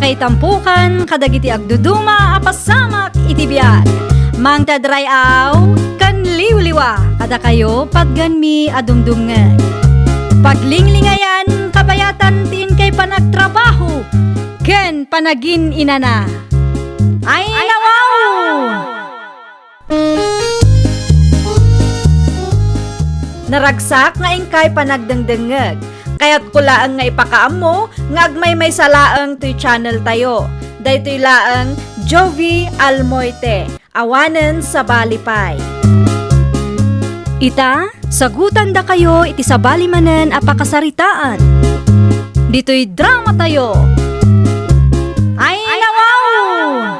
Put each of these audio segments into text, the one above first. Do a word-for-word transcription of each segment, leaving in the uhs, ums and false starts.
Itampukan kadagiti agduduma a pasamak iti biag. Mangted ray-aw ken liwliwa kadakayo patgenmi a dumdumngeg. Paglinglingayan, kabayatan ti inkay panagtrabaho ken panagin-inana. Ay, nawaw! Naragsak nga inkay panagdengdengngeg. Kayatko laeng nga ipakaammo nga agmaymaysa laeng toy channel tayo. Daytoy laeng Jovie Almoite, awanen sabali pay. Ita, sagutandakayo iti sabali manen a pakasaritaan. Ditoy drama tayo. Ay, nawaw!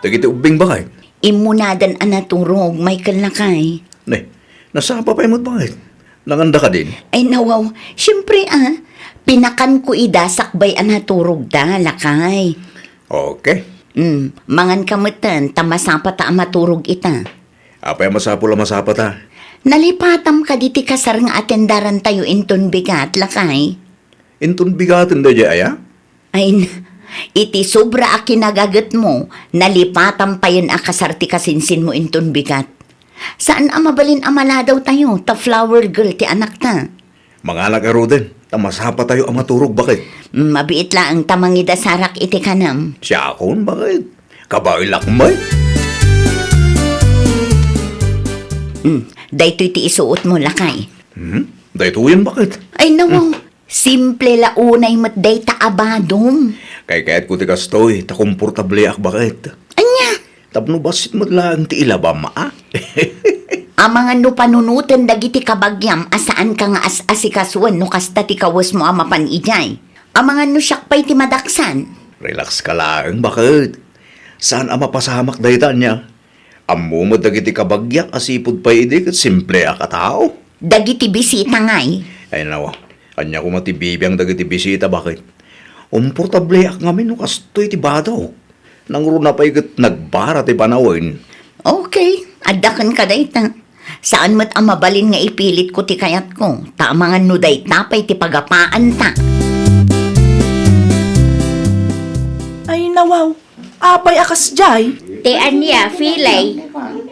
Dagiti ubbing, bakay? Immunadan a naturog, Michael, lakay. Ne, nasapa pay met, bakit? Nanganda kadin? Ay, nawaw. Siyempre, ah. Pinakanko ida sakbay a naturogda, lakay. Okay. Mm, mangan ka metten, ta masapata a maturog ita. Apay a masapul a masapata? Nalipatam kadi ti kasar nga atendarantayo inton bigat, lakay. Inton bigaten daydiay aya? Ay, n-, iti sobra a kinagagetmo, nalipatam payen a kasar ti kasinsinmo inton bigat. Saan a mabalin a maladawtayo, ta flower girl ti anakta. Manganak ngaruden, ta masapatayo a maturog, bakit? Mm, mabiit laeng ta mangidasarak iti kanam. Siakon, bakit? Kabaelak met. Mm, daytoy ti isuotmo, lakay. Hmm? Daytoyen, bakit? Ay, nawaw. Simple la unay met dayta a badom. Kaykayatko ti kastoy, ta komportableak, bakit? Ania? Tapno bassit met laeng ti ilabam, a? Amangan no panunoten dagiti kabagiam a saanka nga as-asikasuen no kasta ti kawesmo a mapan idiay. Amangan no siak pay ti madaksan. Relax ka laeng, bakit? Saan a mapasamak dayta, ania? Ammo met dagiti kabagiak a sipud pay idi ket simpleak a tao. Dagiti bisita ngay? Ay, nawa. Ania koma ti bibiang dagiti bisita, bakit? Komportableak ngamin no kastoy ti badok. Nangruna pay ket nagbara ti panawen. Okay, adda kenka dayta. Saan met a mabalin nga ipilitko ti kayatko, ta amangan no dayta pay ti pagapaanta. Ay, nawaw. Apay a kasdiay? Ti ania, Filay?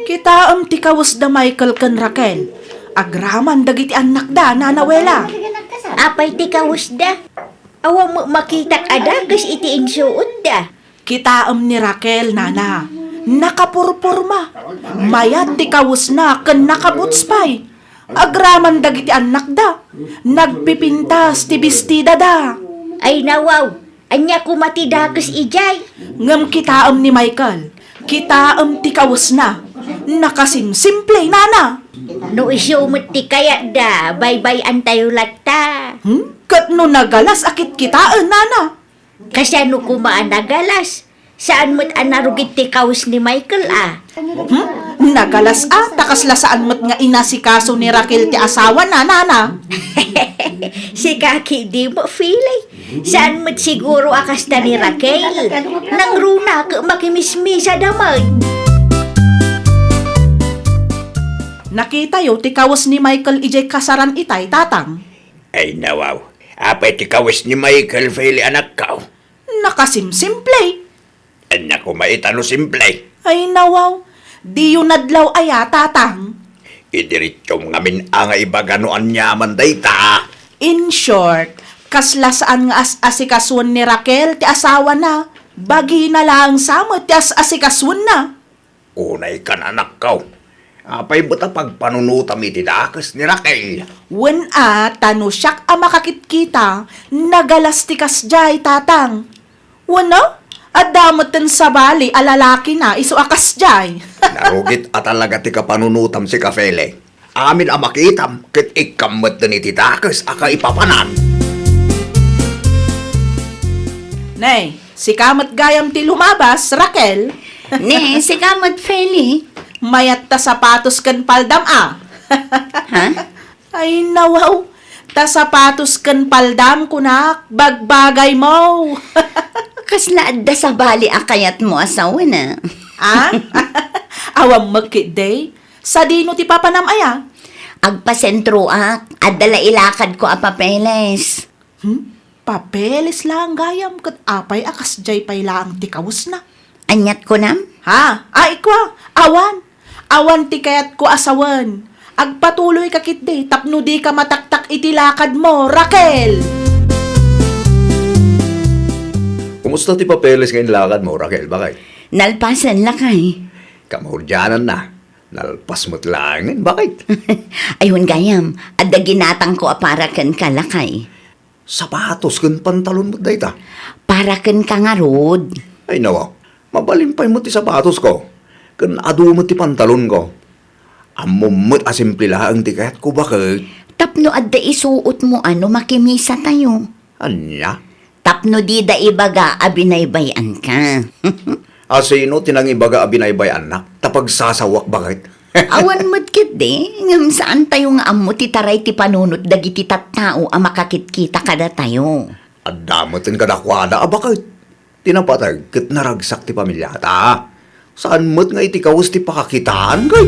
Kitaem ti kawesda Michael ken Raquel. Agraman dagiti annakda, Nana Wela. Apay ti kawesda? Awan met makitak a dakes iti insuotda. Kitaem ni Raquel, Nana. Nakapurporma. Mayat ti kawesna ken nakaboots pay. Agraman dagiti annakda. Nagpipintas ti bestidada. Ay, nawaw. Ania koma ti dakes idiay? Ngem kitaem ni Michael, kitaem ti kawesna. Nakasimsimple, Nana. No isu met ti kayatda, baybay-antayo latta. Hmm? Ket no nagalas a kitkitaen, Nana? Kasano koma a nagalas? Saan met a narugit ti kawes ni Michael, a? Hmm? Nagalas a, ta kasla saan met nga inasikaso ni Raquel ti asawana, Nana. Sika ketdi met, Filay. Saan met siguro a kasta ni Raquel. Nangruna ket makimismisada met. Nakitayo ti kawes ni Michael idiay kasaran itay, Tatang. Ay, nawaw. Apay ti kawes ni Michael, Filay, anakko? Nakasimsimple. Ania koma ita no simple? Ay, nawaw. Diyo nadlaw aya, Tatang? Idiritsom ngamin a nga ibaga no aniaman dayta. In short, kasla saan nga as-asikasuen ni Raquel ti asawana. Bagina laeng sa met ti as-asikasuenna. Unay kan, anakko. Apay met a pagpanunotam iti dakes ni Raquel? Wen a, ta no siak a makakitkita, nagalas ti kasdiay, Tatang. Wenno, adda metten sabali a lalakina isu a kasdiay. Narugit a talaga ti kapanunotam, sika Filay. Amin a makitam ket ikkam metten iti dakes a kaipapanan. Ne, sika met gayam ti lumabas, Raquel. Ne, sika met, Filay. Mayat ta sapatos ken paldam a. Ha? Ay, nawaw. Ta sapatos ken paldam, kunak, bagbagaymo. Kasla adda sabali a kayatmo a sawen a? A? Awan met ketdi. Sadino ti papanam aya? Agpasentroak, adda la ilakadko a papeles. Hmm? Papeles laeng gayam ket apay a kasdiay pay laeng ti kawesna? Aniat kunam? Ha? Ay, kua, awan. Awan ti kayatko a sawen. Agpatuloyka ketdi tapno dika mataktak iti lakadmo, Raquel! Kumusta ti papeles nga inlakadmo, Raquel? Bakit? Nalpasen, lakay. Kamaudiananna. Nalpas met laengen. Bakit? Ay, wen gayam, adda ginatangko a para kenka, lakay. Sapatos ken pantalon met dayta. Para kenka ngarud. Ay, nawa. Mabalin pay met ti sapatosko. Ken adu met ti pantalonko. Ammom met a simple laeng ti kayatko, baket. Tapno adda isuotmo a no makimisatayo. Ania? Tapno dida ibaga a binaybay-anka. A sino ti nangibaga a binaybay-annak? Ta pagsasawak, baket. Awan met ketdi, ngem saantayo nga ammo ti taray ti panunot dagiti tattao a makakitkita kadatayo. Adda metten kadakuada a baket. Ti napateg ket naragsak ti pamiliata. Saan met nga iti kawes ti pakakitaan, kay?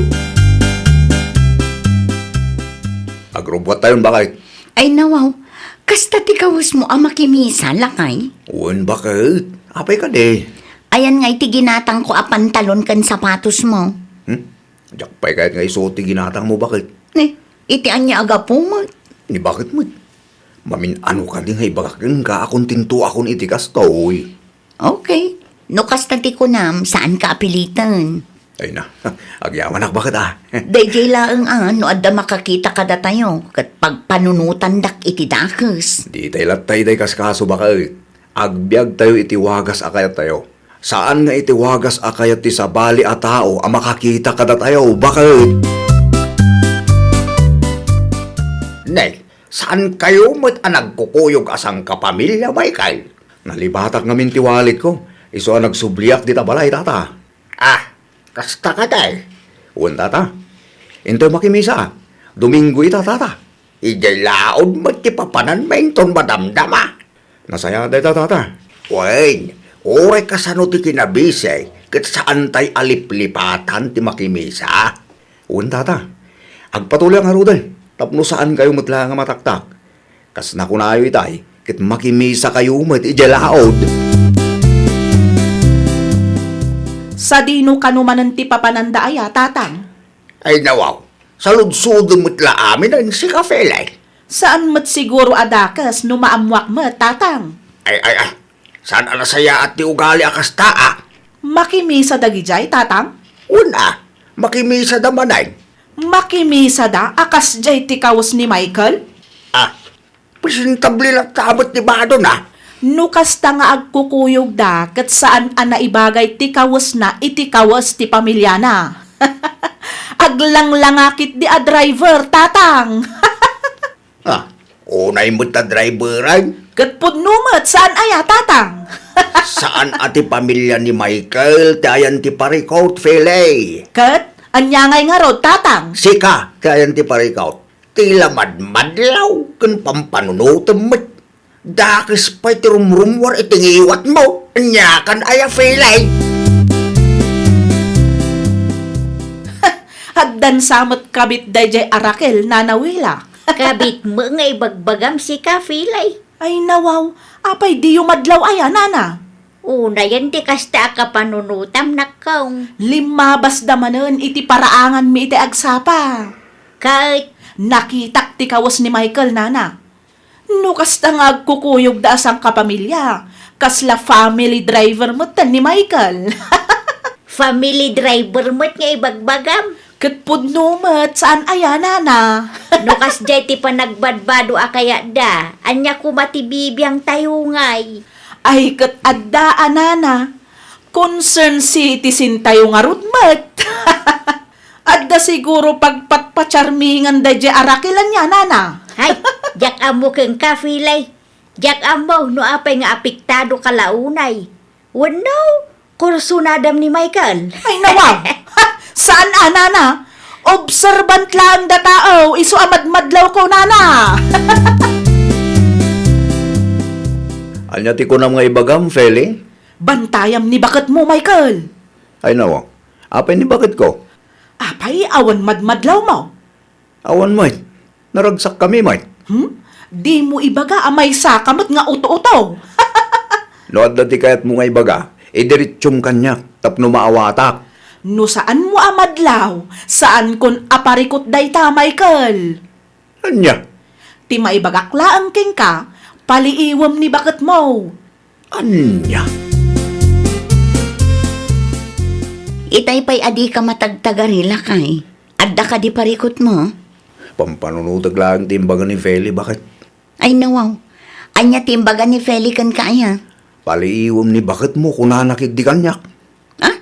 Agrubbuattayon, baket. Ay, nawaw. Kasta ti kawesmo a makimisa, lakay? Wen, baket. Apay kadi? Ayan nga iti ginatangko a pantalon ken sapatosmo. Hmm? Diak pay kayat nga isuot ti ginatangmo, baket. Ni, iti ania a gapu met? Ni baket met. Mamin-ano kadi nga ibagak kenka a kontentoakon iti kastoy? Okay. No kasta ti kunam, saanka a piliten. Ay na, agyamanak, baket, a. Daydiay laeng a, no adda makakita kadatayo, ket pagpanunotandak iti dakes. Ditay latta idiay kaskaso, baket. Agbiagtayo iti wagas a kayattayo. Saan nga iti wagas a kayat ti sabali a tao a makakita kadatayo, baket. Ne, saankayo met a nagkukuyog a sangkapamilia, Michael? Nalibatak ngamin ti walletko, isu a nagsubliak dita balay, tata. Ah, kasta kadi? Wen, tata. Intoy makimisa. Domingo ita, tata. Idiay laod met ti papananmi inton madamdama. Nasayaat dayta, tata. Wen, uray kasano ti kinabisay, ket saantay a liplipatan ti makimisa. Wen, tata. Agpatuloyak ngaruden, tapno saankayo met laeng a mataktak. Kas nakunayo itay, ket makimisakayo met idiay laod. Sadino kano manen ti papananda aya, tatang? Ay, nawaw, saludsodem met la aminen, sika, Felay. Saan met siguro a dakes no maammoak met, tatang? Ay, ay, ay, saan a nasayaat ti ugali a kasta, a? Makimisa dagidiay, tatang? Wen, a, makimisada manen. Makimisada a kasdiay ti kawes ni Michael? Ah, presentable latta met ti badona. No kasta nga agkukuyogda, ket saan a naibagay ti kawesna iti kawes ti pamiliana. Aglanglanga ketdi a driver, tatang. Ah, unay met a driveran? Ket pudno met, saan aya, tatang? Saan a ti pamilia ni Michael ti ayan ti parikot, Felay. Ket ania ngay ngarud, tatang? Sika ti ayan ti parikot. Ti la madmadlaw ken pampanunotem met. Dakes pay ti rumrummuar iti ngiwatmo. Aniakan aya, Felay? Addan sa met kabit daydiay a Raquel, Nana Wila. Kabitmo nga ibagbagam, sika, Felay. Ay, nawaw, apay diyo madlaw aya, nana? Unayen ti kasta a kapanunotam, nakkong. Limmabasda manen iti paraanganmi iti agsapa. Ket? Nakitak ti kawes ni Michael, nana. No kasta nga agkukuyogda a sangkapamilia, kasla family driver metten ni Michael. Family driver met nga ibagbagam? Ket pudno met, saan aya, nana? No kasdiay ti panagbadbado a kayatda, ania koma ti bibiangtayo ngay? Ay, ket adda a, nana. Concern citizen tayo ngarud met. Adda siguro pagpatpacharmingan daydiay a Raquel, ania, nana? Hay, diak ammo kenka, Felay. Diak ammo no apay nga apektado ka la unay. Wenno, kursunadam ni Michael. Ay, nawaw! Saan a, nana? Observant laeng da tao, isu a madmadlaw ko, nana! Ania ti kunam nga ibagam, Felay? Bantayam ni baketmo, Michael. Ay, nawa. Apay ni baketko? Apay, awan madmadlawmo? Awan met. Naragsakkami met. Hmm? Dimo ibaga a maysaka met nga uto-uto. No adda ti kayatmo nga ibaga, idiretsum kaniak tapno maawatak. No saanmo a madlaw, saankon a parikut dayta, Michael. Ania? Ti maibagak laeng kenka, paliiwem ni baketmo. Ania? Itay pay a dika matagtagari, lakay. Adda kadi parikutmo? Pampanunotek laeng ti imbaga ni Feli, baket. Ay, nawaw. Ania ti imbaga ni Feli kenka, aya? Paliiwem ni baketmo, kunana ketdi kaniak. Ah?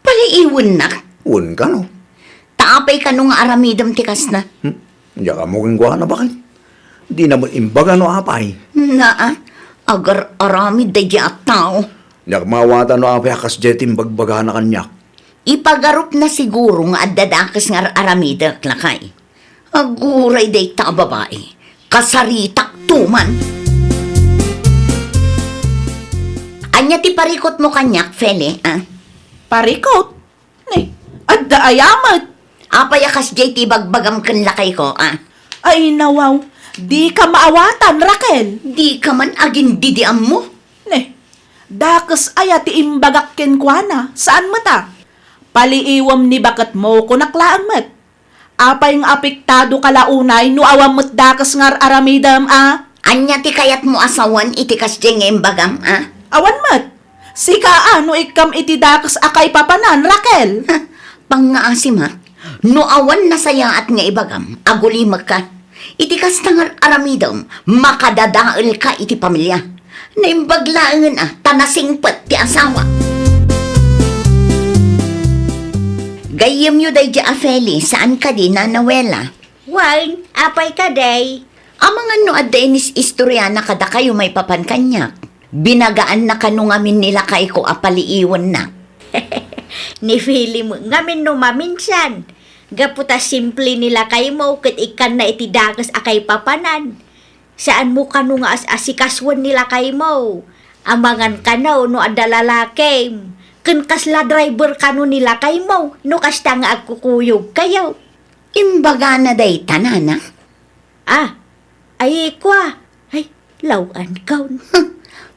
Paliiwennak? Wen kano. Ta apay kano nga aramidem ti kasta? Hmm? Diak ammo kenkuana, baket. Dina met imbaga no apay. Naa, agar-aramid daydi a tao. Diak maawatan no apay a kasdiay ti imbagbagana kaniak. Ipagarupna siguro nga adda dakes nga ar-aramidek, lakay. Aguray dayta a babai, kasaritak to man. Ania ti parikutmo kaniak, Feli, a? Parikut? Ni, adda aya met? Apay a kasdiay ti ibagbagam ken lakayko, a? Ay, nawaw, dika maawatan, Raquel. Dika man agindidi ammo. Ni, dakes aya ti imbagak kenkuana, saan met a? Paliiwem ni baketmo, kunak laeng met. Apay nga apektado ka la unay no awan met dakes nga ar-aramidem a? Ania ti kayatmo a sawen iti kasdiay nga imbagam, a? Awan met. Sika a no ikkam iti dakes a kaipapanan, Raquel. Ha, pangngaasim a. No awan nasayaat nga ibagam, agulimekka. Iti kasta nga ar-aramidem, makadadaelka iti pamilia. Naimbag laengen a, ta nasingpet ti asawa. Gayyemyo daydi a Feli, saan kadi, Nana Wela? Wen, apay kadi? Amangan no adda inis-istoriana kadakayo maipapan kaniak. Binagaanna kano ngamin ni lakayko a paliiwennak. Ni Feli met ngamin no maminsan. Gapu ta simple ni lakaymo ket ikkanna iti dakes a kaipapanan. Saanmo kano nga as-asikasuen ni lakaymo. Amangan kano no adda lalakim. Ken kasla driver kano ni lakaymo no kasta nga agkukuyogkayo. Imbagana dayta, nana? Ah, ay, kua. Ay, law-ankon.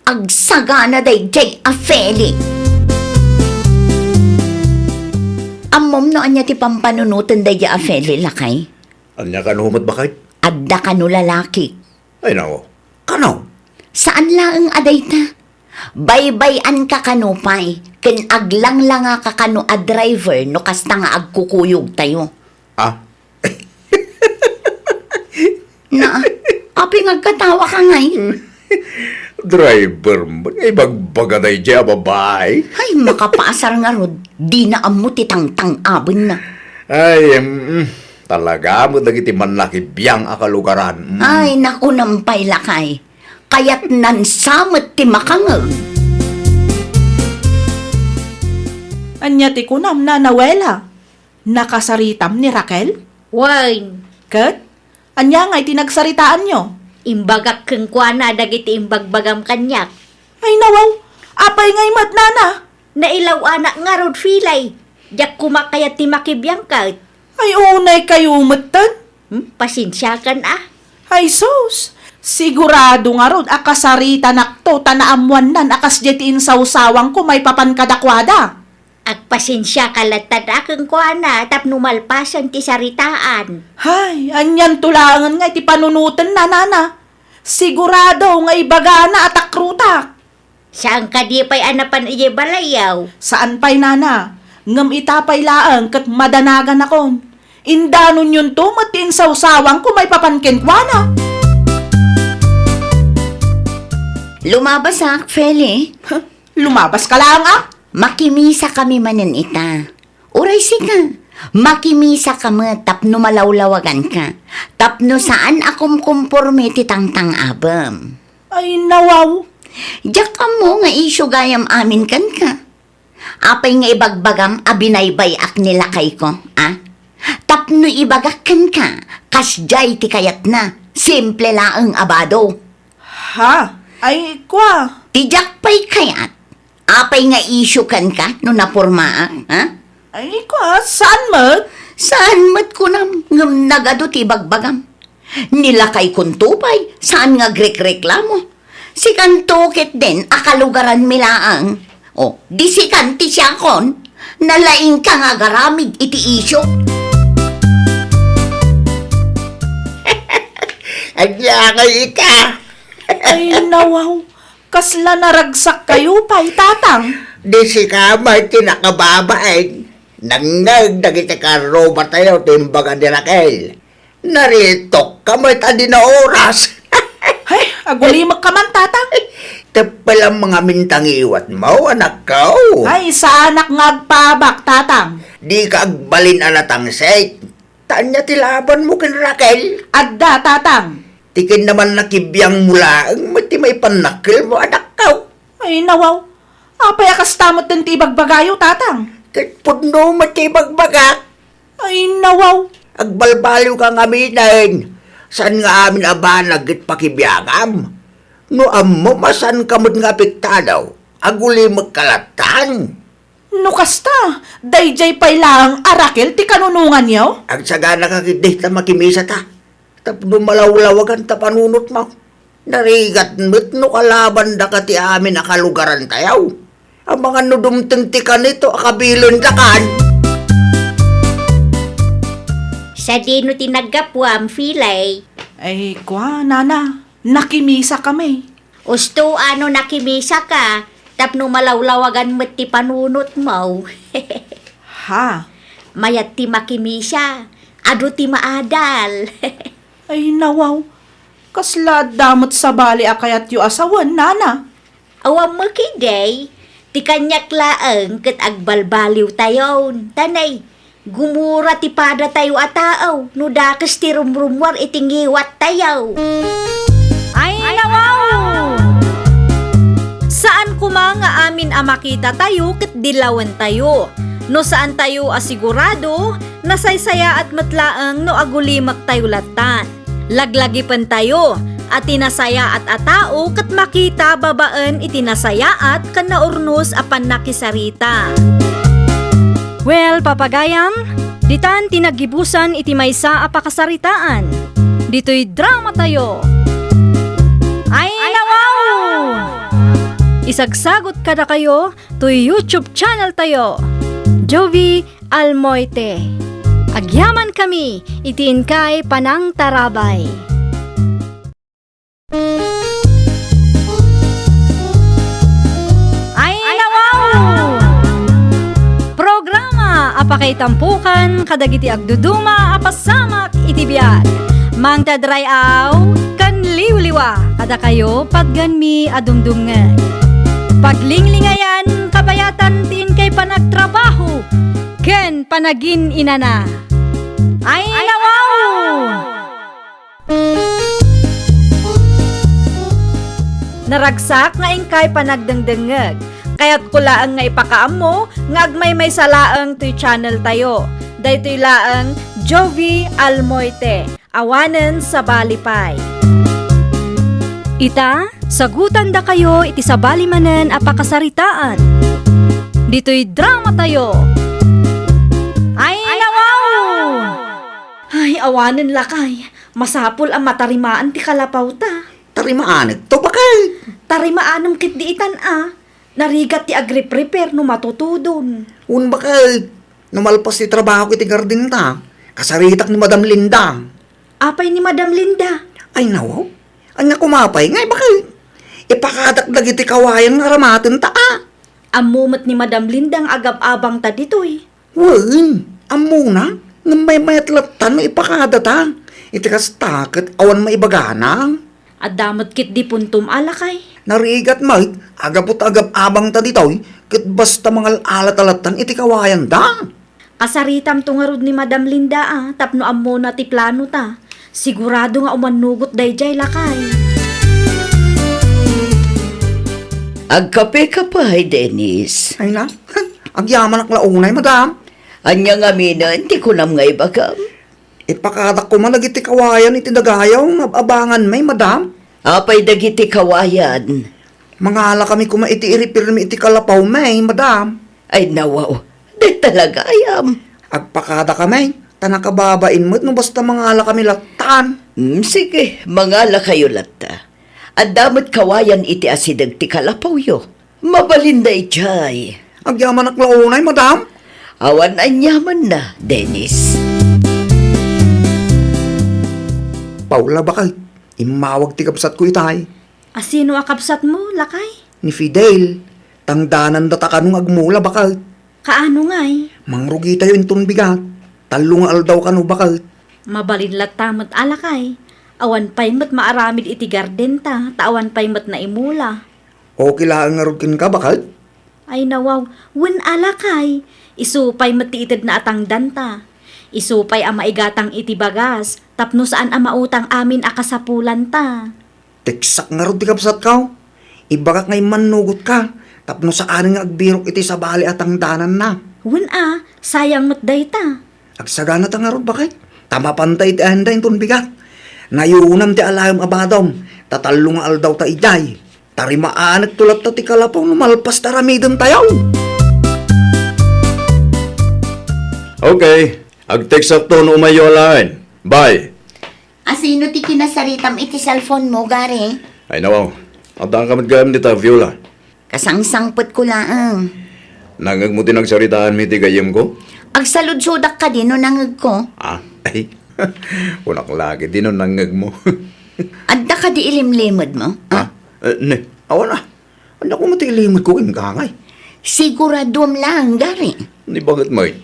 Agsagana daydiay a Feli. Ammom no ania ti pampanunoten daydiay a Feli, lakay? Ania kano met, baket? Adda kano lalaki. Ay, nao. Kano? Saan laeng a dayta. Baybay-anka kano pay, ken aglanglangaka kano a driver no kasta nga agkukuyogtayo. Ah? Na, apay nga agkatawaka ngay? Driver met nga ibagbaga daydiay a babai. Ay, makapaasar ngarud, dina ammo ti tangtang-abenna. Ay, mm, talaga met dagiti mannakibiang a kalugaran. Mm. Ay, nakunam pay, lakay. Kayatnan sa met ti makangeg. Ania ti kunam, Nana Wela? Nakasaritam ni Raquel? Wen. Ket? Ania ngay ti nagsaritaanyo? Imbagak kenkuana dagiti imbagbagam kaniak. Ay, nawaw! Apay ngay met, nana? Nailaw-anak ngarud, Feli. Diak koma kayat ti makibiang ket. Ay, unay kayo metten? Hmm? Pasensiakan a. Ay, sus! Sigurado ngarud a kasaritanakto ta naammoannan a kasdiay ti insawsawangko maipapan kadakuada. Agpasensiaka latta kenkuana tapno malpasen ti saritaan. Hay, anianto laengen nga iti panunotenna, nana? Sigurado nga ibagana a takrutak. Saan kadi pay a napan idiay balayyo? Saan pay, nana. Ngem ita pay laeng ket madanaganakon. Indanonyonto met ti insawsawangko maipapan kenkuana. Lumabasak, Feli. Huh? Lumabaska laeng a? Makimisakami manen ita. Uray sika, makimisaka met tapno malawlawaganka, tapno saan a kumkumporme ti tangtang-abem. Ay, nawaw. Diak ammo nga isyu gayam amin kenka. Apay nga ibagbagam a binaybay-ak ni lakayko, a? Tapno ibagak kenka, kasdiay ti kayatna, simple laeng a bado. Ha? Ay, kua. Ti diak pay kayat, apay nga isyu kenka no napormaak, ha? Ay, kua, saan met? Saan met kunam, ngem nagadu ti ibagbagam. Ni lakaykonto pay, saan nga agrekreklamo. Sikanto ketdin a kalugaranmi laeng. O, di sikan ti siakon, nalaingka nga agaramid iti isyu. Ania ngay ita? Ay, nawaw. Kasla naragsak kayo pay, Tatang. Di sika met ti nakababain. Nangngeg dagiti karrubatayo ti imbaga ni Raquel. Naritok ka met a di naoras. Ay, agulimek ka man, Tatang. Teppel a mangamin ta ngiwatmo, anakko. Ay, saanak nga agpaabak, Tatang. Di ka agbalin a natangsit. Ta ania ti labanmo ken Raquel? Adda, Tatang. Ti kinnaman nakibiangmo laeng met ti maipannakkelmo, anakko. Ay, nawaw. Apay a kasta met ti ibagbagayo, Tatang? Ket pudno met ti ibagbagak. Ay, nawaw. Agbalbaliw ka ngaminen. Saan nga amin a banag ket pakibiagam? No ammom a saanka met nga apektado, agulimek ka lattan. No kasta, daydiay pay laeng a Raquel ti kanunonganyo? Agsagana ka ketdi ta makimisata. Tapno malawlawagan ta panunotmo. Narigat met no kalabanda ka ti amin a kalugarantayo. Amangan no dumteng ti kanito a kabilendakan. Sadino ti naggapuam, Filay? Ay, kua, nana, nakimisa kami. Usto a no nakimisaka, tapno malawlawagan met ti panunotmo. Ha? Mayat ti makimisa, adu ti maadal. Ay, nawaw. Kasla adda met sabali a kayatyo a sawen, nana? Awan met ketdi, ti kaniak laeng ket agbalbaliwtayon. Tanay, gumura ti padatayo a tao no dakes ti rumrummuar iti ngiwattayo. Ay, nawaw! Saan koma nga amin a makitatayo ket dilawentayo. No saantayo a sigurado, nasaysayaat met laeng no agulimektayo lattan. Laglagipentayo a ti nasayaat a tao ket makita babaen iti nasayaat ken naurnos a pannakisarita. Well, papagayam, ditan ti naggibusan iti maysa a pakasaritaan. Ditoy dramatayo. Ay, nawaw! Isagsagot kadakayo toy YouTube channeltayo, Jovie Almoite. Agyamankami iti inkay panangtarabay. Ay, nawaw! Programa a pakaitampokan kadagiti agduduma a pasamak iti biag. Mangted ray-aw ken liwliwa kadakayo, patgenmi a dumdumngeg. Paglinglingayan, kabayatan ti inkay panagtrabaho ken panagin-inana. Ay, nawaw! Naragsak nga inkay panagdengdengngeg. Kayatko laeng nga ipakaammo nga agmaymaysa laeng toy channeltayo. Daytoy laeng Jovie Almoite. Awanen sabali pay. Ita, sagutandakayo iti sabali manen a pakasaritaan. Ditoy dramatayo. Ay, nawaw! Ay, awanen lakay. Masapul a matarimaan ti kalapawta. Tarimaanekto, bakay? Tarimaanem ketdi itan a. Narigat ti agriprepare no matutudon. Wen, bakay, no malpas ti trabahok iti gardenta, kasaritak ni Madam Linda. Apay ni Madam Linda? Ay, nawaw. Ania koma pay ngay, bakay? Ipakadak dagiti kawayan nga aramatenta a. Ammo met ni Madam Linda nga agab-abangta ditoy. Wen, ammona, ngem maymayat latta no ipakadata. Iti kasta, ket awan maibagana. Adda met ketdi puntom a lakay. Narigat met, aggapu ta agab-abangta ditoy, ket basta mangal-alata lattan iti kawayanda. Kasaritamto ngarud ni Madam Linda a, tapno ammona ti planota. Sigurado nga umannugot daydiay, lakay. Agkape ka pay, Dennis? Ay na, agyamanak la unay, madam. Ania ngaminen ti kunam nga ibagam? Ipakadak koma dagiti kawayan iti dagayaw nga ab-abanganmi, madam. Apay dagiti kawayan? Mangalakami koma iti iripirmi iti kalapawmi, madam. Ay, nawaw. Dayta la gayam. Agpakadakami. Ta nakababain met no basta mangalakami lattan. Hmm, sige, mangalakayo latta. Adda met kawayan iti asideg ti kalapawyo. Mabalin daydiay. Agyamanak la unay, madam. Awan aniamanna, Dennis. Paula, baket, immawag ti kabsatko itay. Asino a kabsatmo, lakay? Ni Fidel. Tangdananda ta kano nga agmula, baket. Kaano ngay? Mangrugitayo inton bigat. Tallo nga aldaw kano, baket. Mabalin latta met a, lakay. Awan pay met maaramid iti gardenta, ta awan pay met naimula. Okay laeng ngarud kenka, baket? Ay, nawaw. Wen a, lakay. Isu pay met ti itedna a tangdanta. Isu pay a maigatang iti bagas, tapno saan a mautang amin a kasapulanta. Teksak ngarud ti kabsatko. Ibagak nga immannugotka, tapno saan nga agbirok iti sabali a tangdananna. Wen a, sayang met dayta. Agsaganata ngarud, baket. Ta mapanta iti ayanna inton bigat. Nayunam ti alaem a badom, ta tallo nga aldaw ta idiay. Tarimaanekto latta ti kalapaw no malpas ta aramidentayo. Okay, agteksakto no umayyo alaen. Bye. Asino ti kinasaritam iti cellphone mo, Gary? Ay, nawaw. Adda ka met gayam dita, Viola. Kasangsangpetko laeng. Nangngegmo ti nagsaritaanmi iti gayyemko? Agsaludsodak kadi no nangngegko? Ah, ay. Kunak la ketdi no nangngegmo. Adda kadi ilimlimedmo? Ah? Ah, eh, ne, awan a. Ania koma ti ilimedko kenka ngay? Siguraduam laeng, Gary. Ni, baket met.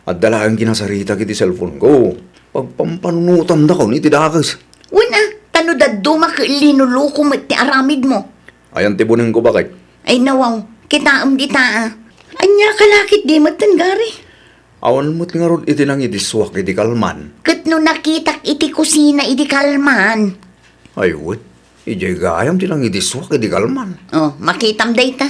Adda laeng kinasaritak iti cellphone ko. Pagpampanunotandakon iti dakes. Wen a, ta no dadduma ket linuluko met ti aramidmo. Ayan ti bunengko, baket. Ay, nawaw, kitaem dita a. Ania ka la ketdi metten, Gary? Awan met ngarud iti nangidissuak idi kalman. Ket no nakitak iti kusina idi kalman? Ay, wen. Idiay gayam ti nangidissuak idi kalman. Oh, makitam dayta.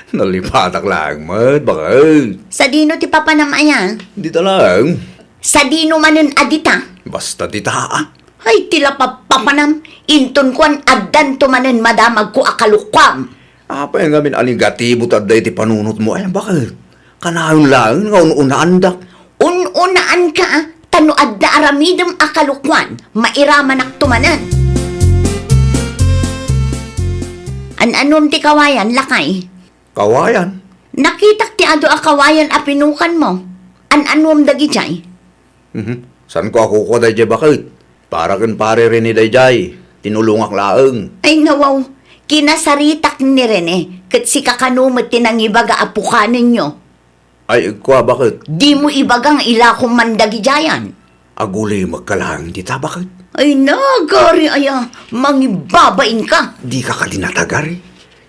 Nalipatak laeng met, baket. Sadino ti papanam aya? Dita laeng. Sadino manen a dita? Basta dita a. Ay, ti la papapanam, inton kuan addanto manen madamagko a kalukuam. Apay ngamin a negatibo ti adda iti panunotmo? Ay, baket? Kanayon laeng nga un-unaandak. Un-unaanka, a, ta no adda aramidem a kalukuan, mairamanakto manen. An-anuem ti kawayan, lakay? Kawayan? Nakitak ti adu a kawayan a pinukanmo. An-anuem dagidiay? Mhm. Saanko a kukua daydiay, baket? Para ken Pare Rene daydiay. Tinulongak laeng. Ay, nawaw. Kinasaritak ni Rene, ket sika kano met ti nangibaga a pukanenyo. Ay, kua, baket? Dimo ibaga nga ilakom man dagidiayan. Agulimekka laeng dita, baket? Ay, nagari aya, mangibabainka. Dika kadi natagari.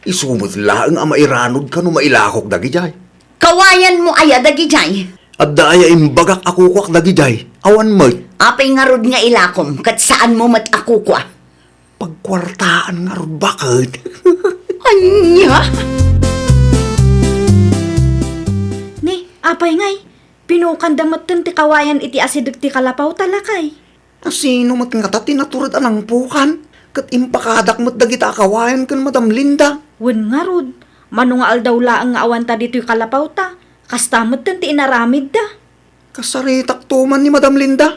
Isu met laeng a mairanodka no mailakok dagidiay. Kawayanmo aya dagidiay? Adda aya imbagak a kukuak dagidiay? Awan met. Apay ngarud nga ilakom ket saanmo met a kukua? Pagkuartaan ngarud, baket. Ania? Ni, apay ngay, pinukanda metten ti kawayan iti asideg ti kalapaw ta, lakay. Asino met ngata ti natured a nangpukan? Ket impakadak met dagita a kawayan ken Madam Linda. Wen ngarud, mano nga aldaw laeng nga awanta ditoy kalapaw ta, kasta metten ti inaramidda. Kasaritakto man ni Madam Linda.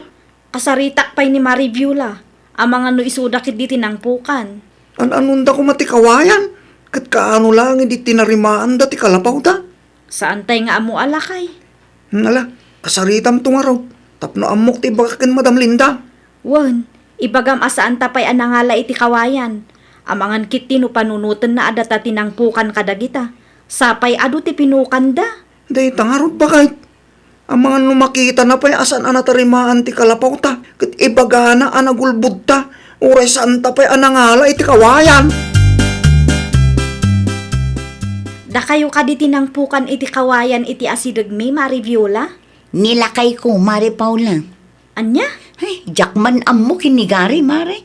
Kasaritak pay ni Mari Viola, amangan no isuda ketdi ti nangpukan. An-anonda koma ti kawayan, ket kaano laeng idi tinarimaanda ti kalapawda? Saantay nga ammo a lakay. Nala, kasaritamto ngarud, tapno ammok ti ibagak ken Madam Linda. Wen, ibagam a saanta pay a nangala iti kawayan. Amangan ketdi no panunotenna a data ti nangpukan kadagita. Sapay adu ti pinukanda. Dayta ngarud, baket. Amangan no makitana pay a saan a natarimaan ti kalapawta, ket ibagana a nagulbodta, uray saanta pay a nangala iti kawayan. Dakayo kadi ti nangpukan iti kawayan iti asidegmi, Mari Viola? Ni lakayko, Mari Paula. Ania? Ay, diak man ammo ken ni Gary, Mare.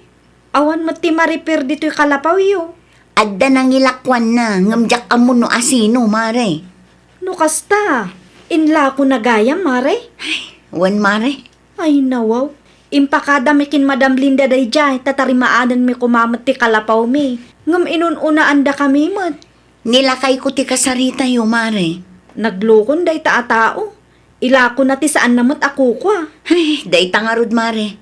Awan met ti ma-repair ditoy kalapawyo. Adda nangilakuanna, ngem diak ammo no asino, Mare. No kasta, inlakona gayam, Mare? Ay, wen, Mare. Ay, nawaw. Impakadami ken Madam Linda daydiay, ta tarimaanenmi koma met ti kalapawmi. Ngem inun-unaandakami met. Ni lakayko ti kasaritayo, Mare. Naglukon dayta a tao. Ilakona ti saanna met a kukua. Ay, dayta ngarud, Mare.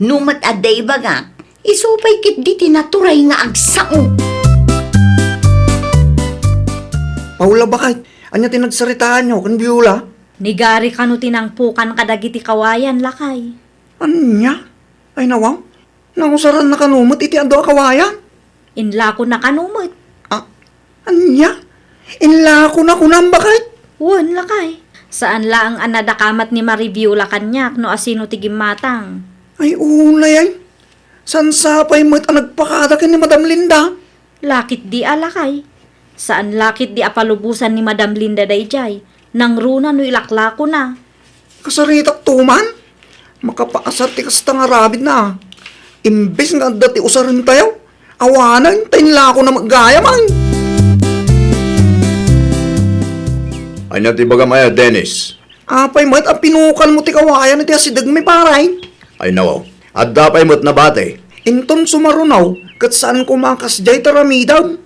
No met adda ibagak, isu pay ketdi ti naturay nga agsao. Paula, baket, ania ti nagsaritaanyo ken Viola? Ni Gary kano ti nangpukan kadagiti kawayan, lakay. Ania? Ay, nawaw. Nausaranna kano met iti adu a kawayan? Inlakona kano met. Ah, ania? Inlakona kunam, baket? Wen, lakay. Saan laeng a nadakamat ni Mare Viola kaniak no asino ti gimmatang. Ay, unay ay. Saan sa pay met a nagpakada ken ni Madam Linda? Laketdi a, lakay. Saan laketdi a palubosan ni Madam Linda daydiay. Nangruna no ilaklakona. Kasaritak to man? Makapaasar ti kasta nga aramidna. Imbes nga adda ti usarentayo, awanen ta inlakona met gayam. Ania ti ibagam aya, Dennis? Apay met a pinukanmo ti kawayan iti asidegmi, pare? Ay, nawaw. Adda pay met nabati. Inton sumaruno, ket saan koma a kasdiay ti aramidem.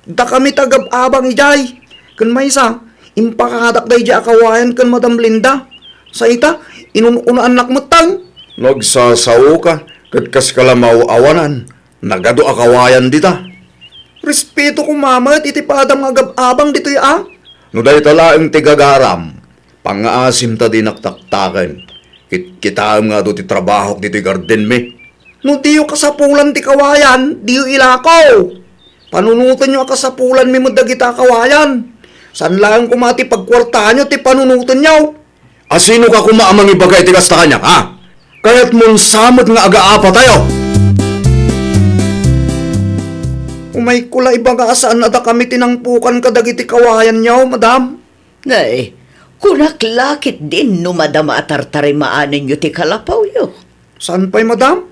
Dakami ti agab-abang idiay. Ken maysa, impakadak daydiay a kawayan ken Madam Linda. Sa ita, inun-unaannak metten. No agsasaoka, ket kaska la maaw-awanan, nagadu a kawayan dita. Respeto koma met iti padam nga agab-abang ditoy a. No dayta laeng ti gagaram, pangngaasim ta dinak taktaken. Kitkitaem nga adu ti trabahok ditoy gardenmi. No diyo kasapulan ti kawayan, diyo ilako. Panunotenyo a kasapulanmi met dagita a kawayan. Saan laeng koma ti pagkuartaanyo ti panunotenyo. Asinoka koma a mangibaga iti kasta kaniak, ha? Kayatmon sa met nga agaapatayo? Umayko la ibaga a saan a dakami ti nangpukan kadagiti kawayanyo, madam. Nay, kunak la ketdin no madama a tartarimaanenyo ti kalapawyo. Saan pay, madam?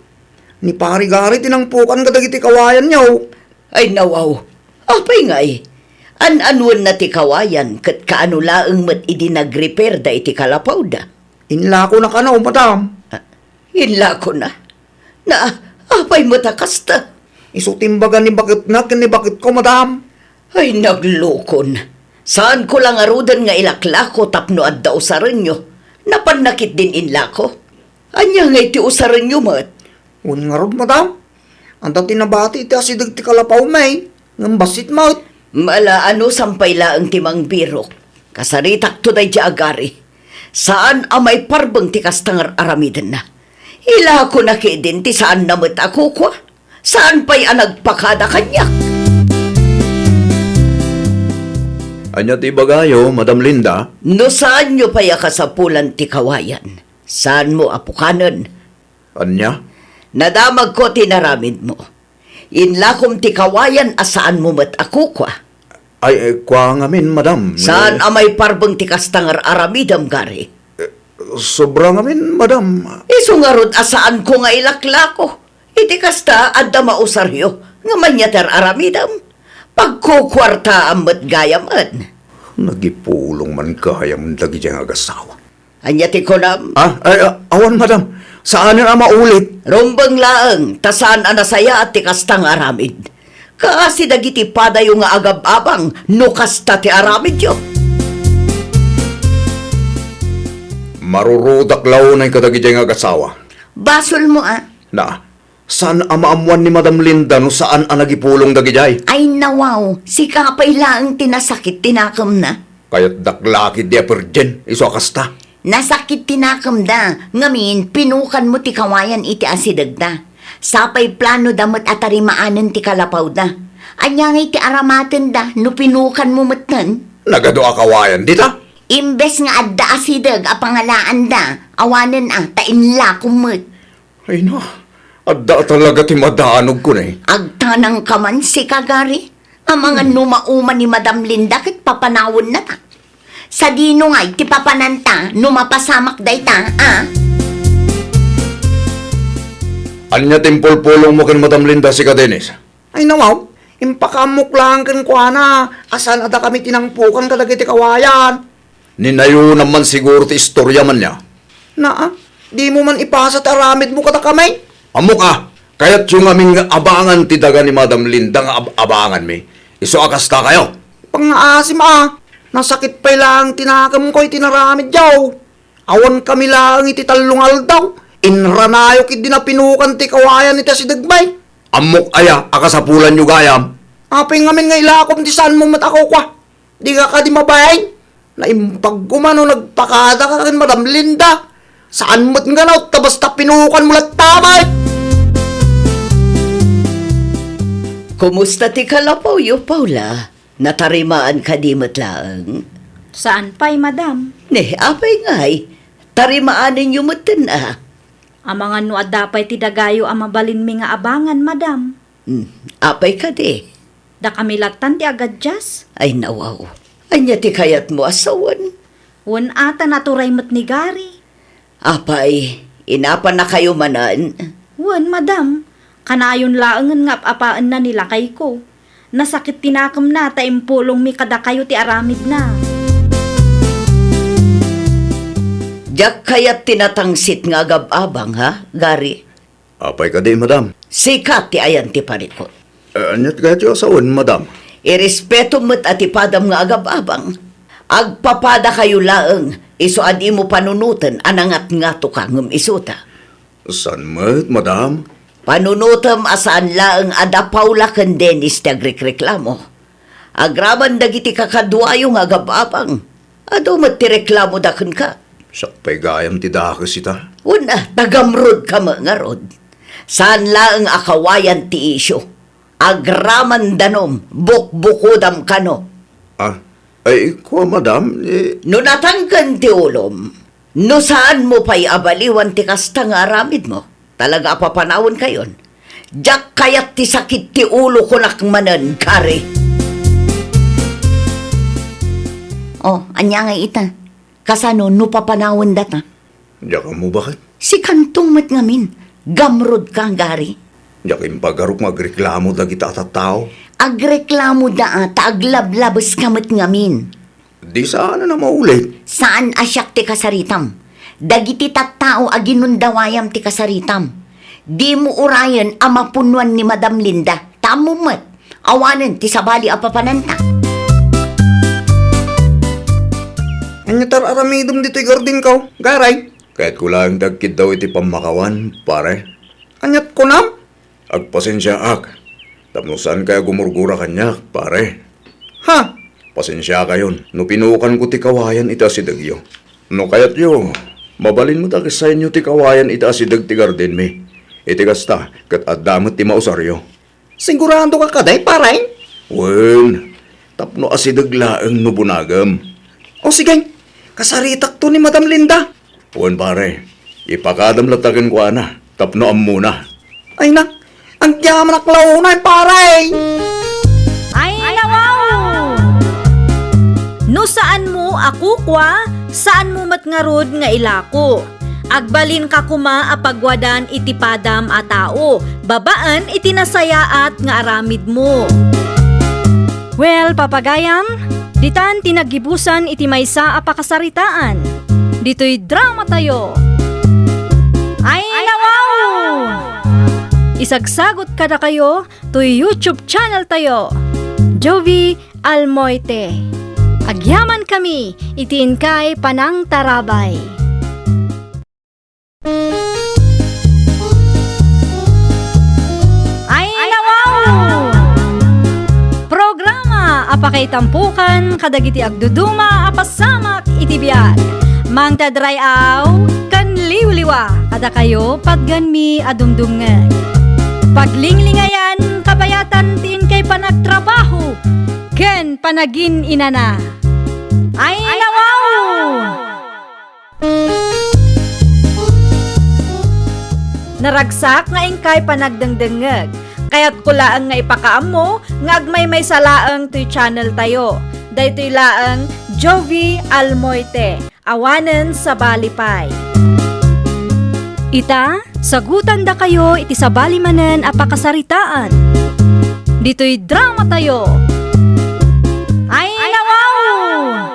Ni Pari Gary ti nangpukan kadagiti kawayanyo. Ay, nawaw. Apay ngay? An-anuenna ti kawayan ket kaano laeng met idi nag-repair da iti kalapawda? Inlakona kano, madam. Ah, inlakona? Na, apay met a kasta? Isu ti imbaga ni baketna ken ni baketko, madam. Ay, naglukon. Saanko la ngaruden nga ilaklako tapno adda usarenyo. Napanna ketdin inlako. Ania ngay ti usarenyo met? Wen ngarud, madam. Adda ti nabati iti asideg ti kalapawmi, ngem bassit met. Ala, anusam pay laeng ti mangbirok. Kasaritakto daydiay a Gary. Saan a maiparbeng ti kasta nga ar-aramidenna. Ilakona ketdin ti saanna met a kukua. Saan pay a nagpakada kaniak. Ania ti ibagayo, Madam Linda? No saanyo pay a kasapulan ti kawayan, saanmo a pukanen. Ania? Nadamagko ti inaramidmo. Inlakom ti kawayan a saanmo met a kukua. Ay, eh, kua ngamin, madam. Saan a maiparbeng ti kasta nga ar-aramidem, Gary? Eh, sobra ngamin, madam. Isu ngarud a saanko nga ilaklako. Iti kasta, adda mausaryo nga mania ti ar-aramidem. Pagkukuartaam met gayamen. Nagipulong man gayam dagidiay nga agasawa. Ania ti kunam? Ah, ay, ah, awan, madam. Saanen a maulit. Rumbeng laeng, ta saan a nasayaat ti kasta nga aramid. Kaasi dagiti padayo nga agab-abang no kasta ti aramidyo. Marurudak la unay kadagidiay nga agasawa. Basolmo a. Na, saan a maammuan ni Madam Linda no saan a nagipulong dagidiay? Ay, nawaw, sika pay laeng ti nasakit ti nakemna. Kayatdak la ketdi a perdian, isu a kasta. Nasakit ti nakemda, ngamin, pinukanmo ti kawayan iti asidegda. Sapay planoda met a tarimaanen ti kalapawda. Ania ngay ti aramatenda no pinukanmo metten? Nagadu a kawayan dita? Imbes nga adda asideg a pangalaanda, awanen a, ta inlakom met. Ay na, adda talaga ti madanogko ne. Agtanangka man, sika, Gary. Amangan no mauma ni Madam Linda ket papanawennata. Sadino ngay ti papananta no mapasamak dayta, a? Ania ti impulpulongmo ken Madam Linda, sika, Dennis? Ay, nawaw, impakaammok laeng kenkuana a saan a dakami ti nangpukan kadagiti kawayan. Ninayonam man siguro ti istorya man nia. Naa, dimo man ipasa ti aramidmo kadakami? Ammok a, kayatyo ngamin nga abangan ti daga ni Madam Linda nga ab-abanganmi. Isu a kasta kayo. Pangngaasim a. Nasakit pay laeng ti nakemko iti naramidyo. Awan kami laeng iti tallo nga aldaw. Inranayo ketdi napinukan ti kawayan iti asidegmi. Ammok aya a kasapulanyo gayam? Apay ngamin nga ilakom ti saanmo met a kukua? Dika kadi mabain? Naimbag koma no nagpakadaka ken Madam Linda. Saan met nga naut ta basta pinukanmo latta met. Kumusta ti kalapawyo, Paula? Natarimaan kadi met laeng? Saan pay, madam. Ne, apay ngay? Tarimaanenyo metten a. Amangan no adda pay ti dagayo a mabalinmi nga abangan, madam. Hmm, apay kadi? Dakami lattan ti agadias. Ay, nawaw. Ania ti kayatmo a sawen? Wen a ta naturay met ni Gary. Apay, inapannakayo manen? Wen, madam. Kanayon laengen nga ap-apaenna ni lakayko. Nasakit ti nakemna ta impulongmi kadakayo ti aramidna. Diak kayat ti natangsit nga agab-abang, ha, Gary? Apay kadi, madam? Sika ti ayan ti parikut. Eh, aniat kayatyo a sawen, madam? Irespetom met a ti padam nga agab-abang. Agpapadakayo laeng, isu a dimo panunoten a nangatngatoka ngem isuta. Saan met, madam? Panunotem a saan laeng a da Paula ken Dennis ti agrikreklamo. Agraman dagiti kakaduayo nga agab-abang, adu met ti reklamoda kenka. Siak pay gayam ti dakes ita. Wen a, tagamrodka met ngarud. Saan laeng a kawayan ti isyu. Agraman danum, bukbukodam kano. Ah, ay, kua, madam, eh. No natangken ti ulom, no saanmo pay a baliwan ti kasta nga aramidmo, talaga a papanawenkayon. Diak kayat ti sakit ti ulo, kunak manen, Gary. Oh, ania ngay ita? Kasano no papanawen data? Diak ammo baket. Sikanto met ngamin, gamrodka, Gary. Diak impagarok nga agreklamo dagita a tattao. Agreklamoda a ta aglablabeska met ngamin. Di saan a maulit. Saan a siak ti kasaritam. Dagiti tattao a ginundawayam ti kasaritam. Dimo urayen a mapunoan ni Madam Linda. Ta ammom met, awanen ti sabali a papananta. Ania ti ar-aramidem ditoy gardenko, Garay? Kayatko laeng ti agkiddaw iti pammakawan, pare. Aniat kunam? Agpasensiaak tapno saankay a gumurgura kaniak, pare. Ha? Pasensiakayon no pinukanko ti kawayan iti asidegyo. No kayatyo, mabalin met a kisayonyo ti kawayan iti asideg ti gardenmi. Iti kasta, ket adda met ti mausaryo. Siguradoka kadi, pare? Wen, tapno asideg laeng no bunagem. O sige, kasaritakto ni Madam Linda. Wen, pare, ipakadam latta kenkuana tapno ammona. Ay na, agyamanak la unay, pare! Ay, nawaw! No saanmo a kukua, saanmo met ngarud nga ilako. Agbalinka koma a pagwadan iti padam a tao, babaen iti nasayaat nga aramidmo. Well, papagayam, ditan ti naggibusan iti maysa a pakasaritaan. Ditoy dramatayo. Ay, nawaw! Isagsagot kadakayo toy YouTube channel tayo, Jovie Almoite. Agyamankami iti inkay panangtarabay. Ay, nawaw! Programa a pakaitampokan kadagiti agduduma a pasamak iti biag. Mangted ray-aw ken liwliwa kadakayo patgenmi a dumdumngeg. Paglinglingayan, kabayatan ti inkay panagtrabaho ken panagin-inana. Ay, nawaw! Naragsak nga inkay panagdengdengngeg. Kayatko laeng nga ipakaammo nga agmaymaysa laeng toy channel tayo. Daytoy laeng Jovie Almoite, awanen sabali pay. Ita, sagutandakayo iti sabali manen a pakasaritaan. Ditoy dramatayo. Ay, nawaw!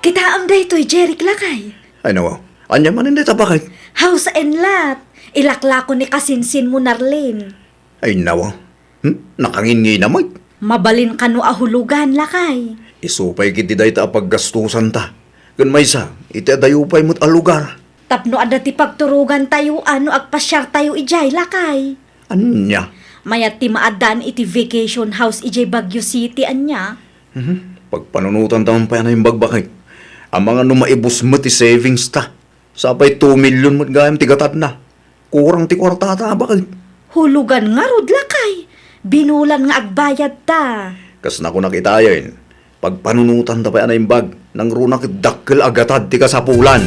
Kitaem daytoy, Jeric, lakay. Ay, nawaw. Ania manen dayta, baket? House and lot. Ilaklako ni kasinsinmo, Narlene. Ay, nawaw. Hmm? Nakanginngi na met. Mabalin kano a hulugan, lakay. Isu pay ketdi dayta a paggastusanta. Ken maysa, iti adayo pay met a lugar. Tapno adda ti pagturogantayo a no agpasiartayo idiay, lakay. Ania? Mayat ti maaddaan iti vacation house idiay Baguio City, ania? Mhm. Pagpanunotanta man pay a naimbag, baket. Amangan no maibus met ti savings ta. Sapay two million met gayam ti gatadna. Kurang ti kuartata, baket. Hulugan ngarud, lakay. Binulan nga agbayadta. Kasna kunak itayen. Pagpanunotanta pay a naimbag, nangruna ket dakkel a gatad ti kasapulan.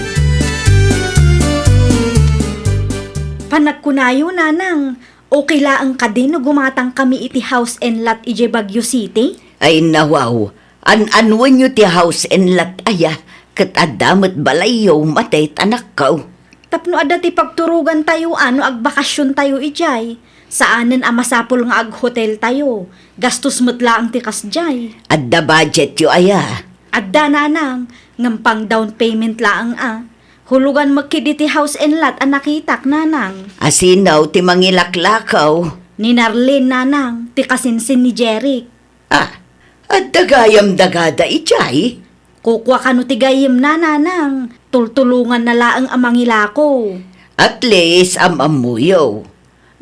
Panagkunayo, nanang, okay laeng kadi no gumatangkami iti house and lot idiay Baguio City? Ay, nawaw, an-anuenyo ti house and lot aya, ket adda met balayyo, matet, anakko. Tapno adda ti pagturogantayo a no agbakasiontayo idiay, saanen a masapul nga aghoteltayo. Gastos met laeng ti kasdiay. Adda budgetyo aya? Adda, nanang, ngem pang down payment laeng a. Hulugan met ketdi ti house and lot a nakitak, nanang. Asino ti mangilaklakaw? Ni Narlene, nanang, ti kasinsin ni Jeric. Ah, adda gayam dagada idiay? Kukua kano ti gayyemna, nanang. Tultulonganna laeng a mangilako. At least, am-ammoyo.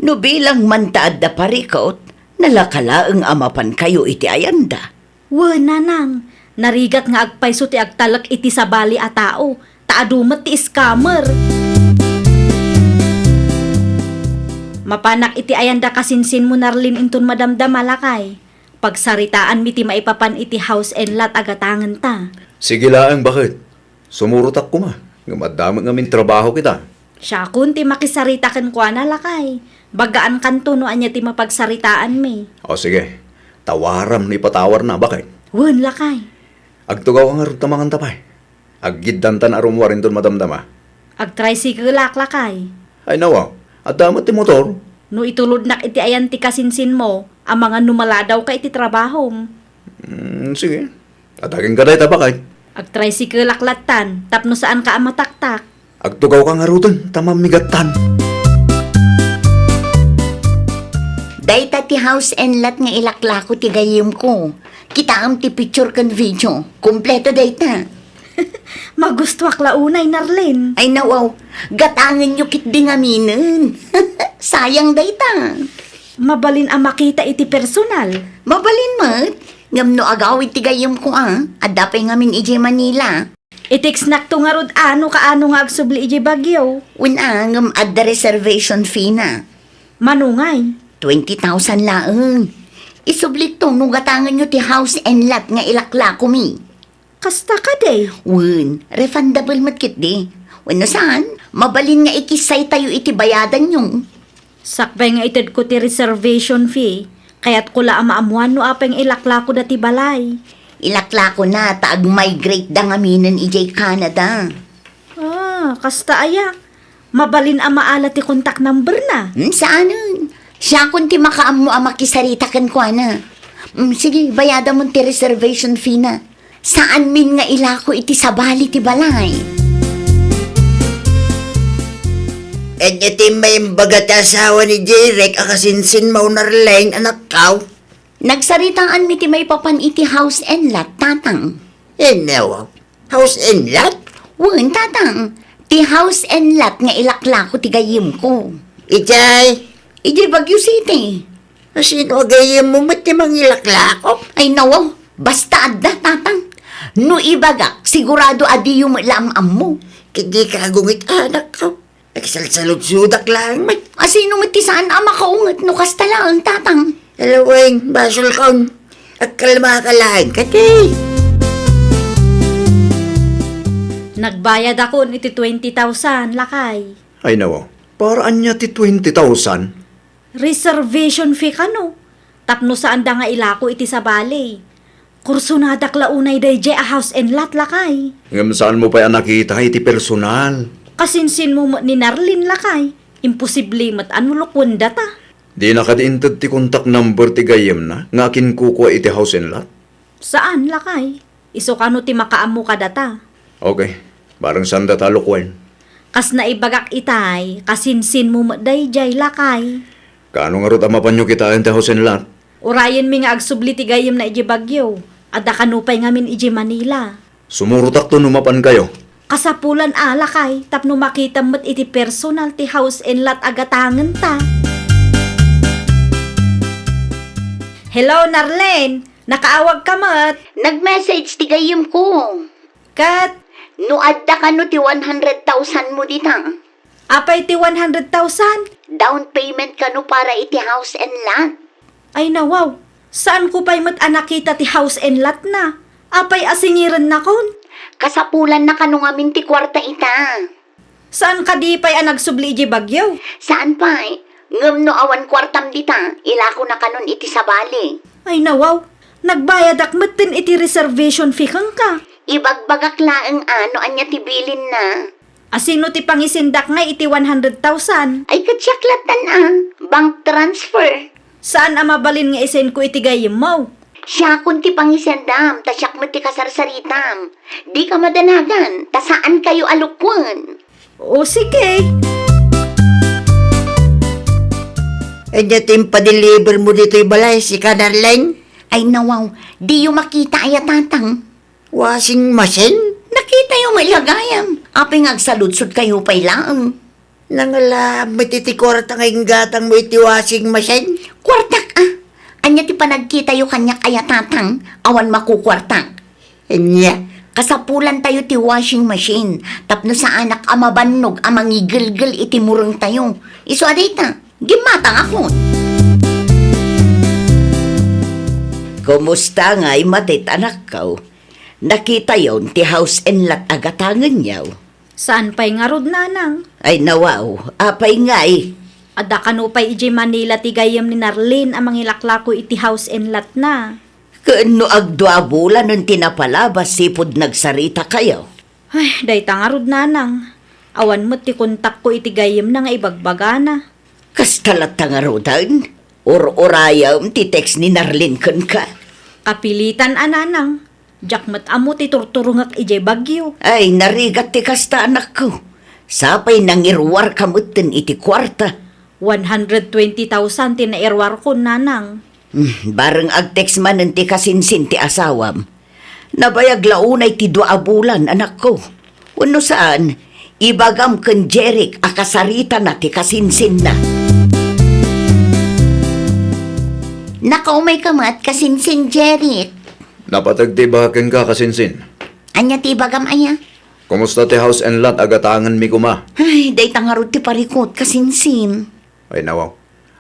No bilang man ta adda parikut, nalaka laeng a mapankayo iti ayanda. Wen, nanang, narigat nga agpayso ti agtalek iti sabali a tao, ta adu met ti scammer. Mapanak iti ayanda kasinsinmo, Narlene, inton madamdama, lakay. Pagsaritaanmi ti maipapan iti house and lot a gatangenta. Sige laeng, baket. Sumurotak koma, ngem adda met ngamin trabaho kita. Siakon ti makisarita kenkuana, lakay. Bagaan kanto no ania ti mapagsaritaanmi. O, sige. Tawaram no ipatawarna, baket. Wen, lakay. Agtugaw ka ngarud ta manganta pay. Aggiddantan a rummuar inton madamdama. Agtricycle-ak, lakay. Ay, nawa, adda met ti motor. No itulodnak iti ayan ti kasinsinmo, amangan no maladawka iti trabahom. Mm, sige. Adagenka dayta, baket. Agtricycle-ak lattan, tapno saanka a mataktak. Agtugawka ngaruden, ta mammigattan. Dayta ti house and lot nga ilaklako ti gayyemko. Kitaem ti picture ken video. Kompleto dayta. Magustuak la unay, Narlene. Ay, nawaw. Gatangenyo ketdi ngaminen. Sayang dayta. Mabalin a makita iti personal. Mabalin met. Ngem no agawid ti gayyemko a, adda pay ngamin idiay Manila. I-textnakto ngarud a no kaano nga agsubli idiay Baguio. Wen a, ngem adda reservation fee na. Mano ngay? Twenty thousand laeng. Isublikto no gatangenyo ti house and lot nga ilaklakomi. Kasta kadi? Wen, refundable met ketdi. Wenno saan, mabalin nga ikissaytayo iti bayadanyo. Sakbay nga itedko ti reservation fee, kayatko la a maammuan no apay nga ilaklakoda ti balay. Ilaklakona ta agmigrate da ngaminen idiay Canada. Ah, kasta aya? Mabalin a maala ti contact number na? Hmm, saanen? Siakon ti makaammo a makisarita kenkuana. Hmm, sige, bayadamon ti reservation fee na. Saanmin nga ilako iti sabali ti balay. Ania ti imbaga ti asawa ni Jeric a kasinsinmo, Narlene, anakko? Nagsaritaanmi ti maipapan iti house and lot, tatang. Ania? House and lot? Wen, tatang. Ti house and lot nga ilaklako ti gayyemko. Idiay? Idiay Baguio City. Asino a gayyemmo met ti mangilaklako? Ay, nawaw. Basta adda, tatang. No ibagak, sigurado a diyo met la am-ammo. Ket dika agungit, anakko. Agsalsaludsodak laeng met. Asino met ti saan a makaunget no kasta laeng, tatang? Alawen, basolkon. Agkalmaka laeng kadi. Nagbayadakon iti twenty thousand, lakay. Ay, nawaw. Para ania ti twenty thousand? Reservation fee kano, tapno saanda nga ilako iti sabali. Kursonadak la unay daydiay a house and lot, lakay. Ngem saanmo pay a nakita iti personal? Kasinsinmo met ni Narlene, lakay. Imposible met a no lukuendata. Dina kadi inted ti contact number ti gayyemna nga akinkukua iti house and lot? Saan, lakay. Isu kano ti makaammo kadata. Okay. Bareng saandata a lukuen. Kas naibagak itay, kasinsinmo met daydiay, lakay. Kaano ngarud a mapanyo kitaen ti house and lot? Urayenmi nga agsubli ti gayyemna idiay Baguio. Adda kano pay ngamin idiay Manila? Sumurotakto no mapankayo. Kasapulan a, lakay, tapno makitam met iti personal ti house and lot a gatangenta. Hello, Narlene! Nakaawagka met? Nag-message ti gayyemko. Ket? No adda kano ti one hundred thousand mo dita. Apay ti one hundred thousand? Down payment kano para iti house and lot. Ay, nawaw. Saanko pay met a nakita ti house and lot na. Apay a singirennakon? Kasapulanna kano ngamin ti kuarta ita. Saan kadi pay a nagsubli idiay Baguio? Saan pay? Ngem no awan kuartam dita, ilakona kanon iti sabali. Ay, nawaw. Nagbayadak metten iti reservation fee kenka. Ibagbagak laeng a no ania ti bilinna. Asino ti pangisendak ngay iti one hundred thousand? Ay, ket siak lattan a. Bank transfer. Saan a mabalin nga isenko iti gayyemmo? Siakon ti pangisendam, ta siak met ti kasarsaritam. Dika madanagan, ta saankayo a lukwen. O, sige. Ania ti impadeliver mo ditoy balay, sika, Narlene? Ay, nawaw, diyo makita aya, Tatang? Washing machine? Nakitayo met la gayam. Apay nga agsaludsodkayo pay laeng? Nangala met iti kuarta nga inggatangmo iti washing machine? Kuartak a. Ania ti panagkitayo kaniak aya, Tatang? Awan makukuartak. Ania? Kasapulantayo ti washing machine tapno saanak a mabannog a mangigelgel iti murengtayo. Isu a dayta, gimmatangakon. Kumusta ngay, Matet, anakko? Nakitayon ti house and lot a gatangenyo? Saan pay ngarud, Nanang? Ay, nawaw, apay ngay? Adda kano pay idiay Manila ti gayyem ni Narlene a mangilaklako iti house and lot na. Ken no agdua a bulanen ti napalabas sipud nagsaritakayo? Ay, dayta ngarud, Nanang. Awan met ti kontakko iti gayyemna nga ibagbagana. Kasta latta ngaruden? Ur-urayem ti text ni Narlene kenka. Kapilitan a, Nanang. Diak met ammo ti turturongek idiay Baguio. Ay, narigat ti kasta, anakko. Sapay nangiruarka metten iti kuarta. One hundred twenty thousand ti nairuarkon, Nanang. Hmm, bareng agtext manen ti kasinsin ti asawam. Nabayag la unay ti dua a bulan, anakko. Wenno saan, ibagam ken Jeric a kasaritana ti kasinsinna. Nakaumayka met, kasinsin Jeric. Napateg ti ibagak kenka, kasinsin. Ania ti ibagam aya? Kumusta ti house and lot a gatangenmi koma? Ay, dayta ngarud ti parikut, kasinsin. Ay, nawaw.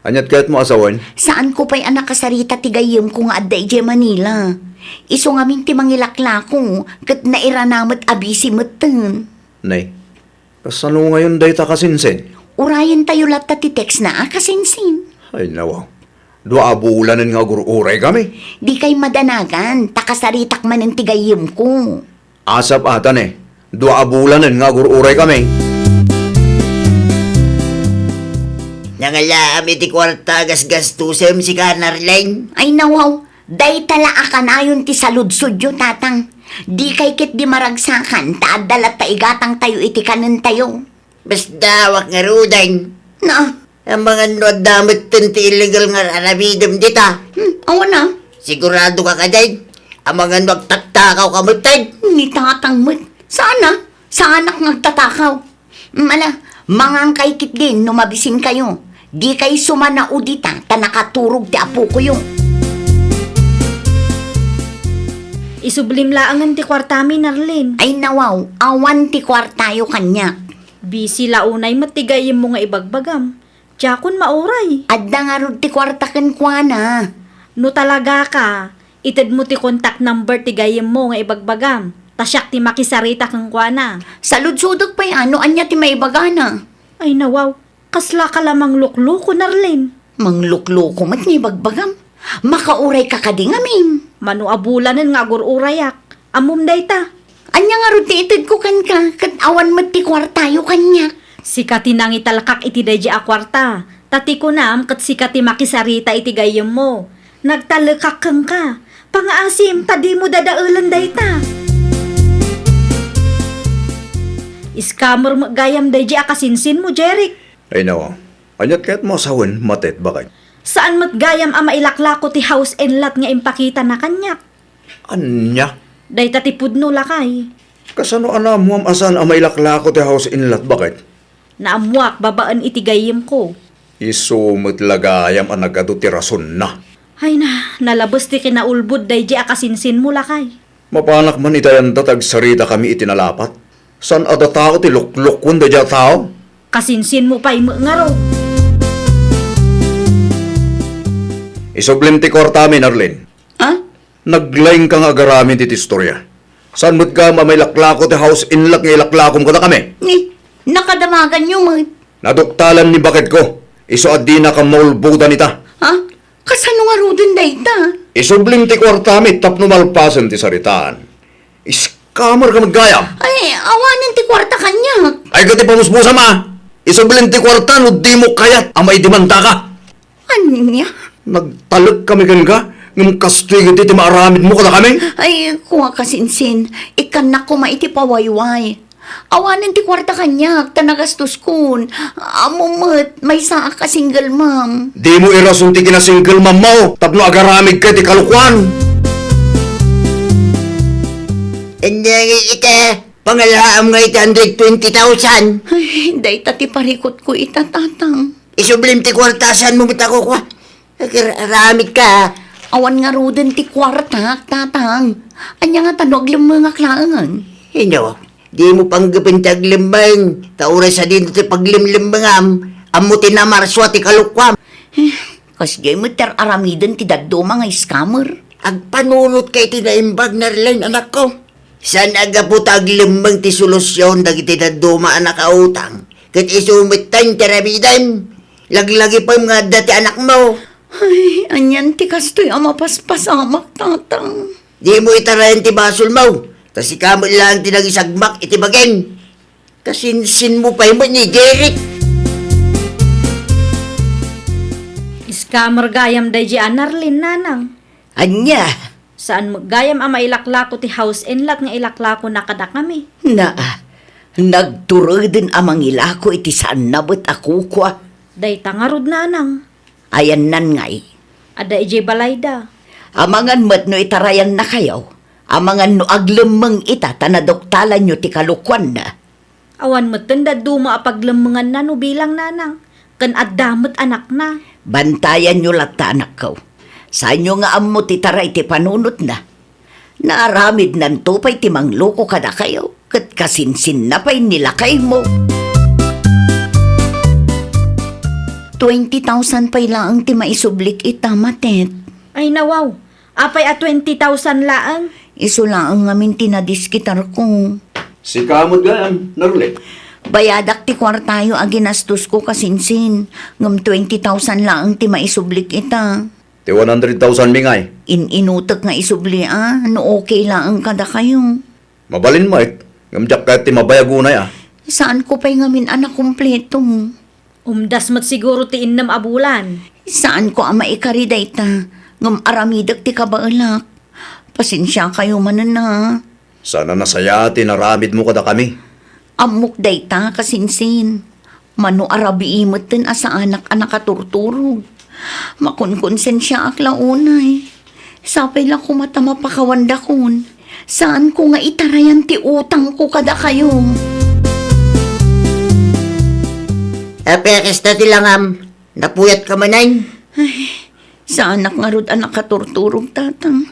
Aniat kayatmo a sawen? Saanko pay a nakasarita ti gayyemko nga adda idiay Manila. Isu ngamin ti mangilaklako, ket nairana met a busy metten. Nay, kasano ngayon dayta, kasinsin? Urayentayo latta ti text na a, kasinsin. Ay, nawaw. Dua a bulanen nga agur-uray kami. Dikay madanagan, ta kasaritak manen ti gayyemko. Asap ata ne, dua a bulanen nga agur-uray kami. Nangalaam iti kuarta a gasgastusem, sika, Narlene? Ay, nawaw, dayta la a kanayon ti saludsodyo, Tatang. Dikay ketdi maragsakan, ta adda latta igatangtayo iti kanentayo. Basta, awan ngaruden. Na? Amangan no adda metten ti illegal nga ar-aramidem dita. Hmm, awan a. Sigurado ka kadin? Amangan no agtattakaw ka metten. Ni Tatang met. Saan a? Saanak nga agtatakaw. Hmm, ala, mangangkay ketdin no mabisinkayo. Dikay sumanao dita ta nakaturog ti apokoyo. Isublim laengen ti kuartami, Narlene. Ay, nawaw, awan ti kuartayo kaniak. Busy la unay met ti gayyemmo nga ibagbagam. Diakon mauray. Adda ngarud ti kuarta kenkuana. No talagaka, itedmo ti contact number ti gayyemmo nga ibagbagam, ta siak ti makisarita kenkuana. Saludsodek pay a no ania ti maibagana. Ay, nawaw, kaslaka la manglukloko, Narlene. Manglukloko met nga ibagbagam. Makaurayka kadi ngamin. Mano a bulanen nga agur-urayak. Ammom dayta. Ania ngarud ti itedko kenka, ket awan met ti kuartayo kaniak? Sika ti nangitalkak iti daydi a kuarta, ta ti kunam ket sika ti makisarita iti gayyemmo. Nagtalekak kenka. Pangaasim ta dimo dadaelen dayta. Scammer met gayam daydi a kasinsinmo, Jeric. Ay, nawa. Aniat kayatmo a sawen, Matet, baket? Saan met gayam a mailaklako ti house and lot nga impakitana kaniak. Ania? Dayta ti pudno, lakay. Kasano a naammuam a saan a mailaklako ti house and lot, baket? Naammuak babaen iti gayyemko. Isu met la gayam a nagadu ti rasonna. Ay na, nalabes ti kinaulbod daydi a kasinsinmo, lakay. Mapanak man iti ayanda ti agsaritakami iti nalapat. Saan a datao ti luklukon daydi a tao? Kasinsinmo pay met ngarud. Isublim ti kuartami, Narlene. Ha? Naglaingka nga agaramid iti istorya. Saan met gayam a mailaklako ti house and lot nga ilaklakom kadakami? Ni, nakadamaganyo met. Naduktalan ni baketko. Isu a dinaka maulbodan ita. Ha? Kasano ngaruden dayta? Isublim ti kuartami tapno malpasen ti saritaan. Scammer ka met gayam. Ay, awanen ti kuarta kaniak. Ay, ket ipamusbusam a. Isublim ti kuarta no dimo kayat a maidemandaka. Ania? Nagtalek kami kenka, ngem kastoy gayam ti maaramidmo kadakami. Ay, kua, kasinsin, ikkannak koma iti pawayway. Awanen ti kuarta kaniak ta nagastoskon. Ammom met, maysaak a single mom. Dimo irason ti kina-single mom mo tapno agaramidka iti kalokuan. Ania nga ita, pangalaam nga iti hundred twenty thousand. Ay, dayta ti parikutko ita, tatang. Isublim ti kuarta, saanmo met a kukua. Agar-, aramidka. Awan ngaruden ti kuartak, tatang. Ania ngata no aglemmengak laeng? Inno, dimo panggepen ti aglemmeng, ta uray sadino ti paglemlemmengam, ammo ti namarsua ti kalokuam. Eh, kasdiay met ti ar-aramiden ti dadduma nga scammer. Agpanunotka iti naimbag, Narlene, anakko. Saan a gapu ta aglemmeng ti solusion dagiti dadduma a nakautang, ket isu metten ti aramidem. Laglagipem nga adda ti anakmo. Ay, anian ti kastoy a mapaspasamak, tatang? Dimo itarayan ti basolmo, ta sika met laeng ti nangisagmak iti bagim. Kasinsinmo pay met ni Derek. Scammer gayam daydi a Narlene, nanang. Ania? Saan met gayam a mailaklako ti house and lot nga ilaklakona kadakami. Naa, nagtureden a mangilako iti saanna met a kukua. Dayta ngarud, nanang. Ayanna ngay? Adda idiay balayda. Amangan met no itarayannakayo. Amangan no aglemmeng ita ta naduktalanyo ti kalokuanna. Awan metten dadduma a paglemmenganna no bilang, nanang, ken adda met anakna. Bantayanyo latta, anakko. Saanyo nga ammo ti taray ti panunotna. Naaramidnanto pay ti mangloko kadakayo, ket kasinsinna pay ni lakaymo. Twenty thousand pay laeng ti maisublik ita, Matet. Ay, nawaw. Apay a twenty thousand laeng? Isu laeng ngamin ti nadiskitarko. Sika met gayam, Narlene. Bayadak ti kuartayo a ginastosko, kasinsin, ngem twenty thousand laeng ti maisublik ita. Ti one hundred thousand mi ngay? In-inutek nga isubli a, no okay laeng kadakayo. Mabalin met, ngem diak kayat ti mabayag unay a. Saanko pay ngamin a nakumpleto. Umdas met siguro ti innem a bulan. Saanko a maikari dayta, ngem aramidek ti kabaelak. Pasensiakayo manen a. Saan a nasayaat ti inaramidmo kadakami. Ammok dayta, kasinsin. Mano a rabii metten a saanak a nakaturturog. Makonkonsensiaak la unay. Sapay la koma ta mapakawandakon. Saanko nga itarayan ti utangko kadakayo. Apay a kasta ti langam, napuyatka manen? Ay, saanak ngarud a nakaturturog, Tatang.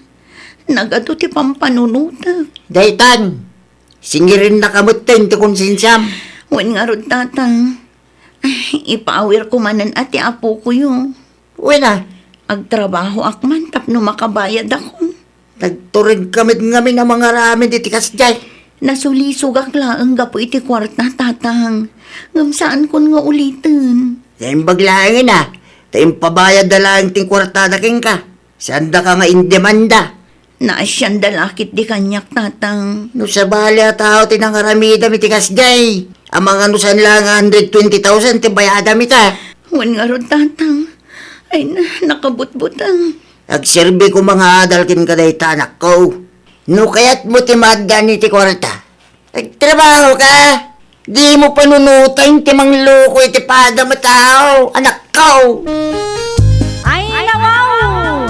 Nagadu ti pampanunotek. Daytan, singirennaka metten ti konsensiam. Wen ngarud, Tatang. Ay, ipaawirko manen a ti apokoyo. Wen a. Agtrabahoak man tapno makabayadakon. Nagturedka met ngamin a mangaramid iti kasdiay. Nasulisogak laeng gapu iti kuarta, Tatang. Ngem saankon nga uliten. Naimbag laengen a, ta impabayadda laeng ti kuartada kenka. Saandaka nga indemanda. Naasianda la ketdi kaniak, Tatang. No sabali a tao ti nangaramidam iti kasdiay, amangan no saan laeng a hundred twenty thousand ti bayadam ita. Wen ngarud, Tatang. Ay na, nakabutbuteng. Agserbi koma nga adal kenka dayta, anakko. No kayatmo ti maaddaan iti kuarta, agtrabahoka. Dimo panunoten ti mangloko iti padam a tao, anakko. Ay, nawaw!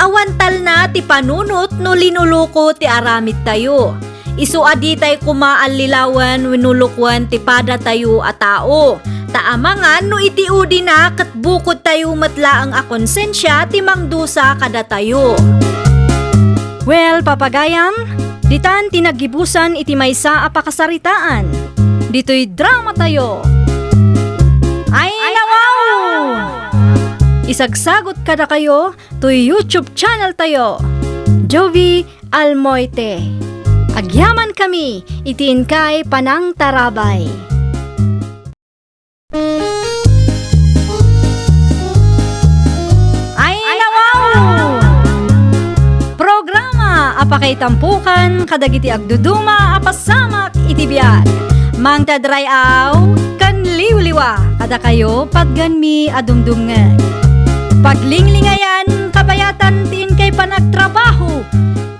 Awan talna, ti panunot no linuluko ti aramidtayo. Isu a ditay koma allilawen wenno lukoen ti padatayo a tao. Ta amangan no iti udina ket bukodtayo met laeng a konsensia ti mangdusa kadatayo. Well, papagayam, ditan ti naggibusan iti maysa a pakasaritaan. Ditoy dramatayo. Ay, nawaw! Isagsagot kadakayo toy YouTube channel tayo, Jovi Almoite. Agyaman kami iti inkay panangtarabay. Ay, nawaw! Programa a pakaitampukan kadagiti agduduma a pasamak iti biag. Mangted ray-aw ken liwliwa kadakayo patgenmi a dumdumngeg. Paglinglingayan, kabayatan ti inkay panagtrabaho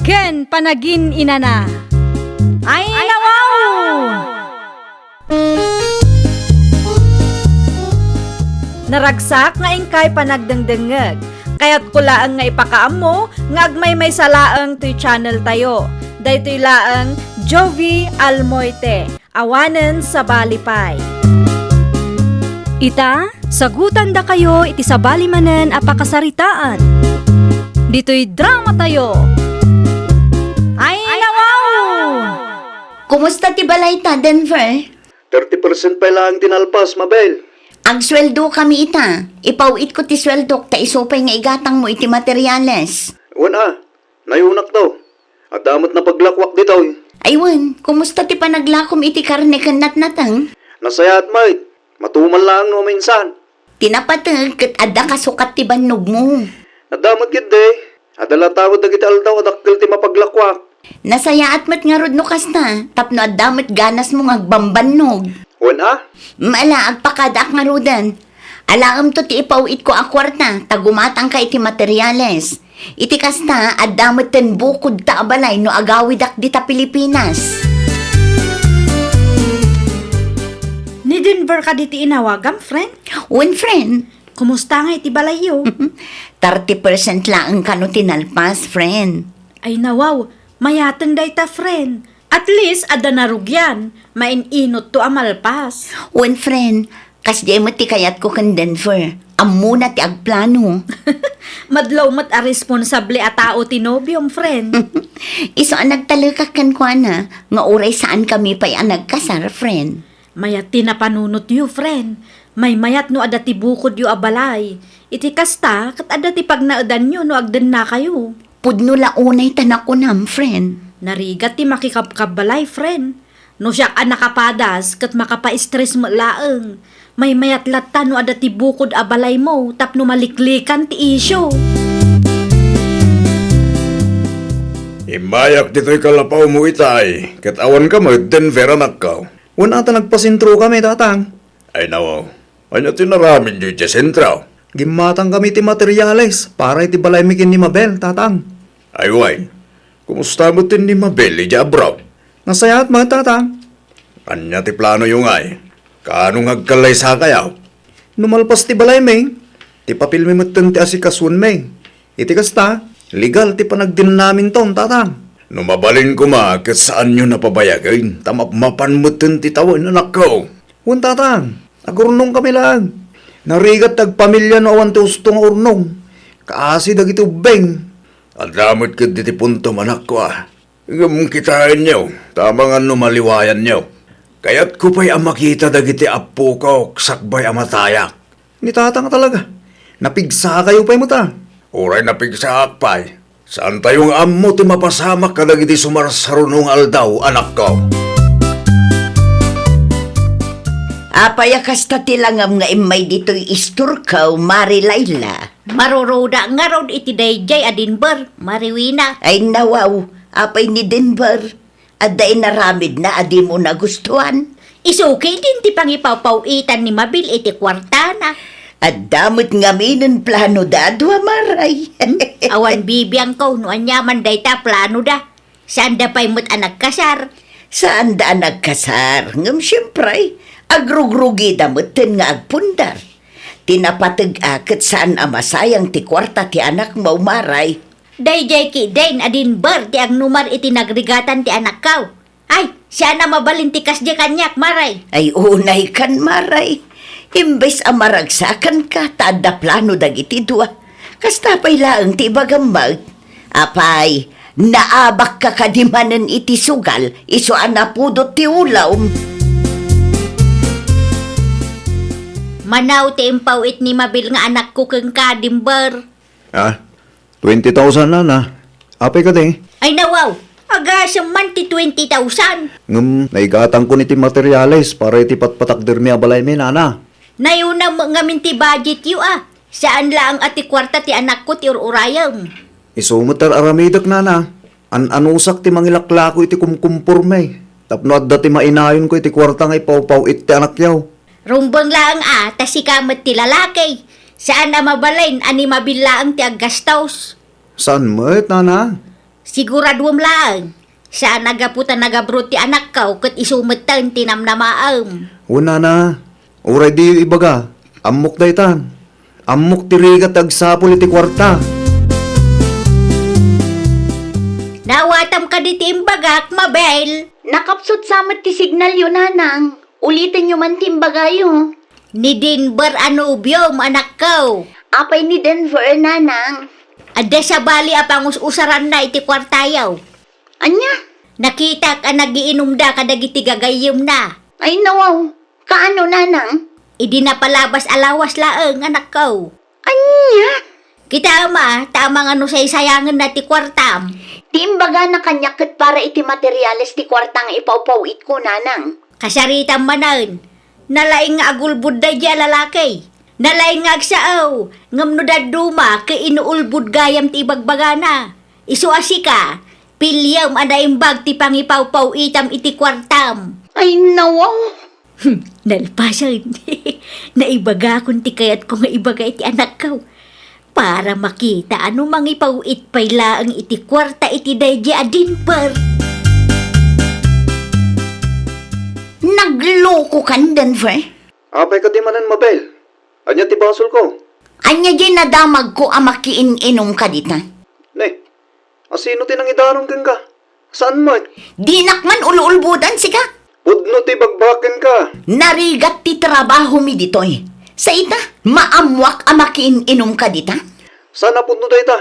ken panagin-inana. Ay, nawaw! Naragsak nga inkay panagdengdengngeg. Kayatko laeng nga ipakaammo nga agmaymaysa laeng toy channel tayo. Daytoy laeng Jovi Almoite, awanen sabali pay. Ita, sagutandakayo iti sabali manen a pakasaritaan. Ditoy dramatayo. Ay, nawaw! Kumusta ti balayta, Denver? Thirty percent pay laeng ti nalpas, Mabel. Agsueldokami ita. Ipaw-itko ti sueldok ta isu pay nga igatangmo iti materyales. Wen a, nayunakto. Adda met napaglakoak ditoy. Ay wen, kumusta ti panaglakom iti karne ken natnateng? Nasayaat met. Matumal laeng no minsan. Ti napateg ket adda kasukat ti bannogmo. Adda met ketdi. Adda latta met dagiti aldaw a dakkel ti mapaglakoak. Nasayaat met ngarud no kasta, tapno adda met ganasmo nga agbambannog. Wen a? Mala, agpakadaak ngaruden. Alaemto ti ipaw-itko a kuarta, ta gumatangka iti materyales. Iti kasta, adda metten bukodta a balay no agawidak dita Pilipinas. Ni Denver kadi ti inawagam, friend? Wen, friend. Kumusta nga iti balayyo? Thirty percent laeng kano ti nalpas, friend. Ay nawaw, mayaten dayta, friend. At least, adda narugian, main-inotto a malpas. Wen, friend, kasdiay met ti kayatko ken Denver. Ammona ti agplano. Madlaw met a responsable a tao ti nobiom, friend. Isu a nagtalekak kenkuana, nga uray saankami pay a nagkasar, friend. Mayat ti napanunotyo, friend. Maymayat no adda ti bukodyo a balay. Iti kasta, ket adda ti pagnaedanyo no agdennakayo. Pudno la unay ta nakunam, friend. Narigat ti makikabkabbalay, friend. No siak a nakapadas, ket makapa-stress met laeng. Maymayat latta no adda ti bukod a balaymo tapno maliklikan ti isyu. Immayak ditoy kalapawmo itay, ket awanka met Denver, anakko. Wen a ta nagpasentrokami, tatang. Ay nawaw, ania ti inaramidyo idiay sentro? Gimmatangkami ti materyales para iti balaymi ken ni Mabel, tatang. Ay wen, kumusta met ni Mabel idiay abroad? Nasayaat met, tatang. Ania ti planoyo ngay? Kaano nga agkallaysakayo? No malpas ti balaymi, ti papelmi metten ti asikasoenmi. Iti kasta, legal ti panagdinnaminton, tatang. No mabalin koma ket saanyo a pabayagen, ta mapmapan metten ti tawen, anakko. Wen, tatang, agurnongkami laeng. Narigat ti agpamilia no awan ti usto nga urnong. Kaasi dagiti ubbing. Adda met ketdi ti puntom, anakko, a. Ngem kitaenyo, ta amangan no maliwayanyo. Kayatko pay a makita dagiti appokok sakbay a matayak. Ni tatang talaga. Napigsakayo pay met a. Uray napigsaak pay, saantayo nga ammo ti mapasamak kadagiti sumarsaruno nga aldaw, anakko. Apay a kasta ti langam nga immay ditoy istorko, Mari Laila? Maruruda ngarud iti daydiay a Denver, Mari Wina. Ay nawaw, apay ni Denver? Adda inaramidna a dimo nagustuan? Isu ketdin ti pangipawpaw-itan ni Mabel iti kuartana. Adda met ngaminen planoda a dua, Maray. Hmm? Awan bibiangko no aniaman dayta planoda. Saanda pay met a nagkasar. Saanda a nagkasar, ngem siempre, agrugrugida metten nga agpundar. Ti napateg a ket saan a masayang ti kuarta ti anakmo, Maray. Daydiay ketdin a Denver ti agnumar iti nagrigatan ti anakko. Ay, saan a mabalin ti kasdiay kaniak, Maray. Ay, unay kan, Maray. Imbes a maragsakanka, ta adda plano dagiti dua. Kasta pay laeng ti ibagam met. Apay, naabakka kadi manen iti sugal, isu a napudot ti ulom. Mano ti impaw-it ni Mabel nga anakko kenka, Denver? Ah, twenty thousand, nana. Apay kadi? Ay, nawaw. Agasem man ti twenty thousand. Ngem, naigatangkon iti materiales para iti patpatakdermi a balaymi, nana. Nayuna met ngamin ti budgetyo, a. Saan laeng a ti kuarta ti anakko ti ur-urayem. Isu met ti ar-aramidek, nana. An-anusak ti mangilaklako iti kumkumpormi. Tapno adda ti mainayonko iti kuarta nga ipawpaw-it ti anakyo. Rumbeng laeng a, ta sika met ti lalaki. Saan a mabalin a ni Mabel laeng ti aggastos. Saan met, nana? Siguraduem laeng. Saan a gapu ta nag-abroad ti anakko ket isu metten ti namnamaem. Wen, nana, uray diyo ibaga, ammok dayta. Ammok ti rigat ti agsapul iti kuarta. Naawatam kadi ti imbagak, Mabel? Nakapsut sa met ti signalyo, nanang. Ulitenyo man ti imbagayo. Ni Denver a nobiom, anakko. Apay ni Denver, nanang? Adda sabali a pangus-usaranna iti kuartayo. Ania? Nakitak a nagiinumda kadagiti gagayyemna. Ay, nawaw. Kaano, nanang? Idi napalabas a lawas laeng, anakko. Ania? Kitaem a, ta amangan no saysayangenna ti kuartam. Ti imbagana kaniak ket para iti materiales ti kuarta nga ipawpaw-itko, nanang. Kasaritam manen. Nalaing nga agulbod daydiay a lalaki. Nalaing nga agsao, ngem no dadduma ket inuulbod gayam ti ibagbagana. Isu a sika, piliem a naimbag ti pangipawpaw-itam iti kuartam. Ay, nawaw. Hmm, nalpasen. Naibagakon ti kayatko nga ibaga iti anakko. Para makita a no mangipaw-it pay laeng iti kuarta iti daydiay a Denver. Naglokokan, Denver? Apay kadi manen, Mabel? Ania ti basolko? Ania diay nadamagko a makiin-inumka dita? Ne, asino ti nangidanon kenka? Saan met? Dinak man ul-ulbodan, sika. Pudno ti ibagbagak kenka. Narigat ti trabahomi ditoy. Sa ita, maammoak a makiin-inumka dita? Saan a pudno dayta?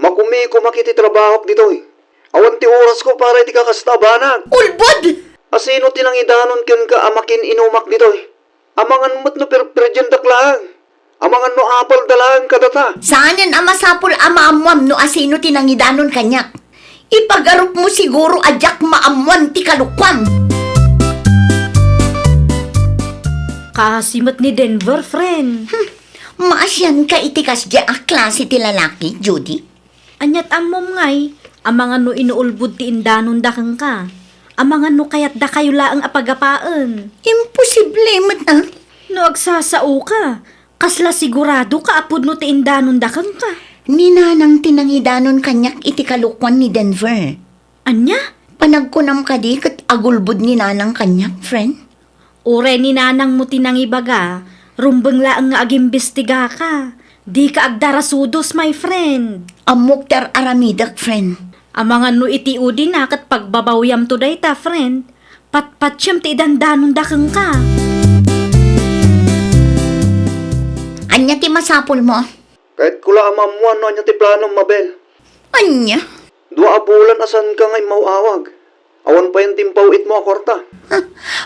Makumikumak iti trabahok ditoy. Awan ti orasko para iti kakasta a banag. Ulbod! Asino ti nangidanon kenka a makiin-inumak ditoy? Amangan met no perperdiendak laeng. Amangan no apalda laeng kadata. Saanen a masapul a maammoam no asino ti nangidanon kaniak. Ipagarupmo siguro a diak maammoan ti kalokuam. Kaasi met ni Denver, friend. Hmm. Maasianka iti kasdiay a klase ti lalaki, Judy? Aniat ammom ngay, amangan no inuulbod ti indanonda kenka, amangan no kayatdakayo laeng a pagapaen. Imposible met, a. No agsasaoka, kasla siguradoka a pudno ti indanonda kenka? Ni nanang ti nangidanon kaniak iti kalokuan ni Denver. Ania? Panagkunam kadi ket agulbod ni nanang kaniak, friend? Uray ni nanangmo ti nangibaga, rumbeng laeng nga agimbestigaka. Dika agdarasudos, my friend. Ammok ti ar-aramidek, friend. Amangan no iti udina ket pagbabawiamto dayta, friend. Patpatiem ti idandanonda kenka. Ania ti masapulmo? Kayatko la a maammoan no ania ti planom, Mabel. Ania? Dua a bulan a saanka nga immaw-awag. Awan payen ti impaw-itmo a kuarta. Ha?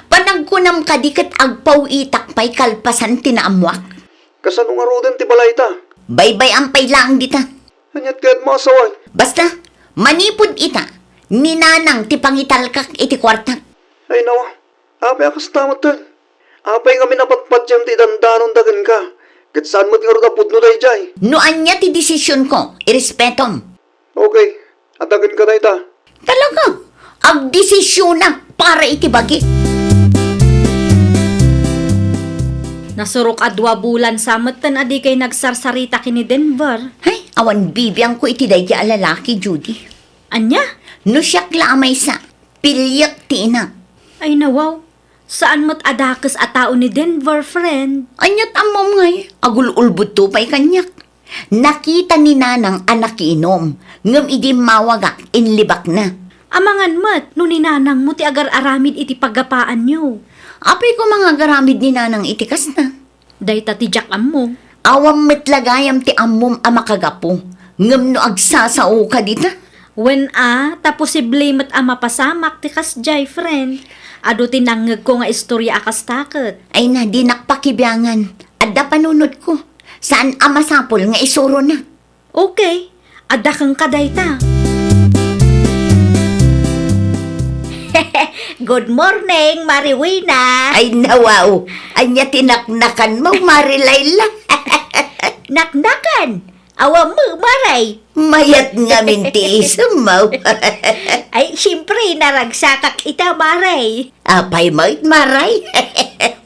Panagkunam kadi ket agpaw-itak pay kalpasan ti naammoak? Kasano ngaruden ti balayta? Baybay-am pay laeng dita. Aniat kayatmo a sawen? Basta, manipud ita, ni nanang ti pangitalkak iti kuarta. Ay, nawa. Apay a kasta metten? Apay ngamin a patpatiem ti idandanonda kenka, ket saan met ngarud a pudno daydiay? No ania ti desisionko, irespetom. Okay, adda kenka dayta. Talaga? Agdesisionak para iti bagi. Nasurok a dua bulan sa metten a dikay nagsarsarita ken ni Denver. Ay, awan bibiangko iti daydiay a lalaki, Judy. Ania? No siak la a maysa, piliek ti inak. Ay, nawaw. Saan met a dakes a tao ni Denver, friend. Aniat ammom ngay, agul-ulbodto pay kaniak. Nakita ni Nanang a nakiinom, ngem idi immawagak, inlibakna. Amangan met no ni Nanangmo ti agar-aramid iti paggapaanyo. Apay koma nga agaramid ni Nanang iti kasta? Dayta ti diak ammo. Awan met la gayam ti ammom a makagapu, ngem no agsasaoka dita? Wen a, ta posible met a mapasamak ti kasdiay, friend. Adu ti nangngegko nga istorya a kasta ket. Ay na, dinak pakibiangan. Adda panunotko. Saan a masapul nga isuronak. Okay, adda kenka dayta. Good morning, Mariwina. Ay, nawaw. Ania ti naknakanmo, Mari Laila? Naknakan? Awan met, Maray. Mayat ngamin ti isemmo. Ay, siyempre, naragsakak ita, Maray. Apay met, Maray?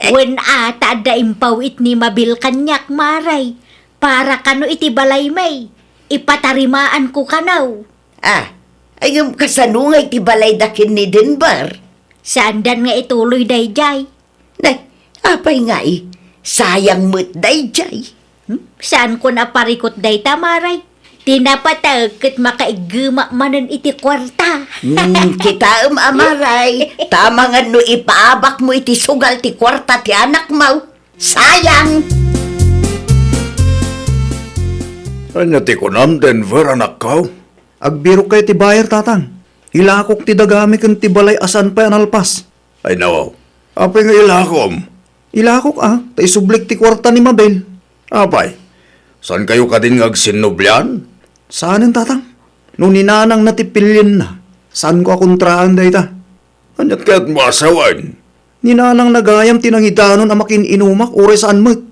Wen a, ta adda impaw-it ni Mabel kaniak, Maray. Para kano iti balay, May. Ipatarimaanko kano. Ah, ay, ngem kasano nga iti balayda ken ni Denver? Saandan nga ituloy daydiay. Nay, apay nga, eh? Sayang met daydiay. Hmm? Saanko a parikut dayta, Maray. Ti napateg ket makaiggema manen iti kuarta. Hmm, kitaem a, Maray. Tama nga no ipaabakmo iti sugal ti kuarta ti anakmo. Sayang! Ania ti kunam, Denver, anakko? Agbirok kay ti buyer, Tatang. Ilakok ti dagami ken ti balay a saan pay a nalpas. Ay, nawaw. Apay nga ilakom? Ilakok, a, ta isublik ti kuarta ni Mabel. Apay, saan kayo kadin nga agsinnublian? Saanen, Tatang. No ni Nanang na ti pilienna, saanko a kontraan dayta. Aniat kayatmo a sawen? Ni Nanang na gayam ti nangidanon a makin-inumak, uray saan met.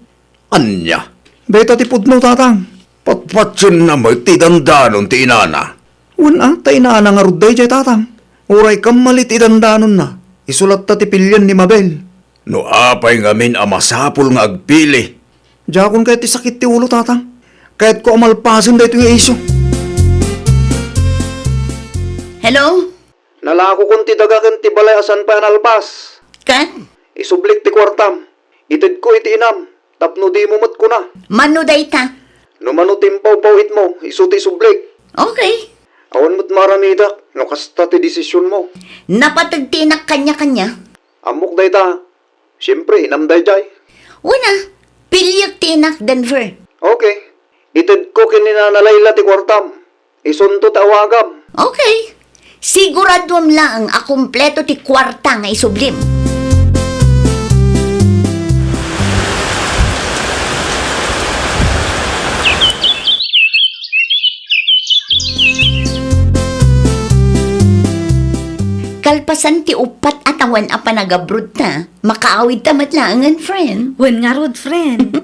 Ania? Dayta ti pudno, Tatang. Patpationenna met ti dandanon ti inana. Wen a, ta inana ngarud daydiay, Tatang. Uray kammali ti dandanonna, isu latta ti pilien ni Mabel. No apay ngamin a masapul nga agpili? Diakon kayat ti sakit ti ulo, Tatang. Kayatko a malpasen daytoy nga isyu. Hello? Nalakokon ti daga ken ti balay a saan pay a nalpas. Ket? Isublik ti kuartam. Itedko iti inam, tapno dimo met kuna. Mano dayta? No mano ti impawpaw-itmo, isu ti isublik. Okay. Awan met maaramidak no kasta ti desisionmo. Napateg ti inak kaniak. Ammok dayta. Siempre, inam daydiay. Wen a, piliek ti inak, Denver. Okay. Itedko ken ni Nana Laila ti kuartam. Isunto ti awagam. Okay. Siguraduem laeng a kompleto ti kuarta nga isublim. Kalpasan ti uppat a tawen a panagabrodta, makaawidta met laengen, friend. Wen ngarud, friend.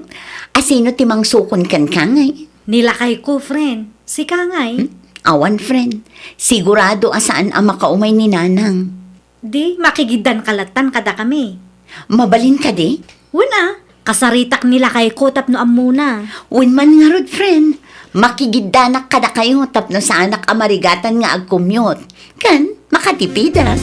Asino ti mangsukon kenka, ngay? Ni lakayko, friend. Sika, ngay? Hmm? Awan, friend. Sigurado a saan a makaumay ni Nanang. Di, makigiddanka lattan kadakami. Mabalin kadi? Wen a, kasaritak ni lakayko tapno ammona. Wen man ngarud, friend. Makigiddanak kadakayo tapno saanak a marigatan nga agcommute. Ken, makatipidak.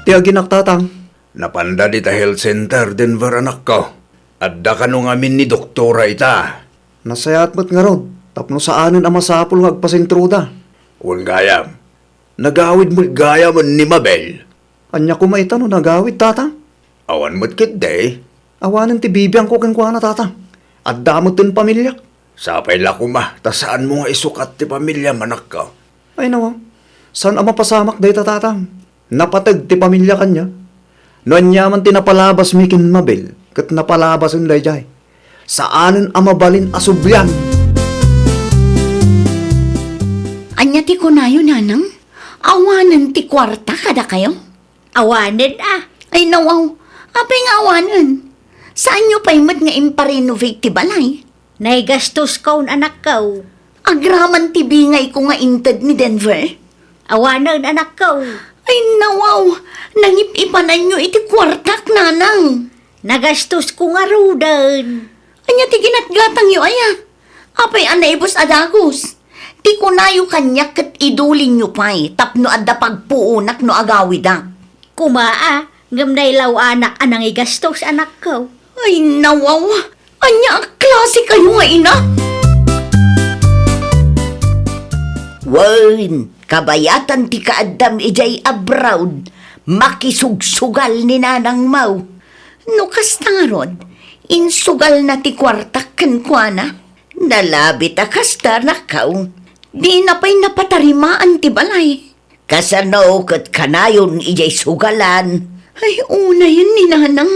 Ti aginak, Tatang. Napanda dita health center, Denver, anakko. Adda kano ngamin ni doktora ita. Nasayaat met ngarud, tapno saanen a masapul nga agpasentroda. Wen gayam. Nagawid met gayamen ni Mabel. Ania koma ita no nagawid, Tatang? Awan met ketdi. Awanen ti bibiangko kenkuana, Tatang. Adda met ti pamiliak. Sapay la koma, ta saanmo nga isukat ti pamiliam, anakko. Ay, nawaw. Saan a mapasamak dayta, Tatang? Napateg ti pamiliak ania? No aniaman ti napalabasmi ken Mabel, ket napalabasen daydiay. Saanen a mabalin a sublian. Ania ti kunayo, Nanang? Awanen ti kuarta kadakayo? Awanen a. Ay, nawaw. Apay nga awanen? Saanyo pay met nga imparenovate ti balay? Naigastoskon, anakko. Agraman ti bingayko nga inted ni Denver? Awanen, anakko. Ay, nawaw. Nangip-ipananyo iti kuartak, Nanang. Nagastosko ngaruden. Ania ti ginatgatangyo aya? Apay a naibus a dagus? Ti kunayo kaniak ket idulinyo pay tapno adda pagpuonak no agawidak. Umaa, ngem nailaw-anak a nangigastos, anakko. Ay, nawaw! Ania a klase kayo nga ina? Wen, kabayatan ti kaaddam idiay abroad, makisugsugal ni nanangmo. No kasta ngarud, insugalna ti kuartak kenkuana. Nalabit a kasta, anakko. Dina pay napatarimaan ti balay. Kasano ket kanayon idiay sugalan? Ay, unayen ni nanang.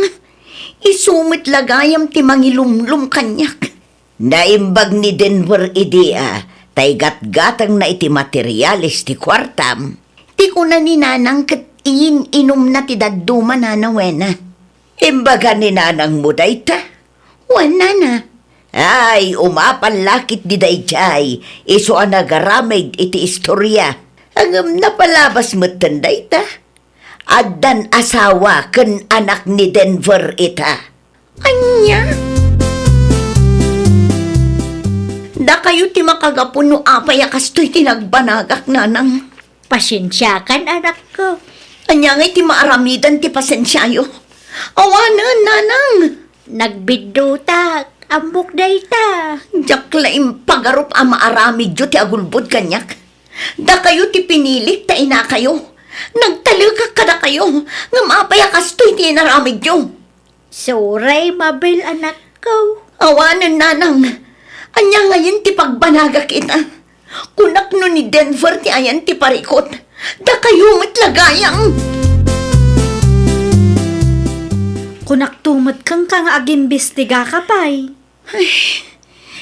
Isu met la gayam ti mangilumlom kaniak. Naimbag ni Denver idi a, ta igatgatangna iti materiales ti kuartam. Ti kuna ni nanang ket iin-inumna ti dadduma, nana, wen a. Imbaga ni nanangmo dayta? Wen, nana. Ay, umapan la ketdi daydiay, isu a nagaramid iti istoria. Ngem napalabas metten dayta. Addan asawa ken anak ni Denver ita. Ania? Dakayo ti makagapu no apay a kastoy ti nagbanagak, nanang. Pasensiakan, anakko. Ania ngay ti maaramidan ti pasensiayo? Awanen, nanang. Nagbiddutak. Ammok dayta. Diak la impagarup a maaramidyo ti agulbod kaniak. Dakayo ti pinilik ta inakayo. Nagtalekak kadakayo, ngem apay a kastoy ti inaramidyo? Sorry, Mabel, anakko. Awanen, nanang. Ania ngayen ti pagbanagak ita? Kunak no ni Denver ti ayan ti parikut, dakayo met la gayam. Kunakto met kenka nga agimbistigaka pay. Ay,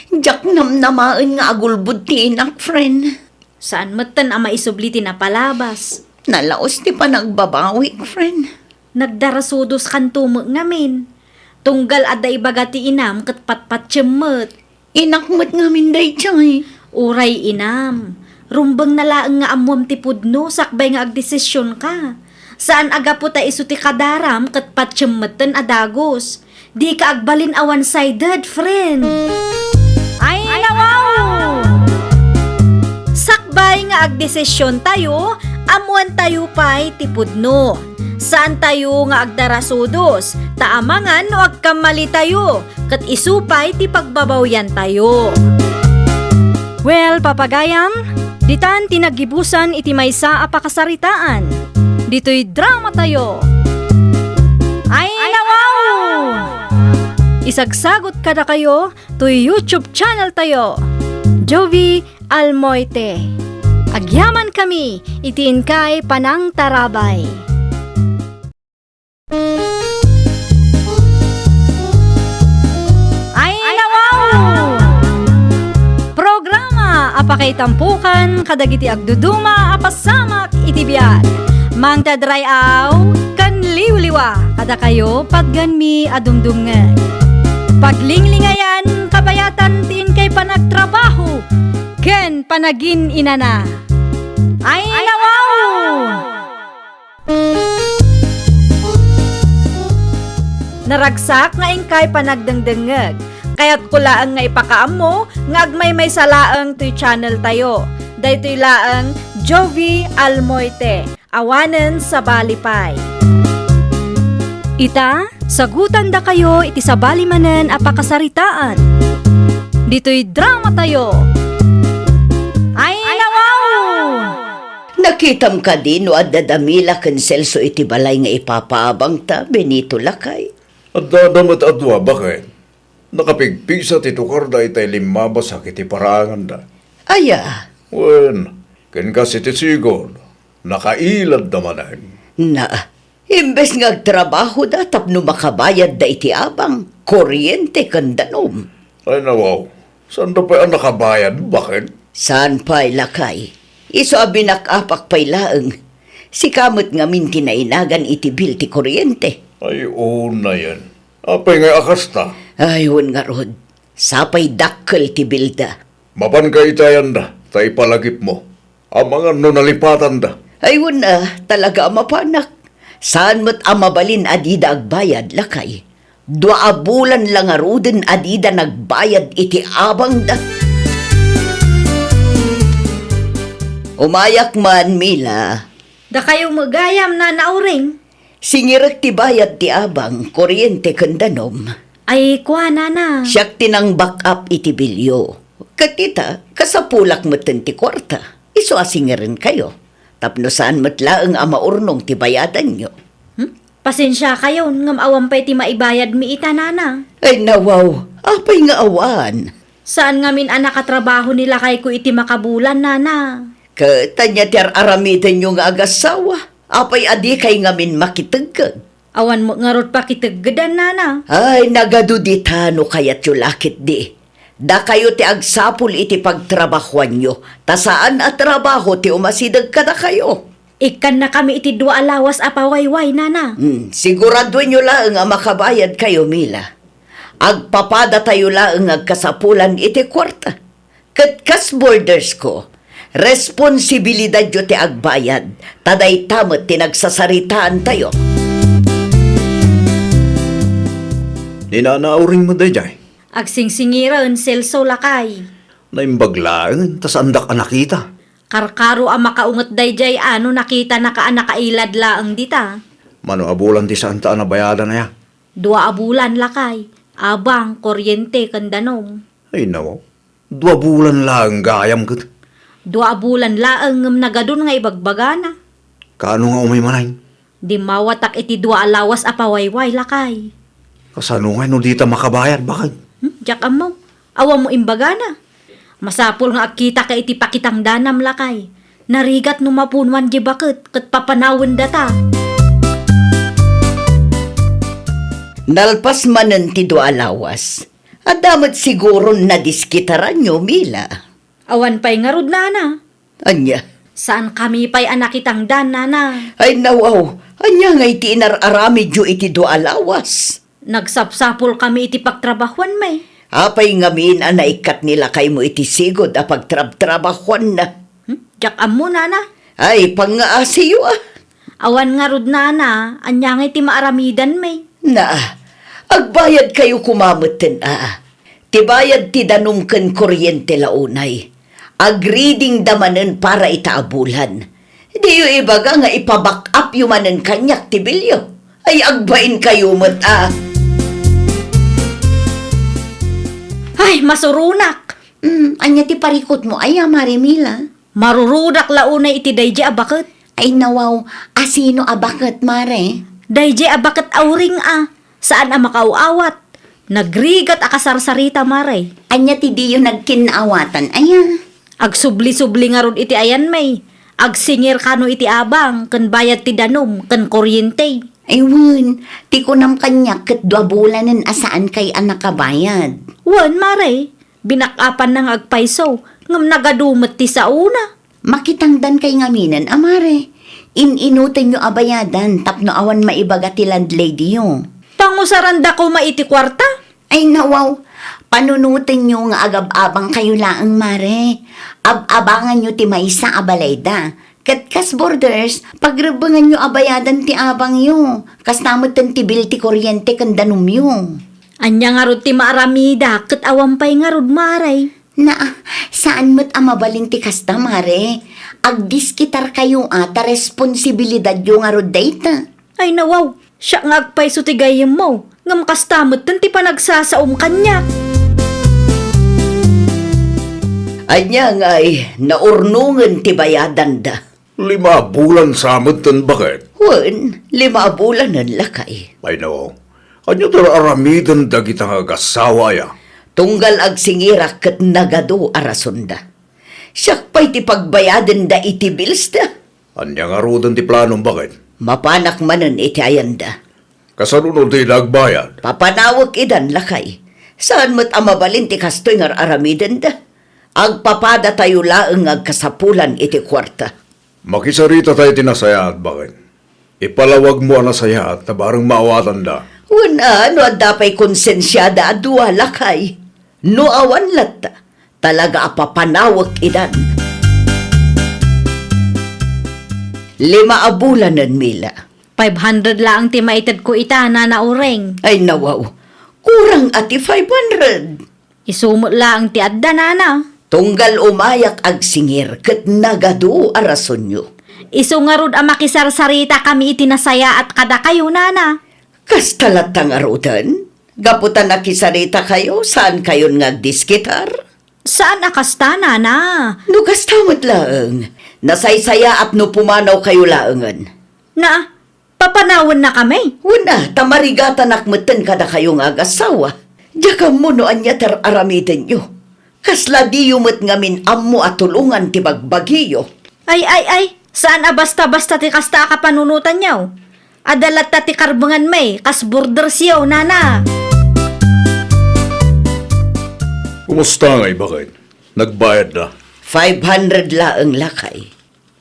diak namnamaen nga agulbod ti inak, friend. Saan metten a maisubli ti napalabas. Nalaos ti panagbabawik, friend. Nagdarasudos kanto met ngamin. Tunggal adda ibaga ti inam ket patpatiem met. Inak met ngamin daydiay. Uray inam, rumbengna laeng nga ammoam ti pudno sakbay nga agdesisionka. Saan a gapu ta isu ti kadaram ket patiem metten a dagus. Dika agbalin a one-sided, friend. Ay, nawaw! Sakbay nga agdesisiontayo, ammoantayo pay ti pudno. Saantayo nga agdarasudos, ta amangan no agkammalitayo, ket isu pay ti pagbabawyantayo. Well, papagayam, ditan ti naggibusan iti maysa a pakasaritaan. Ditoy dramatayo. Ay, nawaw! Isagsagot kadakayo toy YouTube channel tayo, Jovi Almoite. Agyamankami iti inkay panangtarabay. Ay, nawaw! Programa a pakaitampokan kadagiti agduduma a pasamak iti biag. Mangted ray-aw ken liwliwa kadakayo patgenmi a dumdumngeg. Paglinglingayan, kabayatan ti inkay panagtrabaho ken panagin-inana. Ay, nawaw! Naragsak nga inkay panagdengdengngeg. Kayatko laeng nga ipakaammo nga agmaymaysa laeng toy channel tayo. Daytoy laeng Jovi Almoite, awanen sabali pay. Ita, sagutandakayo iti sabali manen a pakasaritaan. Ditoy dramatayo. Ay, nawaw! Nakitam kadi no adda da Mila ken Celso iti balay nga ipapaabangta, Benito, lakay? Adda da met a dua, baket. Nakapigpigsa ti tukarda itay limmabas a ket iti paraanganda. Aya? Wen, ken kas iti sigud, nakailadda manen. Na, imbes nga agtrabahoda tapno makabayadda iti abang, kuryente, ken danum. Ay, nawaw. Saanda pay a nakabayad, baket? Saan pay, lakay. Isu a binak-apak pay laeng. Sika met ngamin ti nainagan iti bill ti kuryente. Ay, unayen. Apay ngay a kasta? Ay, wen ngarud. Sapay dakkel ti billda. Mapanka itayanda, ta ipalagipmo. Amangan no nalipatanda. Ay, wen a, talaga a mapanak. Saan met a mabalin a dida agbayad, lakay. Dua a bulan la ngaruden a dida nagbayad iti abangda. Umayak man, Mila. Dakayo met gayam, Nana Auring. Singirek ti bayad ti abang, kuryente ken danum. Ay, kua, nana. Siak ti nang-back up iti bilyo. Ket ita, kasapulak metten ti kuarta. Isu a singirenkayo. Tapno saan met laeng a maurnong ti bayadanyo. Hmm? Pasensiakayon, ngem awan pay ti maibayadmi ita, nana. Ay, nawaw, apay nga awan? Saan ngamin a nakatrabaho ni lakayko iti makabulan, nana. Ket ania ti ar-aramidenyo nga agassawa? Apay a dikay ngamin makitegged? Awan met ngarud pakiteggedan, nana. Ay, nagadu dita no kayatyo la ketdi. Dakayo ti agsapul iti pagtrabahuanyo, ta saan a trabaho ti umasideg kadakayo. Ikkannakami iti dua a lawas a pawayway, nana. Hmm, siguraduenyo laeng a makabayadkayo, Mila. Agpapadatayo laeng nga agkasapulan iti kuarta. Ket kas boarders ko, responsibilidadyo ti agbayad, ta dayta met ti nagsasaritaantayo. Ni Nana Auring met daydiay? Agsingsingiren, Celso, lakay. Naimbag laeng, ta saandak a nakita. Karkaro a makaunget daydiay a no nakitanaka a nakailad laeng dita. Mano a bulan ti saanta a nabayadan aya? Dua a bulan, lakay. Abang, kuryente, ken danum. Ay, nawaw. Dua bulan laeng gayam ket. Dua a bulan laeng ngem nagadun nga ibagbagana. Kaano nga umay manen? Dimmawatak iti dua a lawas a pawayway, lakay. Kasano nga no dita makabayad, baket? Hmm, diak ammo. Awan mo imbagana. Masapul nga agkitaka iti pakitangdanam, lakay. Narigat no mapunuan di baket ket papanawendata. Nalpas manen ti dua a lawas. Adda met siguron nadiskitaranyo, Mila. Awan pay ngarud, nana. Ania? Saankami pay a nakitangdan, nana. Ay, nawaw. Ania ngay ti inar-aramidyo iti dua a lawas? Nagsapsapulkami iti pagtrabahuanmi. Apay ngamin a naikkat ni lakaymo iti sigud a pagtrabtrabahuanna? Hmm? Diak ammo, nana. Ay, pangngaasiyo, a. Awan ngarud, nana, ania ngay ti maaramidanmi? Na, agbayadkayo koma metten, a. Ti bayad ti danum ken kuryente la unay. Agreadingda manen para ita a bulan. Diyo ibaga nga ipa-back up yo manen kaniak ti bilyo. Ay, agbainkayo met, a. Ay, masuronak! Mm, ania ti parikutmo aya, Mare Mila? Marurudak la unay iti daydiay a baket. Ay, nawaw, asino a baket, Mare? Daydiay a baket, Auring, a. Saan a makaaw-awat. Nagrigat a kasarsarita, Mare. Ania ti diyo nagkinnaawatan aya? Agsubli-subli ngarud iti ayanmi. Agsingir kano iti abang, ken bayad ti danum, ken kuryente. Ay, wen, ti kunam kaniak ket dua bulanen a saankay a nakabayad. Wen, Mare. Binak-apanna nga agpayso, ngem nagadu met ti saona. Makitangdankay ngaminen a, Mare. In-inutenyo a bayadan tapno awan maibaga ti landladyyo. Pangusaranda koma iti kuarta? Ay, nawaw. Panunotenyo nga agab-abangkayo laeng, Mare. Ab-abanganyo ti maysa a balayda. Ket kas boarders, pagrebbenganyo a bayadan ti abangyo. Kasta metten ti bill ti kuryente ken danumyo. Ania ngarud ti maaramidak ket awan pay ngarud, Mare? Naa, saan met a mabalin ti kasta, Mare. Agdiskitarkayo a ta responsibilidadyo ngarud dayta. Ay, nawaw, siak nga agpayso ti gayyemmo, ngem kasta metten ti panagsasaom kaniak. Ania ngay, naurnongen ti bayadanda? Lima a bulan sa metten, baket? Wen, lima a bulanen, lakay. Ay, no. Ania ti ar-aramiden dagita nga agassawa aya? Tunggal agsingirak ket nagadu a rasonda. Siak pay ti pagbayadenda iti billsda. Ania ngaruden ti planom, baket? Mapanak manen iti ayanda. Kasano no dida agbayad? Papanawek idan, lakay. Saan met a mabalin ti kastoy nga ar-aramidenda. Agpapadatayo laeng nga agkasapulan iti kuarta. Makisarita tayo iti nasayaat, baket. Ipalawagmo a nasayaat ta bareng maawatanda. Wen a, no adda pay konsensiada a dua, lakay. No awan latta, talaga a papanawek idan. Lima a bulanen, Mila. Five hundred laeng ti maitedko ita, Nana Uring. Ay, nawaw. Kurang a ti five hundred. Isu met laeng ti adda, Nana. Tunggal umayak agsingir ket nagadu a rasonyo. Isu ngarud a makisarsaritakami iti nasayaat kadakayo, nana. Kasta latta ngaruden? Gapu ta nakisaritakayo, saankayon nga agdiskitar? Saan a kasta, nana. No kasta met laeng, nasaysayaat no pumanawkayo laengen. Na, papanawennakami? Wen a, ta marigatanak metten kadakayo nga agassawa. Diak ammo no ania ti ar-aramidenyo. Kasla diyo met ngamin ammo a tulongan ti bagbagiyo. Ay, ay, ay, saan a basta-basta ti kasta a kapanunotanyo. Adda latta ti karbenganmi, kas bordersyo, nana. Kumusta ngay, baket? Nagbayad na? Five hundred laeng, lakay.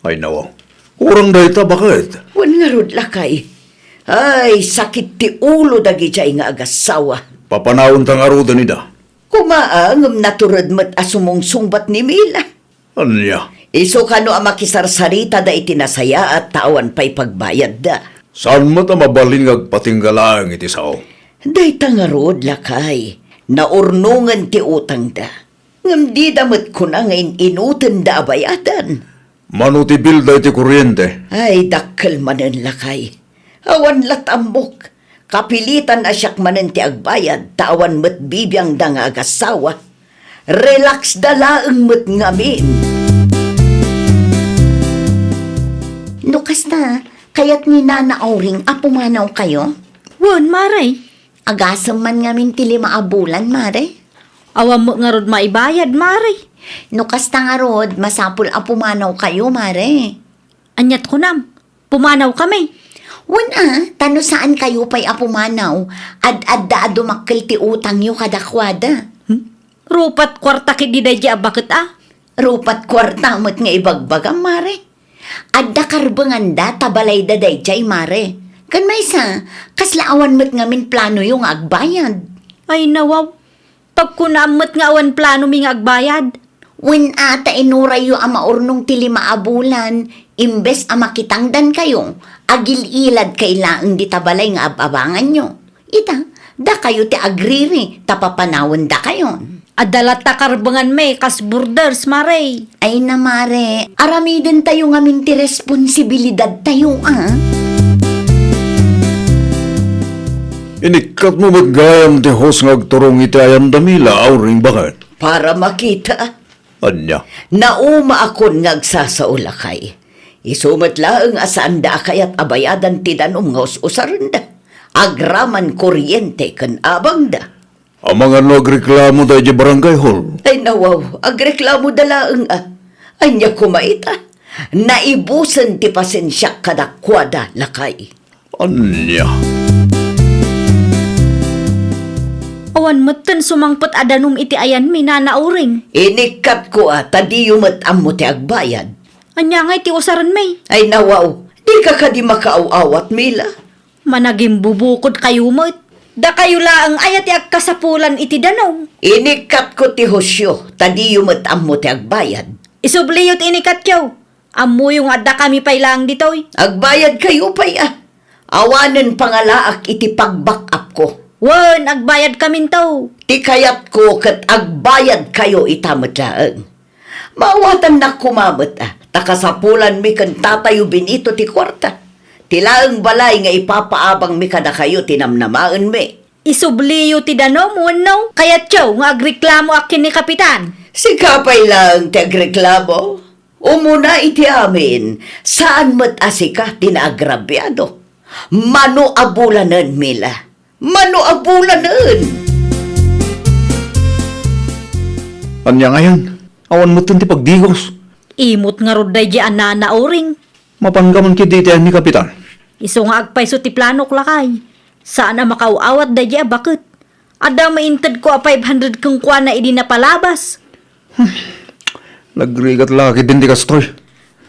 Ay, nawaw. Kurang dayta, baket? Wen ngarud, lakay. Ay, sakit ti ulo dagidiay nga agassawa. Papanawenta ngaruden ida. Koma, ngem natured met a sumungsungbat ni Mila. Ania? Isu kano a makisarsaritada iti nasayaat ta awan pay pagbayadda. Saan met a mabalin nga agpatingga laeng iti sao? Dayta ngarud, lakay. Naurnongen ti utangda. Ngem dida met kuna nga in-inutenda a bayadan. Mano ti bilda iti kuryente? Ay, dakkel manen, lakay. Awan lat ammok. Kapilitan a siak manen ti agbayad, ta awan met bibiangda nga agassawa. Relax da laeng met ngamin. No kasta, kayat ni Nana Auring a pumanawkayo? Wen, mare. Agasem man ngamin ti lima a bulan, mare. Awan met ngarud maibayad, mare. No kasta ngarud, masapul a pumanawkayo, mare. Aniat kunam? Pumanawkami? Wen a, ta no saankayo pay a pumanaw, ad-adda a dumakkel ti utangyo kadakuada. Hmm? Rupat kuarta ketdi daydi a baket a? Rupat kuarta met nga ibagbagam, mare. Adda karbenganda ta balayda daydiay, mare. Ken maysa, kasla awan met ngamin planoyo nga agbayad? Ay, nawaw. Pagkunaam met nga awan planomi nga agbayad. Wen a, ta inurayyo a maurnong ti lima a bulan, imbes a makitangdankayo, agil-iladkay laeng dita balay nga ab-abanganyo. Ita, dakayo ti agriri, ta papanawendakayon. Adda latta karbenganmi kas borders, mare. Ay na, mare, aramidentayo ngamin ti responsibilidadtayo, a. Inikkatmo met gayam ti hose nga agturong iti ayanda, Mila, Auring, baket? Para makita. Ania? Naumaakon nga agsasao, lakay. Isu met laeng a saanda a kayat a bayadan ti danum nga us-usarenda. Agraman kuryente ken abangda. Amangan no agreklamo daydi barangay hall? Ay, nawaw, agreklamoda laeng a. Ania koma ita? Naibusen ti pasensiak kadakuada, lakay. Ania? Awan metten sumangpet a danum iti ayanmi, Nana Auring. Inikkatko a ta diyo met ammo ti agbayad. Ania ngay ti usarenmi? Ay, nawaw, dika kadi makaaw-awat, Mila? Managimbubukod kayo met. Dakayo laeng aya ti agkasapulan iti danum? Inikkatko ti hosyo, ta diyo met ammo ti agbayad. Isubliyo ti inikkatyo. Ammoyo nga addakami pay laeng ditoy. Agbayadkayo pay a. Awanen pangalaak iti pag-back up ko. Wen, agbayadkaminto. Ti kayatko ket agbayadkayo ita met laeng. Maawatannak koma met a, ta kasapulanmi ken tatayo Benito ti kuarta. Ti laeng balay nga ipapaabangmi kadakayo ti namnamaenmi. Isubliyo ti danum wenno kayatyo nga agreklamoak ken ni Kapitan? Sika pay laeng ti agreklamo. Umuna iti amin, saan met a sika ti naagrabiado. Mano a bulanen, Mila. Mano a bulanen! Ania ngayen? Awan metten ti pagdigos. Imot ngarud daydi a Nana Auring. Mapanka man ketdi iti ayan ni Kapitan? Isu nga agpayso ti planok, lakay. Saan a makaaw-awat daydi a baket. Adda maintedko a five hundred kenkuana idi napalabas. Nagrigat la ketdin ti kastoy.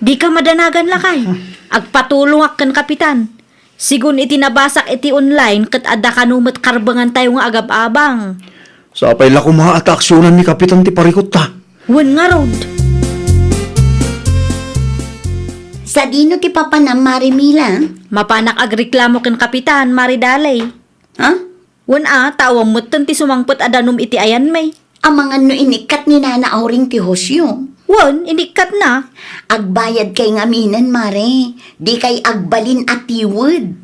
Dika madanagan, lakay. Agpatulongak ken Kapitan. Sigun iti nabasak iti online ket adda kano met karbengantayo nga agab-abang. Sapay la koma a ta aksionan ni Kapitan ti parikutta. Wen ngarud. Sadino ti papanam, Mare Mila? Mapanak agreklamo ken Kapitan, Mare Daley. Ha? Wen a, ta awan metten ti sumangpet a danum iti ayanmi. Amangan no inikkat ni Nana Auring ti hosyo. Wen, inikkatna. Agbayadkay ngaminen, Mare. Dikay agbalin a tiwed.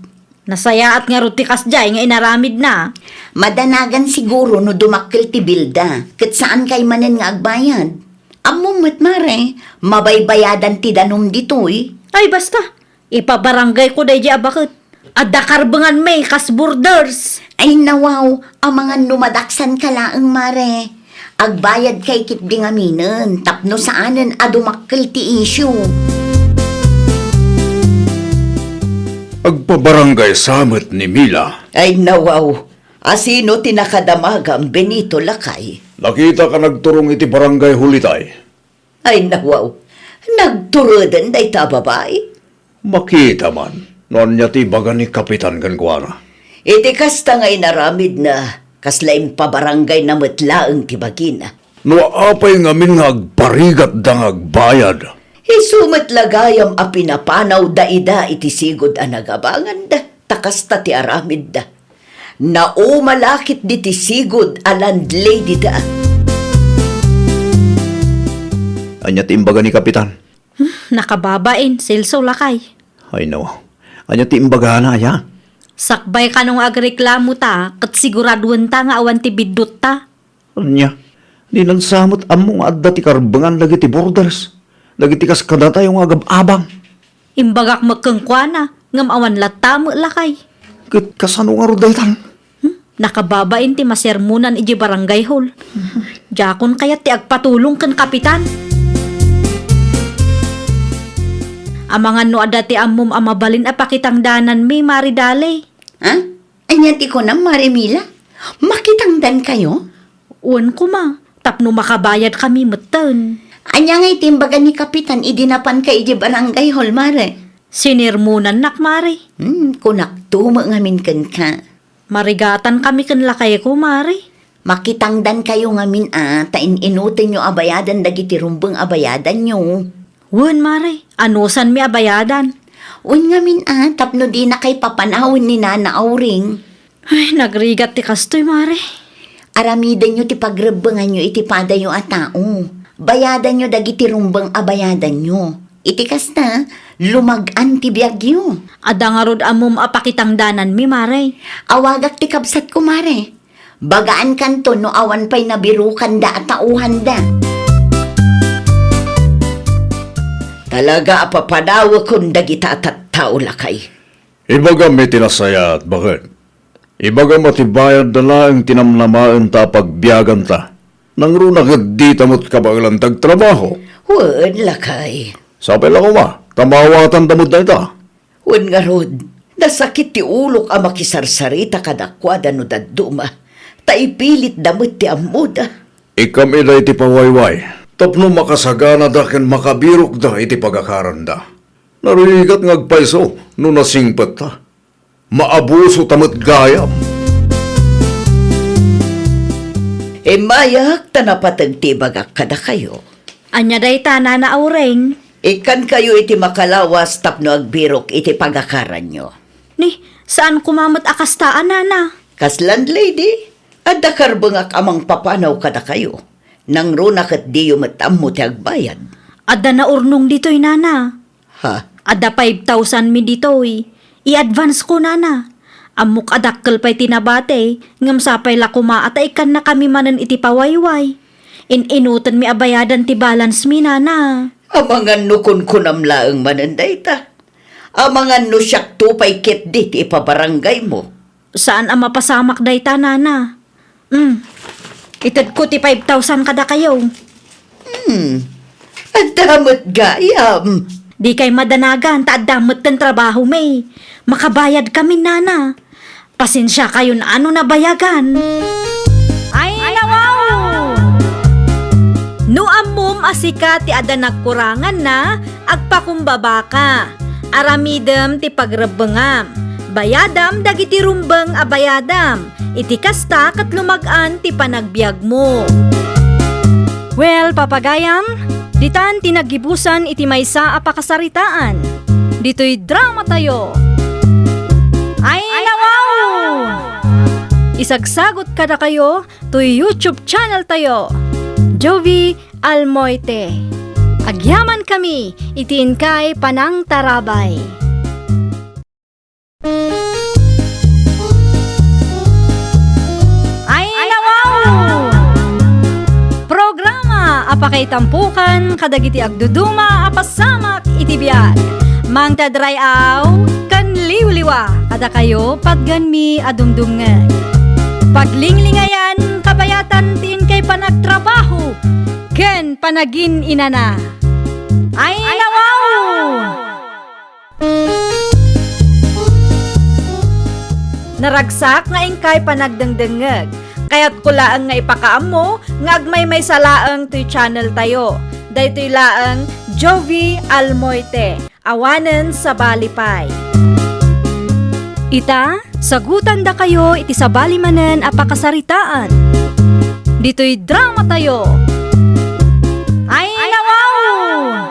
Nasayaat ngarud ti kasdiay nga inaramidna. Madanagan siguro no dumakkel ti bilda, ket saankay manen nga agbayad. Ammom met, Mare, mabaybayadan ti danum ditoy. Ay, basta. Ipabaranggayko daydi a baket. Adda karbenganmi kas borders. Ay, nawaw, amangan no madaksanka laeng, Mare. Agbayadkay ketdi ngaminen tapno saanen a dumakkel ti isyu. Agpabaranggay sa met ni Mila. Ay, nawaw, asino ti nakadamagam, Benito, lakay? Nakitak a nagturong iti barangay hall itay. Ay, nawaw, nagtureden dayta a babai? Makita man no ania ti ibaga ni Kapitan kenkuana. Iti kasta nga inaramidna, kasla impabaranggayna met laeng ti bagina. No apay ngamin nga agparigatda nga agbayad? Isu met la gayam a pinapanawda ida iti sigud a nagabanganda, ta kasta ti aramidda. Nauma la ketdi ti sigud a landladyda. Ania ti imbaga ni Kapitan? Hmm, nakababain, Celso, lakay. Ay, no. Ania ti imbagana, aya? Sakbay kano nga agreklamota, ket siguraduenta nga awan ti biddotta. Ania? Dinan sa met ammo nga adda ti karbengan dagiti borders, dagiti kas kadatayo nga agab-abang. Imbagak met kenkuana, ngem awan latta met, lakay. Ket kasano ngarud daytan? Hmm? Nakababain ti masermonan idiay barangay hall. Diakon kayat ti agpatulong ken Kapitan. Amangan no adda ti ammom a mabalin a pakitangdananmi, Mare Dale. Ha? Ania ti kunam, Mare Mila? Makitangdankayo? Wen koma, tapno makabayadkami metten. Ania ngay ti imbaga ni Kapitan idi napanka idiay barangay hall, Mare? Sinermonannak, Mare. Hmm, kunakto met ngamin kenka. Marigatankami ken lakayko, Mare. Makitangdankayo ngamin a, ta in-inutenyo a bayadan dagiti rumbeng a bayadanyo. Wen, Mare, anusanmi a bayadan. Wen ngamin a, tapno dinakay papanawen ni Nana Auring. Ay, nagrigat ti kastoy, Mare. Aramidenyo ti pagrebbenganyo iti padayo a tao. Bayadanyo dagiti rumbeng a bayadanyo. Iti kasta, lumag-an ti biagyo. Adda ngarud ammom a pakitangdananmi, Mare. Awagak ti kabsatko, Mare. Bagaankanto no awan pay nabirokanda a taohanda. Talaga a papanawekon dagita a tattao, lakay. Ibagam iti nasayaat, baket. Ibagam a ti bayadda laeng ti namnamaenta a pagbiaganta. Nangruna ket dita met kabaelan ti agtrabaho. Wen, lakay. Sapay la koma, ta maawatanda met dayta. Wen ngarud, nasakit ti ulok a makisarsarita kadakuada no dadduma, ta ipilitda met ti ammoda. Ikkam ida iti pawayway, tapno makasaganada ken makabirokda iti pagakaranda. Narigat nga agpayso no nasingpetta. Maabusota met gayam. Immayak ta napateg ti ibagak kadakayo. Ania dayta, Nana Auring? Ikkankayo iti makalawas tapno agbirok iti pagakaranyo. Ni, saan koma met a kasta a, Nana? Kas landlady, adda karbengak a mangpapanaw kadakayo. Nangruna ket diyo met ammo ti agbayad. Adda naurnong ditoy, Nana. Ha? Adda five thousand mi ditoy. I-advance ko, Nana. Ammok a dakkel pay ti nabati, ngem sapay la koma a ta ikkannakami manen iti pawayway. In-inutenmi a bayadan ti balance mi, Nana. Amangan no kunkunam laeng manen dayta. Amangan no siakto pay ketdi ti ipabaranggaymo. Saan a mapasamak dayta, Nana. Hmm. Itedko ti five thousand kadakayo. Hmm. Adda met gayam. Dikay madanagan ta adda metten trabahomi. Makabayadkami, Nana. Pasensiakayon a no nabayagan. Ay, nawaw! No ammom a sika ti adda nagkuranganna, agpakumbabaka. Aramidem ti pagrebbengam. Bayadam dagiti rumbeng a bayadam. Iti kasta ket lumag-an ti panagbiagmo. Well, papagayam, ditan ti naggibusan iti maysa a pakasaritaan. Ditoy dramatayo. Ay, nawaw! Isagsagot kadakayo toy YouTube channel tayo, Jovie Almoite. Agyamankami iti inkay panangtarabay. Ay, nawaw! Programa a pakaitampukan kadagiti agduduma a pasamak iti biag. Mangted ray-aw ken liwliwa kadakayo patgenmi a dumdumngeg. Paglinglingayan, kabayatan ti inkay panagtrabaho ken panagin-inana. Ay, nawaw! Naragsak nga inkay panagdengdengngeg. Kayatko laeng nga ipakaammo nga agmaymaysa laeng toy channel tayo. Daytoy laeng Jovie Almoite, awanen sabali pay. Ita, sagutandakayo iti sabali manen a pakasaritaan. Ditoy drama tayo. Ay, nawaw!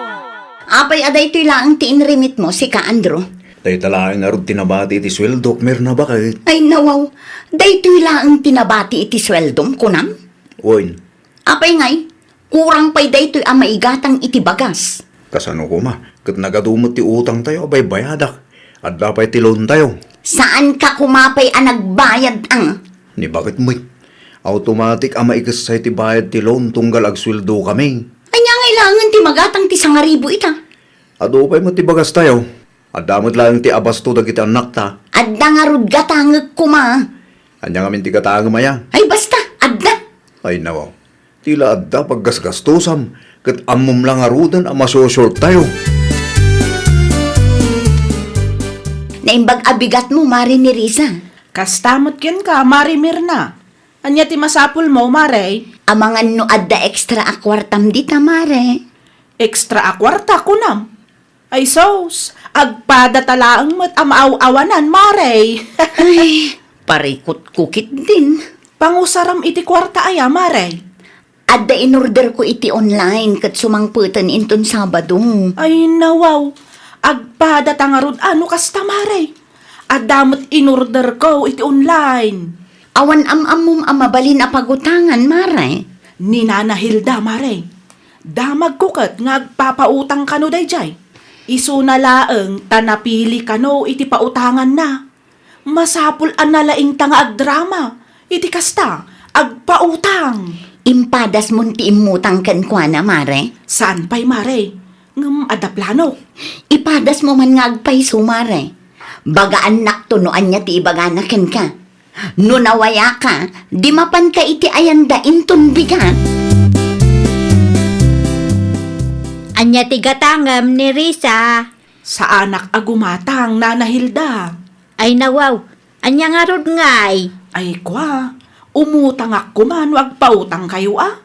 Apay a daytoy laeng ti inrimitmo, sika, Andrew? Dayta laeng ngarud ti nabati iti sueldok, Mirna, baket. Ay, nawaw. Daytoy laeng ti nabati iti sueldom, kunam? Wen. Apay ngay, kurang pay daytoy a maigatang iti bagas. Kasano koma? Ket nagadu met ti utang tayo a baybayadak. Adda pay ti loan tayo. Saanka koma pay a nagbayad, a? Ni baket met. Automatic a maikessay ti bayad ti loan tunggal agsueldokami. Ania ngay laengen ti magatang ti sangaribu ita? Adu pay met ti bagas tayo. Adda met laeng ti abasto dagiti annakta. Adda ngarud gatangek koma. Ania ngamin ti gatangem aya? Ay, basta, adda. Ay, nawaw. Ti la adda paggasgastosam, ket ammom la ngaruden a maso-short tayo. Naimbag a bigatmo, Mare Nerissa. Kasta met kenka, Mare Mirna. Ania ti masapulmo, Mare? Amangan no adda extra a kuartam dita, Mare. Extra a kuarta, kunam? Ay sus, agpadata laeng met a maaw-awanan, Mare. Ay, parikutko ketdin. Pangusaram iti kuarta aya, Mare? Adda inorderko iti online ket sumangpeten inton Sabado. Ay, nawaw. Agpadata ngarud a no kasta, Mare. Adda met inorderko iti online. Awan am-ammom a mabalin a pagutangan, Mare? Ni Nana Hilda, Mare. Damagko ket nga agpapautang kano daydiay. Isuna laeng ta napili kano iti pautanganna. Masapul a nalaingta nga agdrama iti kasta, agpautang. Impadasmon ti immutang kenkuana, Mare? Saan pay, Mare. Ngem adda planok. Ipadasmo man nga agpayso, Mare. Bagaannakto no ania ti ibagana kenka. No nawayaka, di mapanka iti ayanda inton bigat. Ania ti gatangem, Nerissa? Saanak a gumatang, Nana Hilda. Ay, nawaw, ania ngarud ngay? Ay, kua, umutangak koma no agpautangkayo a.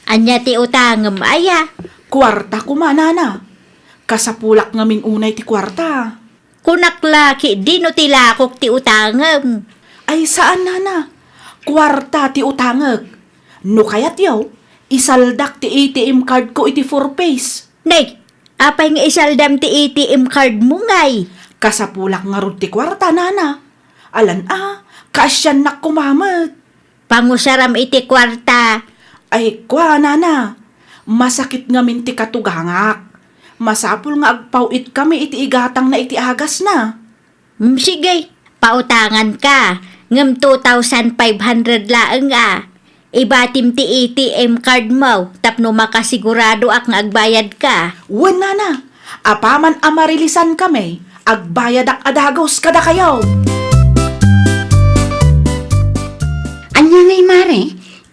Ania ti utangem aya? Kuarta koma, Nana. Kasapulak ngamin unay ti kuarta. Kunak la ketdi no ti lakok ti utangem. Ay, saan, Nana. Kuarta ti utangek. No kayatyo, isaldak ti A T M card ko iti Four Ps. Nay, apay nga isaldam ti A T M card mo ngay? Kasapulak ngarud ti kuarta, Nana. Alan a, kaasiannak koma met. Pangusaram iti kuarta. Ay, kua, Nana. Masakit ngamin ti katugangak. Masapul nga agpaw-itkami iti igatangna iti agasna. Mm, sige, pautanganka. Ngem two thousand five hundred laeng a. Ibatim ti A T M card mo tapno makasiguradoak nga agbayadka. Wen, Nana. Apaman a marilisankami, agbayadak a dagus kadakayo. Ania ngay, Mare?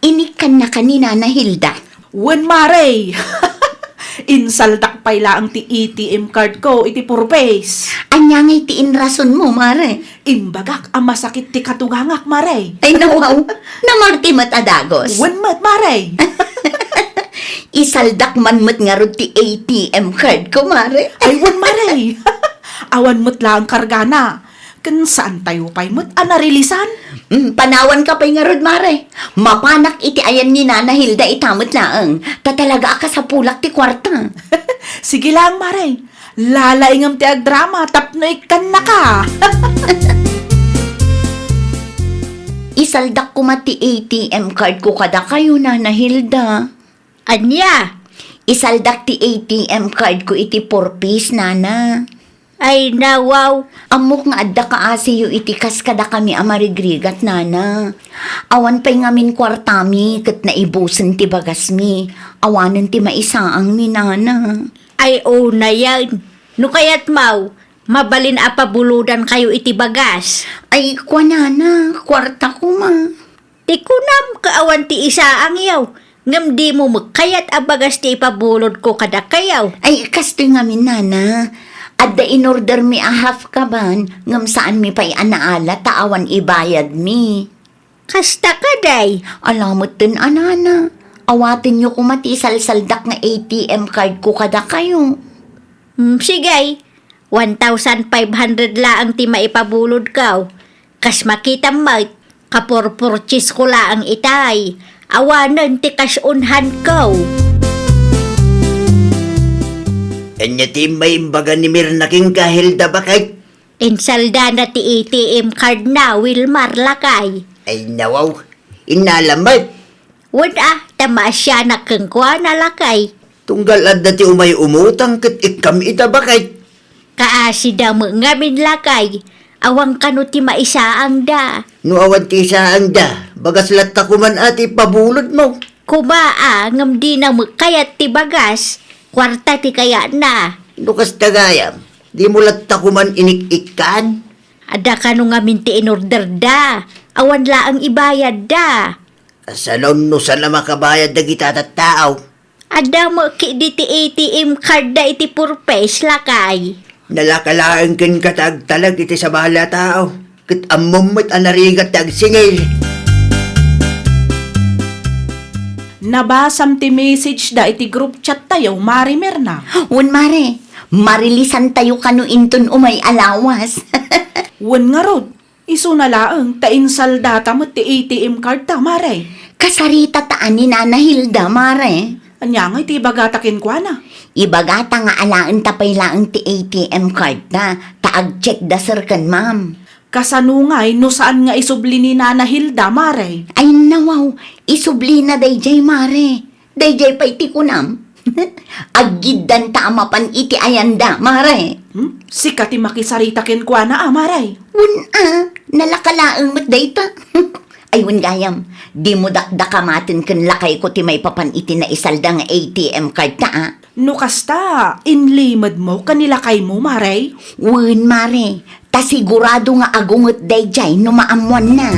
Inikkannaka ni Nana Hilda? Wen, Mare. Insaldak pay laeng ti A T M card ko iti Four Ps. Ania ngay ti inrasonmo, Mare? Imbagak a masakit ti katugangak, Mare. Ay, nawaw. Namati met a dagus. Wen met, Mare. Isaldak man met ngarud ti A T M card ko, Mare. Ay, wen, Mare. Awan met laeng kargana. Ken saantayo pay met a narilisan. Mm, panawanka pay ngarud, Mare. Mapanak iti ayan ni Nana Hilda ita met laeng. Ta talaga a kasapulak ti kuarta. Sige laeng, Mare. Lalaingem ti agdrama tapno ikkannaka. Isaldak koma ti A T M card ko kadakayo, Nana Hilda. Ania? Isaldak ti A T M card ko iti Four Ps, nana. Ay, nawaw. Ammok nga adda kaasiyo iti kas kadakami a marigrigat, nana. Awan pay ngamin kuartami ket naibusen ti bagasmi. Awanen ti maisaangmi, nana. Ay, unayen. No kayatmaw, mabalin a pabulodankayo iti bagas. Ay, kuanana, kuarta koma. Ti kunam, kaawan ti isaangyo, ngem dimo met kayat a bagas ti ipabulodko kadakayo. Ay, kastoy ngamin, nana. Adda inordermi a half kaban, ngem saanmi pay a naala ta awan ibayadmi. Kasta kadi? Ala metten a, nana. Awatenyo koma ti isalsaldak nga A T M card ko kadakayo. Hmm, sige. One thousand five hundred laeng ti maipabulodko. Kas makitam met, kapurpurchase ko laeng itay. Awanen ti kas-onhanko. Ania ti imbaga ni Mirna kenka, Hilda, baket? Insaldana ti A T M card na, Wilmar, lakay. Ay, nawaw. Innalam met. Wen a, ta maasianak kenkuana, lakay. Tunggal adda ti umay umutang ket ikkam ita, baket. Kaasida met ngamin, lakay. Awan kano ti maisaangda. No awan ti isaangda, bagas latta koman a ti ipabulodmo. Koma a, ngem dina met kayat ti bagas, kuarta ti kayatna. No kasta gayam, dimo latta koman inik-ikkan? Adda kano ngamin ti inorderda, awan laeng ibayadda. Kasano no saan a makabayad dagita tattao? Adda met ketdi ti A T M cardda iti Four Ps, lakay. Nalaka laeng kenka ta agtalek iti sabali a tao, ket ammom met a narigat ti agsingir. Nabasam ti message da iti group chat tayo, Mare Mirna. Wen, Mare, marilisantayo kano inton umay a lawas. Wen ngarud, isuna laeng ta insaldata met ti A T M card ta, Mare. Kasarita ta a ni Nana Hilda, Mare. Ania ngay ti ibagata kenkuana? Ibagata nga alaenta pay laeng ti A T M card ta, ta agcheck da sir ken ma'am. Kasano ngay no saan nga isubli ni Nana Hilda, Mare? Ay, nawaw, isublina dayjay, Mare. Dayjay pay ti kunam. Aggiddanta a mapan iti ayanda, Mare. Hmm? Sika ti makisarita kenkuana a, Mare? Wen a, nalaka laeng met dayta. Ay, wen gayam, dimo dakdakamaten ken lakayko ti maipapan iti naisalda nga A T M card ta, a. No kasta, inlimedmo ken ni lakaymo, Mare? Wen, Mare. Ta sigurado nga agunget dayjay no maammoanna.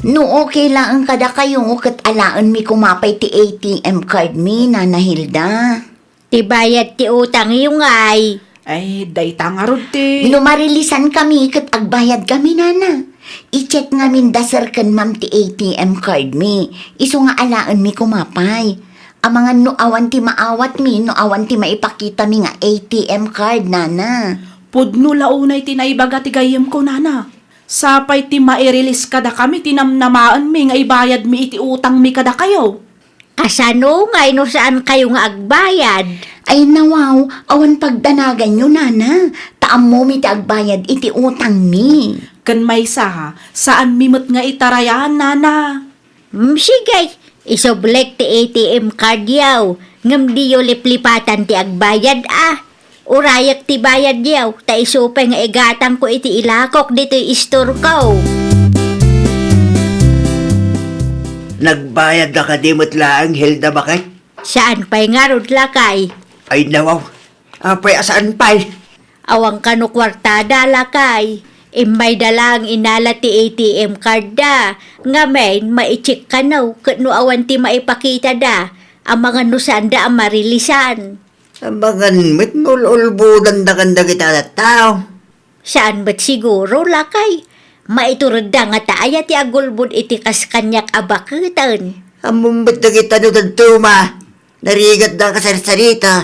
No okay laeng kadakayo ket alaenmi koma pay ti A T M card mi, Nana Hilda. Ti bayad ti utangyo ngay. Ay, dayta ngarud ti. No marilisankami ket agbayadkami, Nana. I-check ngamin da sir ken ma'am ti A T M card mi. Isu nga alaenmi koma pay. Amangan no awan ti maawatmi, no awan ti maipakitami nga A T M card, Nana. Pudno la unay ti naibaga ti gayyemko, Nana. Sapay ti mairilis kadakami ti namnamaenmi nga ibayadmi iti utangmi kadakayo. Kasano ngay no saankayo nga agbayad? Ay, nawaw, awan pagdanaganyo, Nana. Ta ammomi ti agbayad iti utangmi. Ken maysa, saanmi met nga itarayan, Nana. Mm, sige, isublek ti A T M card yaw, ngem diyo liplipatan ti agbayad, a. Urayek ti bayad yaw, ta isu pay nga igatangko iti ilakok ditoy istorko. Nagbayad da kadi met laeng, Hilda, baket? Saan pay ngarud, lakay. Ay, nawaw. Apay a saan pay? Awan kano kuartada, lakay. Immayda laeng inala ti A T M card da. Ngamin, maicheck kano ket no awan ti maipakitada, amangan no saanda a marilisan. Amangan met no ululbodanda kan dagita tattao. Saan met siguro, lakay. Maituredda nga ta aya ti agulbod iti kas kaniak a baketen. Ammom met dagita no dadduma. Narigatda a kasarsarita.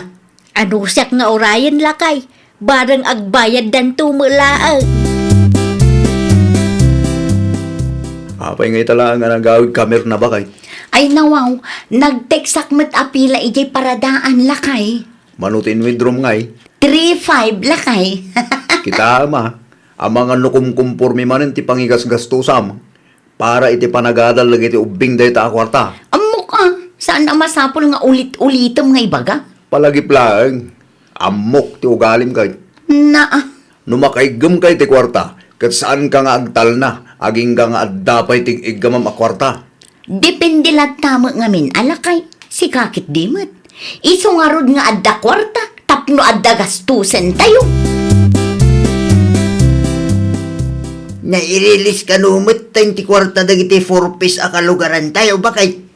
Anusiak nga urayen, lakay. Bareng agbayaddanto met laeng. Apay nga ita laeng a nagawid ka, Mirna, baket? Ay, nawaw, nag-textak met a pila idiay paradaan, lakay. Mano ti in-withdraw ngay? Three five, lakay. Kitaem a, amangan no kumkumpormi manen ti pangigasgastusam para iti panagadal dagiti ubbing dayta a kuarta. Ammok a, Saan a masapul nga ulit-ulitem nga ibaga? Palagip laeng. Ammok ti ugalim kay. Naa. No makaiggem kay ti kuarta, ket saanka nga agtalna, agingga nga adda pay ti iggamam a kuarta. Depende latta met ngamin a lakay, sika ketdi met. Isu ngarud nga adda kuarta, tapno adda gastusentayo. Nairilis kano met ti kuarta dagiti four Ps a kalugarantayo, bakay?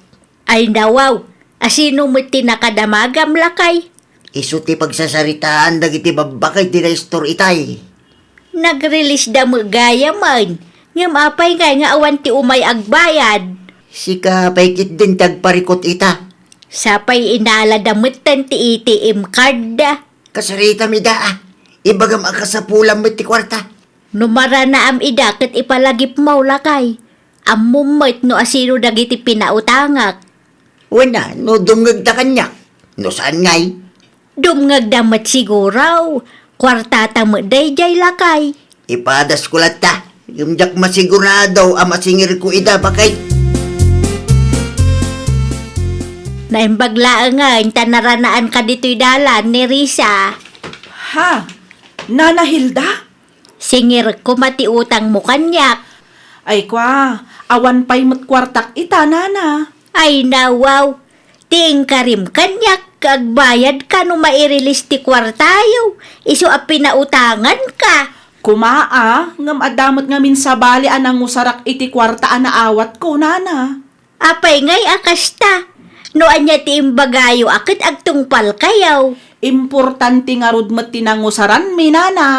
Ay nawaw, asino met ti nakadamagam, lakay? Isu ti pagsasaritaan dagiti babbakay ti naistor itay. Nagrilisda met gayamen, ngem apay ngay nga awan ti umay agbayad? Sika pay ketdin ti agparikut ita. Sapay inalada metten ti A T M card da. Kasaritam ida, ah. Ibagam a kasapulam met ti kuarta. No maranaam ida ket ipalagipmo, lakay. Ammom met no asino dagiti pinautangak. Wen a, no dumngegda kaniak. No saan ngay? Dumngegda met siguro. Kuartata met daydiay, lakay. Ipadasko latta. Ngem diak masigurado a masingirko ida, bakay. Naimbag laengen ta naranaanka ditoy dalan ni Risa. Ha? Nana Hilda? Singirek koma ti utangmo kaniak. Ay kua, awan pay met kuartak ita, nana. Ay nawaw, ti inkarim kaniak, agbayadka no mairilis ti kuartayo, isu a pinautanganka. Koma a, ngem adda met ngamin sabali a nangusarak iti kuarta a naawatko, nana. Apay ngay a kasta? No ania ti imbagayo a ket agtungpalkayo? Importante ngarud met ti nangusaranmi, nana.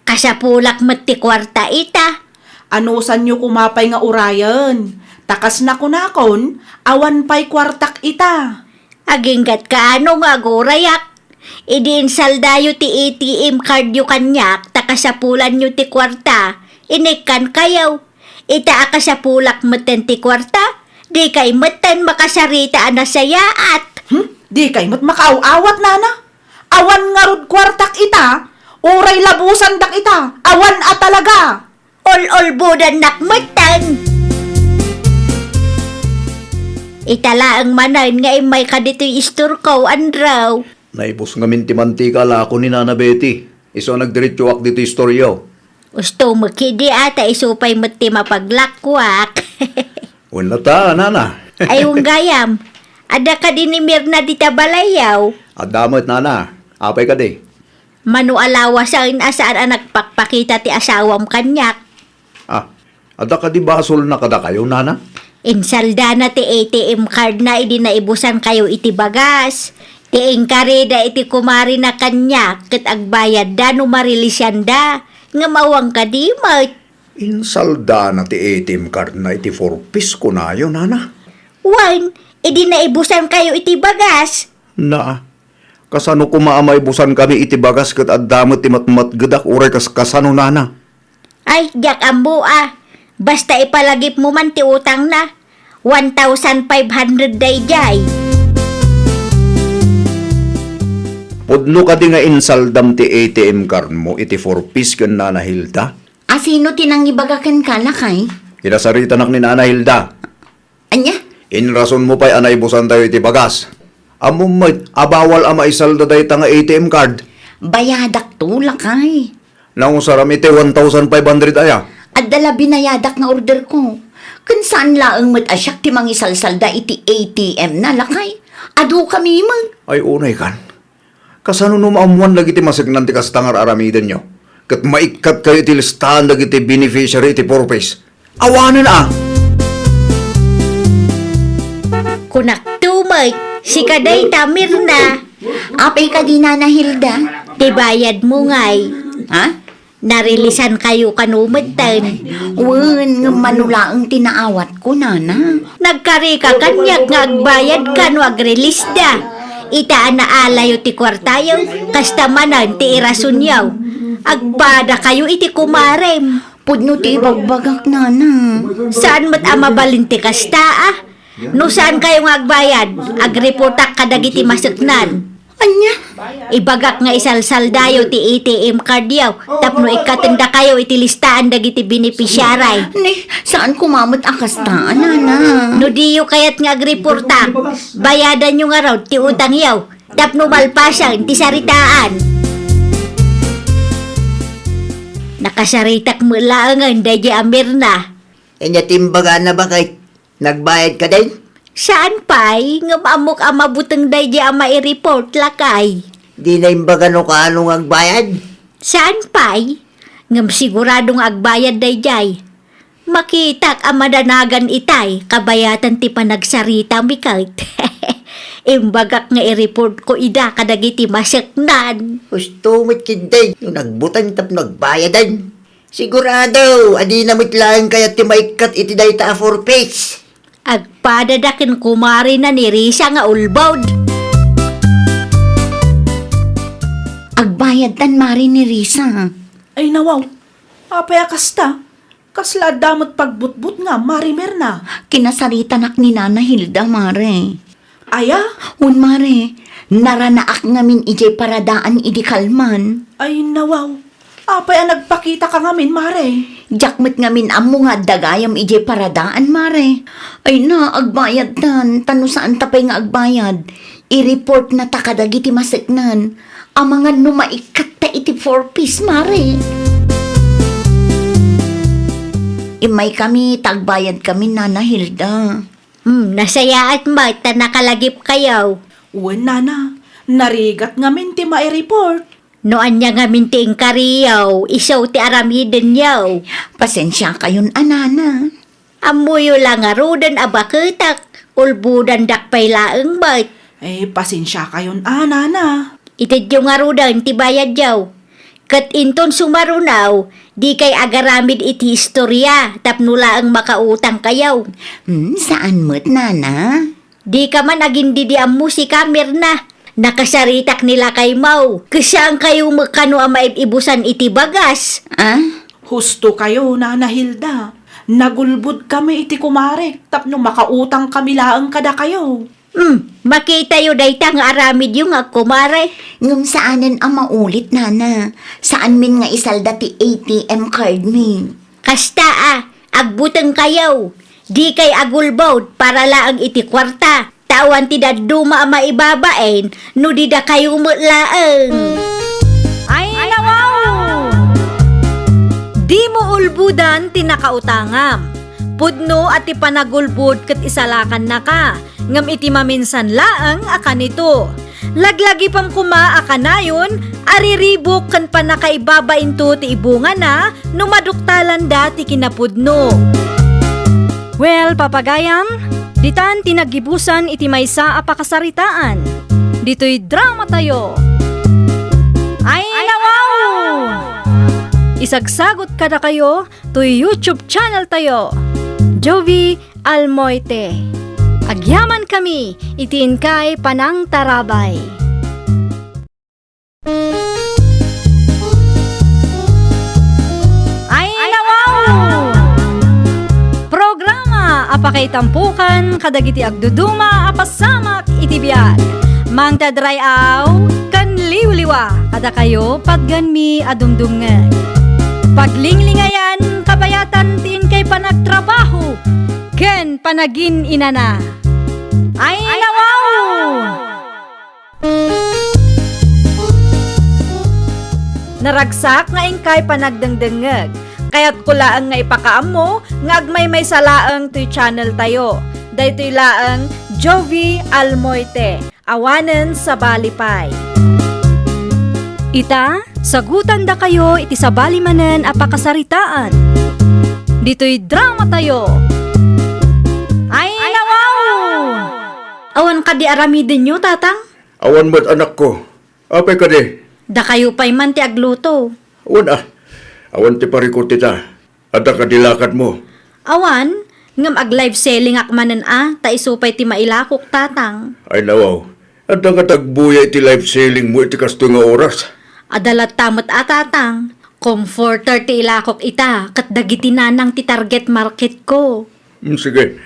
Kasapulak met ti kuarta ita. Anusanyo koma pay nga urayen. Ta kas nakunakon, awan pay kuartak ita. Aginggatka ano nga agurayak. Idi insaldayo ti A T M cardyo kaniak ta kasapulanyo ti kuarta, inikkankayo. Ita a kasapulak metten ti kuarta, dikay metten makasarita a nasayaat. Hmm? Dikay met makaaw-awat, nana? Awan ngarud kuartak ita, uray labusandak ita, awan a talaga. Ol-olbudannak metten. Ita laeng manen nga immayka ditoy istorko, Andrew. Naibus ngamin ti mantika a lako ni Nana Betty. Isu a nagdiretsoak ditoy istoryo. Usto met ketdi a ta isu pay met ti mapaglakoak. Wen latta, nana. Ay, wen gayam. Adda kadi ni Mirna dita balayyo? Adda met, nana. Apay kadi? Mano a lawasen a saan a nagpakpakita ti asawam kaniak. Ah, adda kadi basolna kadakayo, nana? Insaldana ti A T M cardna idi naibusankayo iti bagas. Ti inkarida iti kumarina kaniak ket agbayadda no marilisanda. Ngem awan kadi met. Insaldana ti A T M cardna iti four Ps kunayo, nana? Wen, idi naibusankayo iti bagas. Naa, kasano koma a maibusankami iti bagas ket adda met ti matmatgedak uray kas-, kasano, nana? Ay, diak ammo a. Basta ipalagipmo man ti utangna. One thousand five hundred daydiay. Pudno kadi nga insaldam ti A T M cardmo iti four Ps ken Nana Hilda? Asino ti nangibaga kenka, lakay? Kinasaritanak ni Nana Hilda. Ania? Inrasonmo pay a naibusantayo iti bagas. Ammom met a bawal a maisalda dayta nga A T M card. Bayadakto, lakay. Nangusaram iti one thousand five hundred aya? Adda la binayadak nga orderko. Ken saan laeng met a siak ti mangisalsalda iti A T M na, lakay. Adu kami met. Ay, unay kan. Kasano no maammoan dagiti maseknan ti kasta nga ar-aramidenyo? Ket maikkatkayo iti listaan dagiti beneficiary iti four Ps. Awanen a! Kunak tumay, sika dayta, Mirna. Apay kadi, Nana Hilda? Ti bayadmo ngay. Ha? Narilisankayo kano metten? Wen, ngem mano laeng ti naawatko, nana. Nagkarika kaniak nga agbayadka no agrilisda. Ita a naalayo ti kuartayo, kasta manen ti irasonyo. Agpadakayo iti kumarem. Pudno ti ibagbagak, nana. Saan met a mabalin ti kasta, a? No saankayo nga agbayad, agreportak kadagiti maseknan. Ania? Ibagak nga isalsaldayo ti A T M card yaw tapno ikkaten dakayo iti listaan dagiti beneficiary. Ni, saan koma met a kasta, nana? No diyo kayat nga agreporta, bayadanyo ngarud ti utang yaw tapno malpasen ti saritaan. Nakasaritak met laengen daydiay a Mirna. Ania ti imbagana, baket? Nagbayad ka din? Saan pay, ngem ammok a mabuteng daydiay a maireport, lakay. Di na imbaga no kaano nga agbayad? Saan pay, ngem sigurado nga agbayad daydiay. Makitak a madanagan itay, kabayatan ti panagsarita mi ket. Imbagak nga ireport ko ida kadagiti maseknan. Husto met ketdi, no nagbuteng tapno agbayadan. Sigurado, adina met laeng kayat ti maikkat iti dayta a four Ps. Agpadada ken kumarena ni Risa nga ulbod. Agbayadtan, Mare, ni Risa. Ay, nawaw. Apay a kasta? Kasla adda met pagbutbutngam, Mare Mirna? Kinasaritanak ni Nana Hilda, Mare. Aya? Wen, Mare. Naranaak ngamin idiay paradaan idi kalman. Ay, nawaw. Apay a nagpakitaka ngamin, Mare? Diak met ngamin ammo nga adda gayam idiay paradaan, Mare. Ay na, agbayadtan, ta no saanta pay nga agbayad, ireport nata kadagiti maseknan. Amangan no maikkatta iti four Ps, Mare. Immaykami ta agbayadkami, Nana Hilda. Hmm, nasayaat met ta nakalagipkayo. Wen, Nana, narigat ngamin ti maireport. No ania ngamin ti inkariyo, isu ti aramidenyo. Pasensiakayon a, Nana. Ammoyo la ngaruden a baketak, ulbodandak pay laeng met. Eh, pasensiakayon a, Nana. Itedyo ngaruden ti bayadyo. Ket inton sumaruno, dikay agaramid iti historia tapno laeng makautangkayo. Hmm, saan met, Nana? Dika man agindidi ammo sika, Mirna. Nakasaritak ni lakaymo. Ket saankayo met kano a maib-ibusan iti bagas? Ah? Hustokayo, Nana Hilda. Nagulbodkami iti kumarek tapno makautangkami laeng kadakayo. Hmm, makitayo dayta nga aramidyo nga agkumare. Ngem saanen a maulit, Nana. Saanmin nga isalda ti A T M cardmi. Kasta a, agbutengkayo. Dikay agulbod para laeng iti kuarta. Ta awan ti dadduma a maibabain no di dakayo met laeng. Ay, nawaw! Dimo ulbodan ti nakautangam. Pudno a ti panagulbod ket isalakannaka, ngem iti maminsan laeng a kanito. Laglagipem koma a kanayon a riribuk ken pannakaibabainto ti ibungana no maduktalanda ti kinapudno. Well, papagayam, ditan ti naggibusan iti maysa a pakasaritaan. Ditoy dramatayo. Ay, nawaw! Isagsagot kadakayo toy YouTube channel tayo, Jovie Almoite. Agyamankami iti inkay panangtarabay. Ay, nawaw! Programa a pakaitampokan kadagiti agduduma a pasamak iti biag. Mangted ray-aw ken liwliwa kadakayo patgenmi a dumdumngeg. Paglinglingayan, kabayatan ti inkay panagtrabaho ken panagin-inana. Ay, nawaw! Naragsak nga inkay panagdengdengngeg. Kayatko laeng nga ipakaammo nga agmaymaysa laeng toy channel tayo. Daytoy laeng Jovie Almoite, awanen sabali pay. Ita, sagutandakayo iti sabali manen a pakasaritaan. Ditoy dramatayo. Ay, nawaw! Awan kadi aramidenyo, Tatang? Awan met, anakko. Apay kadi? Dakayo pay man ti agluto. Awan a. Awan ti parikut ita. Adda kadi lakadmo? Awan, ngem ag-live sellingak manen a, ta isu pay ti mailakok, Tatang. Ay nawaw. Adda nga tagbuya iti live sellingmo iti kastoy nga oras? Adda latta met a, Tatang. Comforter ti ilakok ita, ket dagiti nanang ti target marketko. Mm, sige.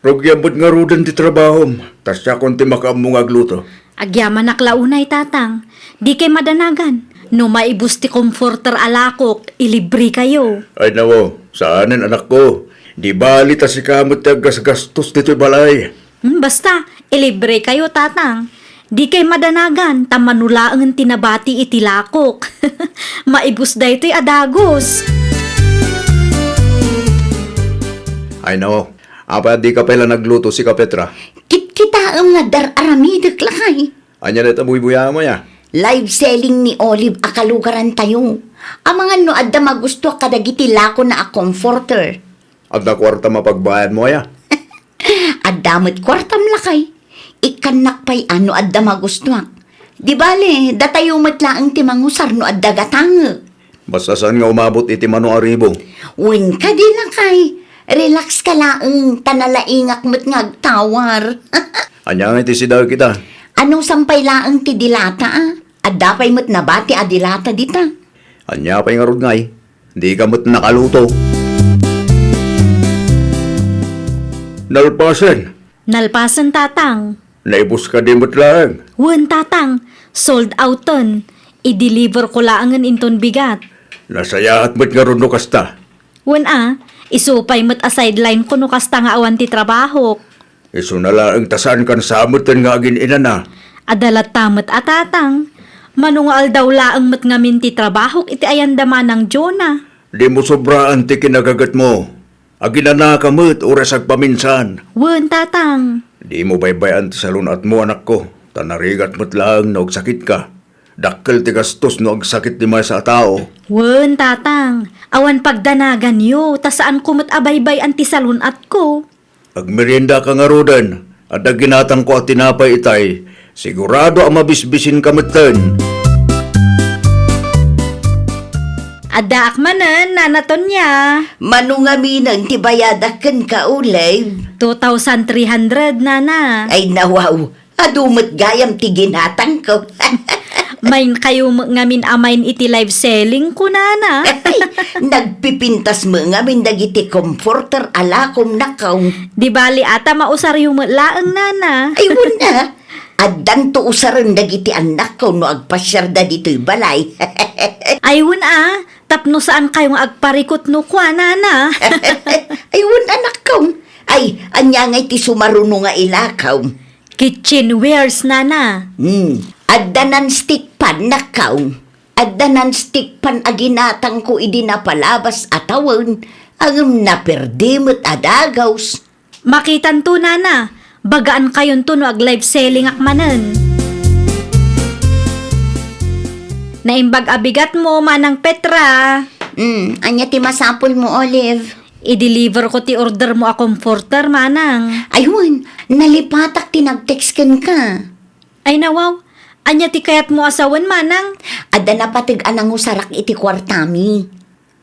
Rugiam met ngaruden ti trabahom, ta siakon ti makaammo nga agluto. Agyamanak la unay, Tatang. Dikay madanagan. No maibus ti comforter a lakok, ilibrekayo. Ay, nawaw, saanen, anakko. Di bali ta sika met ti aggasgastos ditoy balay. Hmm, basta, ilibrekayo, Tatang. Dikay madanagan, ta mano laengen ti nabati iti lakok. Maibus daytoy a dagus. Ay, nawaw. Apay a dika pay la nagluto, sika, Petra? Kitkitaem nga dar-aramidek, lakay. Ania dayta buybuyaem, aya? Live selling ni Olive a kalugarantayo. Amangan no adda magustuak kadagiti lakona a comforter. Adda kuarta mapagbayadmo, aya? Adda met kuartam, lakay. Ikkannak pay a no adda magustuak. Di bale, datayo met laeng ti mangusar no adda gatangek. Basta saan nga umabot iti mano a ribu. Wen kadi, lakay. Relax ka laeng, ta nalaingak met nga agtawar. Ania ngay ti sidaek ita? Anusam pay laeng ti dilata, a? Adda pay met nabati a dilata dita. Ania pay ngarud ngay? Dika met nakaluto. Nalpasen. Nalpasen, Tatang. Naibus kadi met laeng? Wen, Tatang. Sold outen. I-deliver ko laengen inton bigat. Nasayaat met ngarud no kasta. Wen a, isu pay met a sideline ko no kasta nga awan ti trabahok. Isuna laeng ta saankan sa meten nga agin-inana. Adda latta met a, Tatang. Mano nga aldaw laeng met ngamin ti trabahok iti ayanda Manang Jonah. Dimo sobraan ti kinagagetmo. Aginanaka met, uray sagpaminsan. Wen, Tatang. Dimo baybay-an ti salun-atmo, anakko, ta narigat met laeng no agsakitka. Dakkel ti gastos no agsakit ti maysa a tao. Wen, Tatang. Awan pagdanaganyo, ta saanko met a baybay-an ti salun-atko. Agmeriendaka ngaruden. Adda ginatangko a tinapay itay. Sigurado a mabisbisinka metten. Addaak manen, Nana Tonia. Mano ngaminen ti bayadak kenka, Olive? Two thousand three hundred, Nana. Ay, nawaw. Adu met gayam ti ginatangko. Main kayo met ngamin a main iti live selling ko, Nana. Ay, nagpipintas met ngamin dagiti comforter a lakom, nakkaw. Di bali, ata mausaryo met laeng, Nana. Ay, wen a. Addanto usaren dagiti annakko no agpasiarda ditoy balay. Ay, wen a, tapno saan kayo nga agparikot no kua, Nana. Ay, wen, anakko. Ay, ania ngay ti sumaruno nga ilakaw? Kitchenwares, Nana. Hmm, adda non-stick pan, nakkaw. Adda non-stick pan a ginatangko idi napalabas a tawen, ngem naperdi met a dagus. Makitanto, Nana. Bagaan kayonto no ag-live selling ak manen. Naimbag a bigatmo, Manang Petra. Mm, ania ti masapulmo, Olive? I-deliver ko ti order mo a comforter, Manang. Ay wen, nalipatak ti nag-text kenka. Ay nawaw, ania ti kayatmo a sawen, Manang? Adda napateg a nangusarak iti kuartami.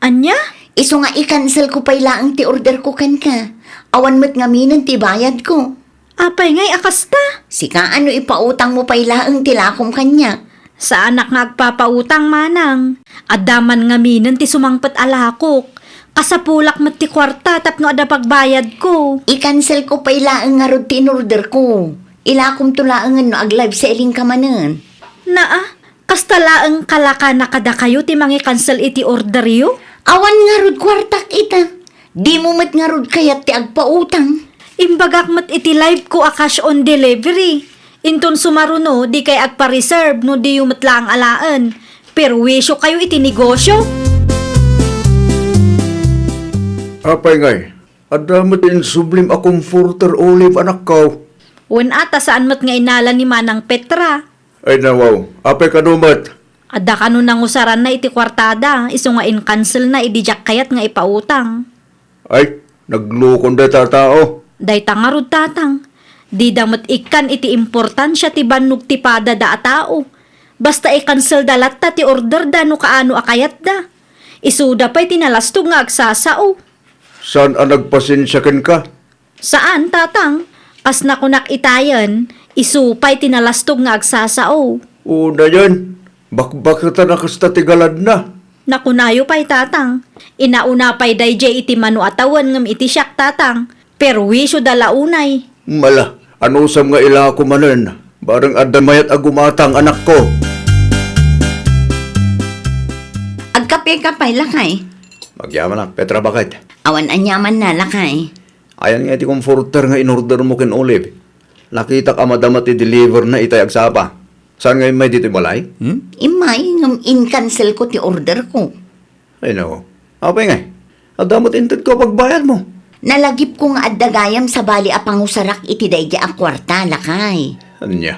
Ania? Isu nga i-cancel ko pay laeng ti order ko kenka. Awan met ngaminen ti bayad ko. Apay ngay a kasta? Sika a no ipautang mo pay laeng ti lakom kaniak. Saanak nga agpapautang, Manang. Adda man ngaminen ti sumangpet a lakok. Kasapulak met ti kuarta tapno adda pagbayad ko. I-cancel ko pay laeng ngarud ti in-order ko. Ilakomto laengen no ag-live selling ka manen. Naa, kasta laeng kalakana kadakayo ti mangi-cancel iti orderyo? Awan ngarud kuartak ita. Dimo met ngarud kayat ti agpautang. Imbagak met iti live ko a cash on delivery. Inton sumaruno, dikay agpa-reserve no diyo met laeng alaen. Perwisyo kayo iti negosyo. Apay ngay, adda met insublim a comforter, Olive, anakko. Wen a, ta saan met nga inala ni Manang Petra. Ay nawaw, apay kano met? Adda kano nangusaranna iti kuartada, isu nga in-cancelna idi diak kayat nga ipautang. Ay, naglukon dayta a tao. Dayta ngarud, Tatang. Dida met ikkan iti importansia ti bannog ti padada a tao. Basta i-cancelda latta ti orderda no kaano a kayatda. Isuda pay ti nalastog nga agsasao. Saan a nagpasensia kenka? Saan, Tatang. Kas nakunak itayen, isu pay ti nalastog nga agsasao. Unayen, bakbaketan a kasta ti galadna. Nakunayo pay, Tatang. Inauna pay daydiay iti mano a tawen ngem iti siak, Tatang. Perwisyoda la unay. Mala, anusam nga ilako manen? Bareng adda mayat a gumatang, anakko. Agkape ka pay, lakay? Agyamanak, Petra, bakit? Awan aniamanna, lakay. Ayan nga iti comforter nga in-order mo ken Olive. Nakitak a madama ti deliver na itay agsapa. Saan nga immay ditoy balay? Hmm? Immay, ngem in-cancel ko ti order ko. Ay, nako. Apay ngay? Adda met intedko a pagbayadmo. Nalagipko nga adda gayam sabali a pangusarak iti daydi a kuarta, lakay. Ania?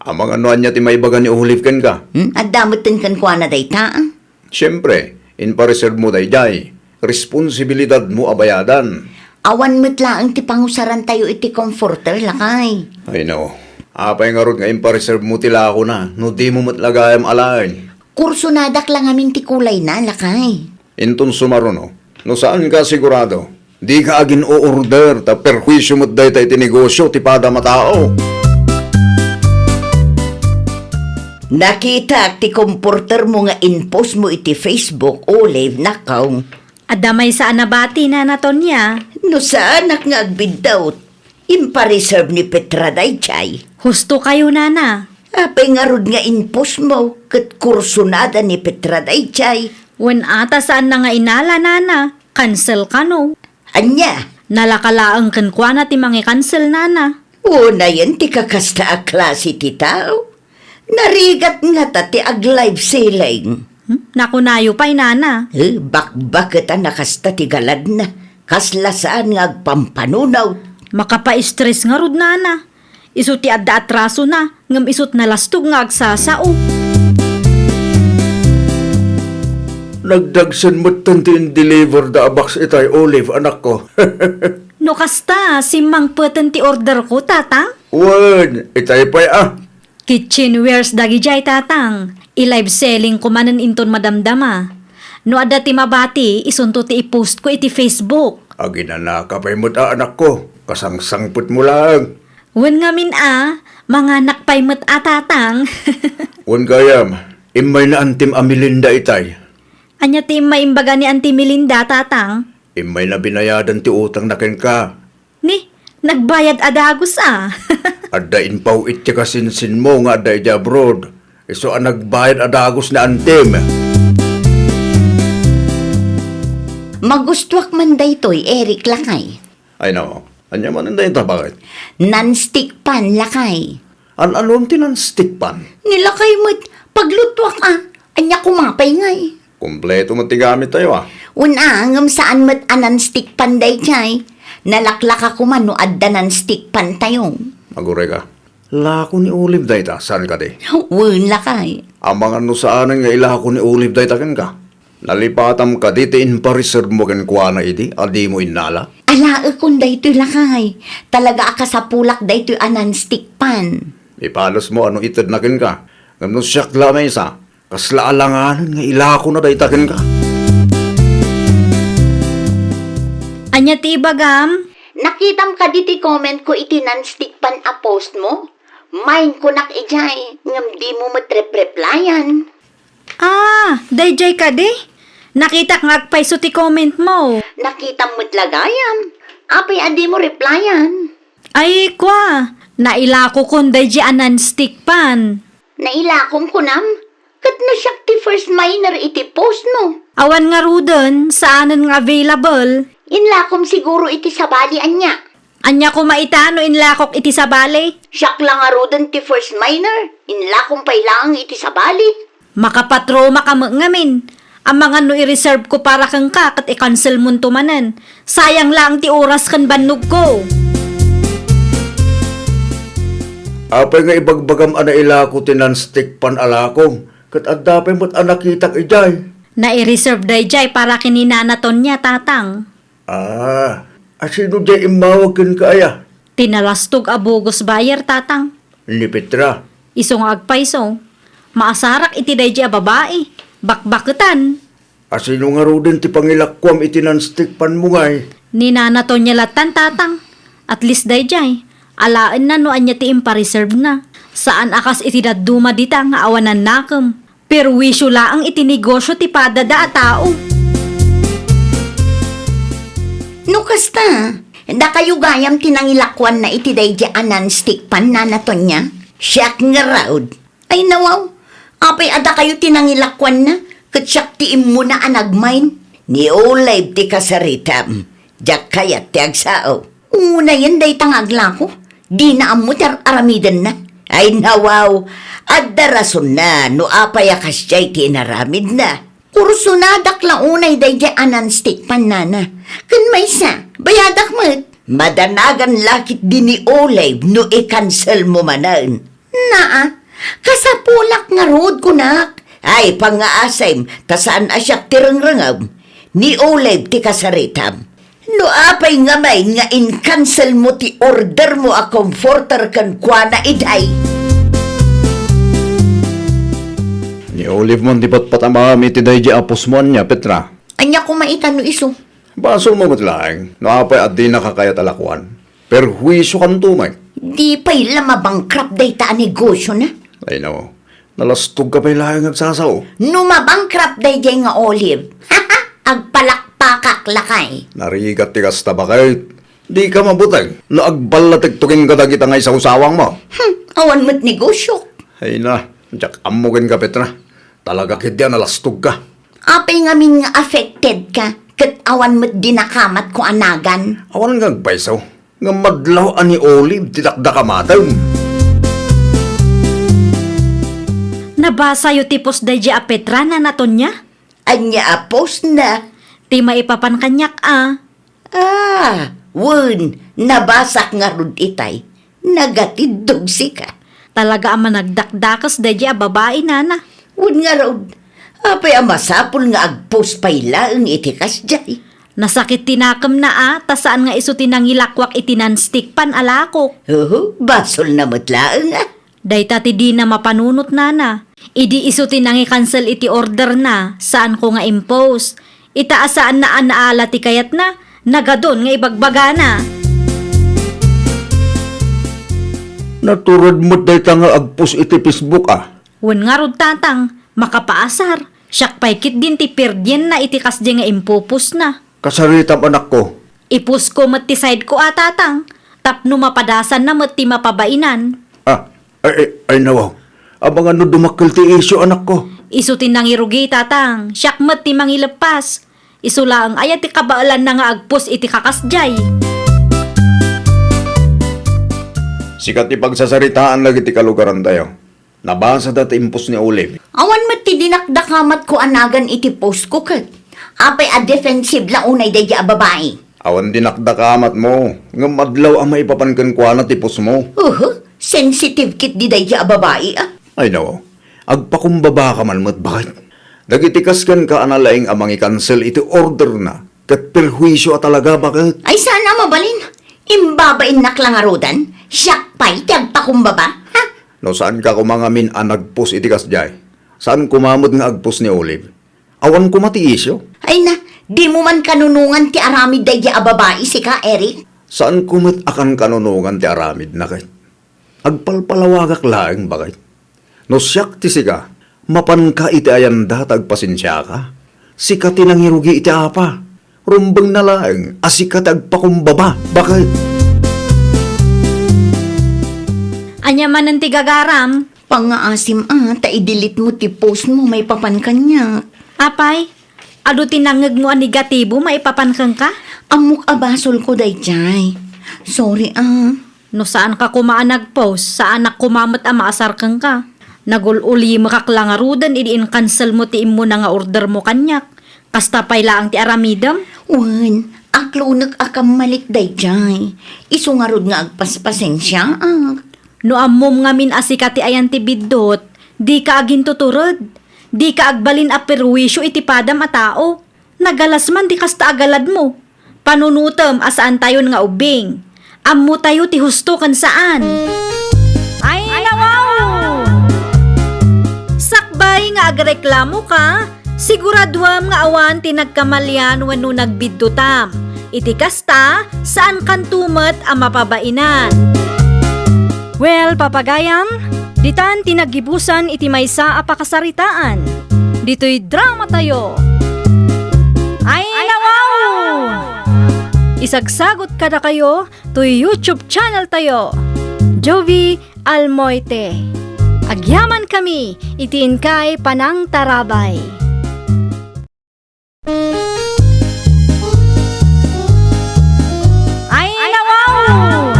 Amangan no ania ti maibaga ni Olive kenka? Hmm? Adda met kenkuana dayta, ah? Siempre, impareserb mo daydiay. Responsibilidad mo a bayadan. Awan met laeng ti pangusarantayo iti comforter, lakay. Ay, nako. Apay ngarud nga impareserb mo ti lakona no dimo met la gayam alaen? Kursonadak la ngamin ti kulayna, lakay. Inton sumaruno, no saanka sigurado, dika agin-o-order ta perhuisio met dayta iti negosio ti padam a tao. Nakitak ti comforter mo nga in-post mo iti Facebook, Olive, nakaw. Adda maysa a nabati, Nana Tonia. No saanak nga agbiddut, impareserb ni Petra daydiay. Husto kayo, Nana. Apay ngarud nga in-post mo ket kursonada ni Petra daydiay? Wen a ta saanna nga inala, Nana. Cancel kano. Ania? Nalaka laeng kenkuana ti mangi-cancel, Nana. Unayen ti kakasta a klase ti tao. Narigat ngata ti ag-live selling. Hmm? Nakunayo pay, Nana. Eh, bakbaket a nakasta ti galadna. Kasla saan nga agpampanunot. Makapa-stress ngarud, Nana. Isu ti adda atrasona, ngem isut nalastog nga agsasao. Nagdagsen metten ti in-deliver da a box itay, Olive, anakko. No kasta, simmangpeten ti order ko, Tatang? Wen, itay pay, ah. Kitchenwares dagidiay, Tatang. I-live selling ko manen inton madamdama. No adda ti mabati, isunto ti i-post ko iti Facebook. Aginanaka pay met a, anakko. Kasangsangpet mo laeng. Wen ngamin a, manganak pay met a, Tatang. Wen gayam, immay na antim a Melinda itay. Ania ti immay imbaga ni Auntie Melinda, Tatang? Immay na binayadan ti utangna kenka. Ni, nagbayad a dagus a. Adda impaw-it ti kasinsinmo nga adda idiay abroad. Isu a nagbayad a dagus ni antim. Magustuak man daytoy, Eric, lakay. Ay, nako. Ania manen dayta, bakit? Non-stick pan, lakay. An-anom ti non-stick pan? Ni lakay met, paglutuak a. Ania koma pay ngay? Kompleto met ti gamittayo, ah. Wen a, ngem saan met a non-stick pan daydiay. Nalaklaka koma no adda non-stick pantayo. Aguray ka. Lako ni Olive dayta, saan kadi? Wen, lakay. Amangan no saanen nga ilako ni Olive dayta kenka? Nalipatam kadi ti impareserb mo kenkuana idi a dimo innala? Alaekon daytoy, lakay. Talaga a kasapulak daytoy a non-stick pan. Ipalusmo no itedna kenka. Ngem no siak la a maysa, kasla alanganen nga ilakona dayta kenka. Ania ti ibagam? Nakitam kadi ti comment ko iti non-stick pan a post mo? Main kunak idiay, ngem dimo met repreplayan. Ah, daydiay kadi? Nakitak nga agpayso ti comment mo. Nakitam met la gayam. Apay a dimo replayan? Ay, kua, nailakokon daydiay a non-stick pan. Nailakom kunam? Ket no siak ti first miner iti post mo. Awan ngaruden, saanen nga available. Inlakom siguro iti sabali ania. Ania koma ita no inlakok iti sabali? Siak la ngaruden ti first miner, inlakom pay laeng iti sabali. Makapatroma ka met ngamin. Amangan no i-reserve ko para kenka ket i-cancel monto manen. Sayang laeng ti oras ken bannogko. Apay nga ibagbagam a nailako ti non-stick pan a lakom, ket adda pay met a nakitak idiay? Nai-reserve daydiay para ken ni Nana Tonia, Tatang. Ah, asino diay immawag kenka aya? Ti nalastog a bogus buyer, Tatang. Ni Petra. Isu nga agpayso, maasarak iti daydi a babai, bakbaketan. Asino ngaruden ti pangilakuam iti non-stick pan mo ngay? Ni Nana Tonia lattan, Tatang. At least daydiay, alaenna no ania ti impareserve na. Saan a kas iti dadduma dita nga awanan nakem. Perwisyo laeng iti negosyo ti padada a tao. No kasta, dakayo gayam ti nangilakuanna iti daydi a non-stick pan, Nana Tonia? Siak ngarud. Ay, nawaw. Apay a dakayo ti nangilakuanna, ket siak ti immuna a nagmain? Ni Olive ti kasaritam. Diak kayat ti agsao. Unayen dayta nga aglako. Dina ammo ti ar-aramidenna. Ay, nawaw. Adda rasonna no apay a kasdiay ti inaramidna. Kursonadak la unay daydiay a non-stick pan, nana. Ken maysa, bayadak met. Madanagan la ketdi ni Olive no i-cancel mo manen. Naa, kasapulak ngarud, kunak. Ay, pangngaasem, ta saan a siak ti rengrengem. Ni Olive ti kasaritam. No apay ngamin nga in-cancel mo ti order mo a comforter kenkuana idiay? Ni Olive man ti patpatamam iti daydiay a pos mo ania, Petra. Ania koma ita no isu? Basol mo met laeng, no apay a dinaka kayat a lakuan. Perhuisiokanto met. Di pay la mabankrupt dayta a negosiona. Ay, no. Nalastogka pay laeng agsasao. No mabankrupt daydiay nga Olive, agpalakpakak lakay. Narigat ti kasta, baket. Dika mabuteng no agballatekto kenka dagita nga isawsawangmo. Hmm, awan met negosiok. Ay na, diak ammo kenka, Petra. Talaga ketdi a nalastogka. Apay ngamin nga affected ka, ket awan met dinakamatko a nagan? Awan nga agpayso. Ngem madlaw a ni Olive ti dakdakamatem. Nabasayo ti post daydiay a Petra, Nana Tonia? Ania a postna? Ti maipapan kaniak a. Ah, wen, nabasak ngarud itay. Nagatiddog sika. Talaga a managdakdakes daydiay a babai, nana. Wen ngarud, apay a masapul nga agpost pay laeng iti kasdiay? Nasakit ti nakemna a, ta saan nga isu ti nangilakuak iti non-stick pan a lakok. Uhu, basolna met laeng a. Dayta ti dina mapanunot, nana. Idi isu ti nangikansel iti orderna, saanko nga impost. Ita a saanna a naala ti kayatna, nagadun nga ibagbagana. Natured met dayta nga agpost iti Facebook a. Wen ngarud, tatang, makapaasar. Siak pay ketdin ti pirdienna iti kasdiay nga impopostna. Kasaritam, anakko. Ipostko met ti side ko a, tatang, tapno mapadasanna met ti mapabainan. Ah, ay, ay, ay, nawaw. Amangan no dumakkel ti isyu, anakko. Isu ti nangirugi, tatang. Siak met ti mangileppas. Isu laeng aya ti kabaelanna nga agpost iti kakasdiay? Sika ti pagsasaritaan dagiti kalugarantayo. Nabasada ti impost ni Olive. Awan met ti dinakdakamatko a nagan iti postko ket. Apay a defensive la unay daydiay a babai? Awan dinakdakamatmo, ngem adlaw a maipapan kenkuana ti postmo. Uhu, sensitive ketdi daydiay a babai a. Ay, nawaw. Agpakumbabaka man met, baket. Dagiti kas kenka a nalaing a mangikansel iti orderna, ket perhuisio a talaga, baket. Ay, saan a mabalin? Imbabainnak la ngaruden? Siak pay ti agpakumbaba? Ha? No saanka koma ngamin a nagpost iti kasdiay, saan koma met nga agpost ni Olive. Awan koma ti isyu. Ay na, dimo man kanunongan ti aramid daydiay a babai, sika, Eric? Saanko met a kankanunongan ti aramidna, ket agpalpalawagak laeng, baket. No siak ti sika, mapanka iti ayanda ta agpasensiaka. Sika ti nangirugi iti apa. Rumbengna laeng a sika ti agpakumbaba, baket. Ania manen ti gagaram? Pangngaasim a, ta i-delete mo ti post mo maipapan kaniak. Apay, adu ti nangngegmo a negatibo maipapan kenka? Ammok a basolko daydiay. Sorry a. No saanka koma a nagpost, saanak koma met a maasar kenka. Nagul-ulimekak la ngaruden idi inkanselmo ti immuna nga ordermo kaniak. Kasta pay laeng ti aramidem? Wen, aklonek a kammalik daydiay. Isu ngarud nga agpaspasensiaak. No ammom ngamin a sika ti ayan ti biddut, dika agintutured. Dika agbalin a perwisio iti padam a tao. Nagalas man ti kasta a galadmo. Panunotem a saantayon nga ubbing. Ammotayo ti husto ken saan. Ay, nawaw! Sakbay nga agreklamoka, siguraduam nga awan ti nagkamalian wenno nagbiddutam. Iti kasta, saankanto met a mapabainan. Well, papagayam, ditan ti naggibusan iti maysa a pakasaritaan. Ditoy dramatayo. Ay, nawaw! Isagsagot kadakayo toy YouTube channel tayo, Jovie Almoite. Agyamankami iti inkay panangtarabay. Ay, nawaw!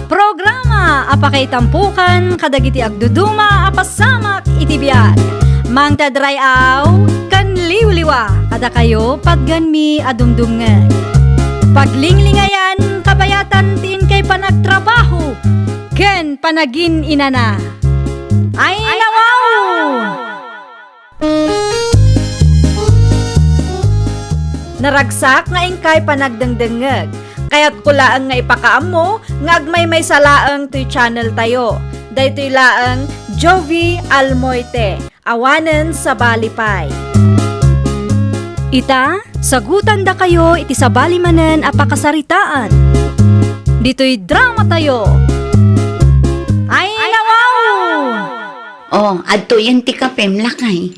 Programa a pakaitampukan kadagiti agduduma a pasamak iti biag. Mangted ray-aw ken liwliwa kadakayo, patganmi a dumdumngeg. Paglinglingayan, kabayatan ti inkay panagtrabaho ken panagin-inana. Ay, nawaw! Naragsak nga inkay panagdengdengngeg. Kayatko laeng nga ipakaammo nga agmaymaysa laeng toy channel tayo. Daytoy laeng Jovie Almoite, awanen sabali pay. Ita, sagutandakayo iti sabali manen a pakasaritaan. Ditoy drama tayo. Ay, nawaw! Oh, adtoyen ti kapem, lakay.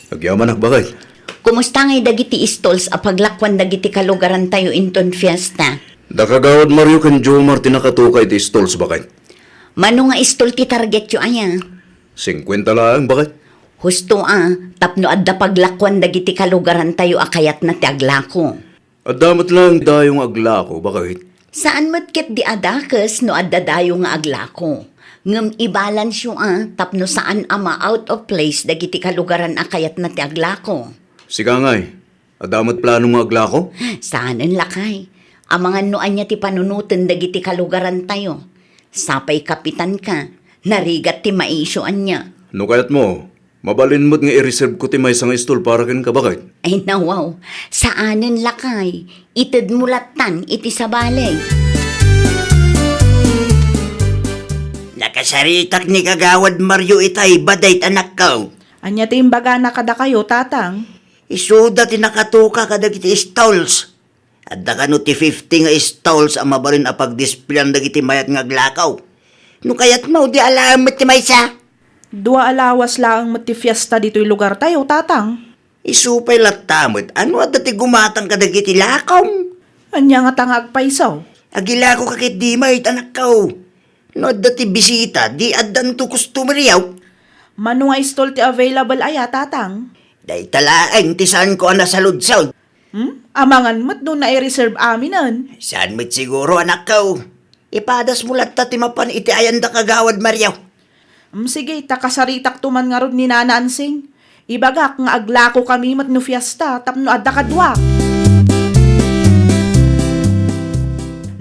Agyamanak, baket. Kumusta ngay dagiti stalls a paglakuan dagiti kalugarantayo inton fiesta? Da Kagawad Mario ken Jomar ti nakatuka iti stalls, baket. Mano nga stall ti targetyo aya? Singkuenta laeng, baket. Husto a, tapno adda paglakuan dagiti kalugarantayo a kayatna ti aglako. Adda met laeng dayo nga aglako, baket. Saan met ketdi a dakes no adda dayo nga aglako. Ngem ibalansyo a tapno saan a ma-out of place dagiti kalugaran a kayatna ti aglako. Sika ngay, adda met plano nga aglako? Saanen, lakay. Amangan no ania ti panunoten dagiti kalugarantayo. Sapay kapitanka, narigat ti maisyo ania. No kayatmo, mabalin met nga i-reserve ko ti maysa nga stall para kenka, baket. Ay, nawaw. Saanen, lakay. Itedmo lattan iti sabali. Nakasaritak ni Kagawad Mario itay, baket, anakko. Ania ti imbagana kadakayo, tatang? Isuda ti nakatuka kadagiti stalls. Adda kano ti fifty nga stalls a mabalin a pagdispleyan dagiti mayat nga aglako. No kayatmo, di alaem met ti maysa. Dua a lawas laeng met ti fiesta ditoy lugartayo, tatang. Isu pay latta met, ano adda ti gumatang kadagiti lakong? Ania ngata nga agpayso? Agilako ka ketdi met, anakko. No adda ti bisita, di addanto customer yaw. Mano nga stall ti available aya, tatang? Dayta laeng ti saanko a nasaludsod. Hmm? Amangan met no nai-reserve aminen. Saan met siguro, anakko? Ipadasmo latta ti mapan iti ayan da Kagawad Mario. Hmm, sige, ta kasaritakto man ngarud ni Nana Ansing. Ibagak nga aglako kami met no fiesta tapno adda kaduak.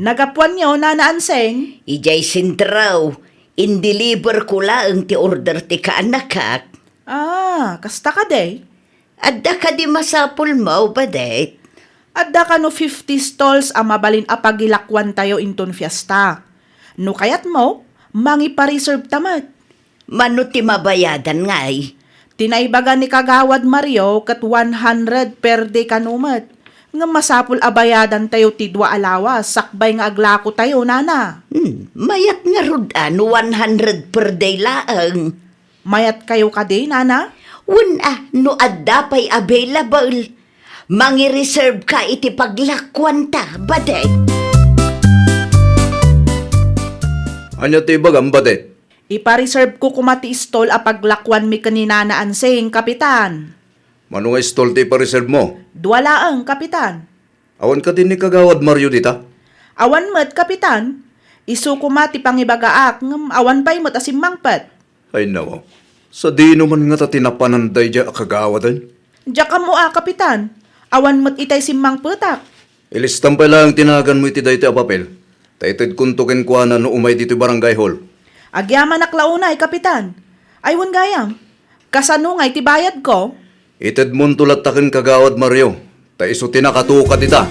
Nagapuanyo, Nana Ansing? Idiay sentro, indeliver ko laeng ti order ti kaanakak. Ah, kasta kadi? Adda kadi masapulmo, baket? Adda kano fifty stalls a mabalin a pagilakuantayo inton fiesta. No kayatmo, mangipa-reserve ta met. Mano ti mabayadan ngay? Ti naibaga ni Kagawad Mario ket one hundred per day kano met. Ngem masapul a bayadantayo ti dua a lawas sakbay nga aglakotayo, nana. Hmm, mayat ngarud a no one hundred per day laeng. Mayatkayo kadi, nana? Wen a, no adda pay available, mangireserve ka iti paglakuanta, baket. Ania ti ibagam, baket? Ipa-reserve ko koma ti stall a paglakuanmi ken ni Nana Ansing, Kapitan. Mano nga stall ti ipa-reserve mo? Dua laeng, Kapitan. Awan kadi ni Kagawad Mario dita? Awan met, Kapitan. Isu koma ti pangibagaak, ngem awan pay met a simmangpet. Ay, nawaw. Sadino man ngata ti napanan daydiay a kagawaden? Diak ammo a, Kapitan. Awan met itay simmangpetak. Ilistam pay laeng ti naganmo iti daytoy a papel, ta itedkonto kenkuana no umay ditoy barangay hall. Agyamanak la unay, Kapitan. Ay, wen gayam, kasano ngay ti bayadko? Itedmonto latta ken Kagawad Mario, ta isu ti nakatuka dita.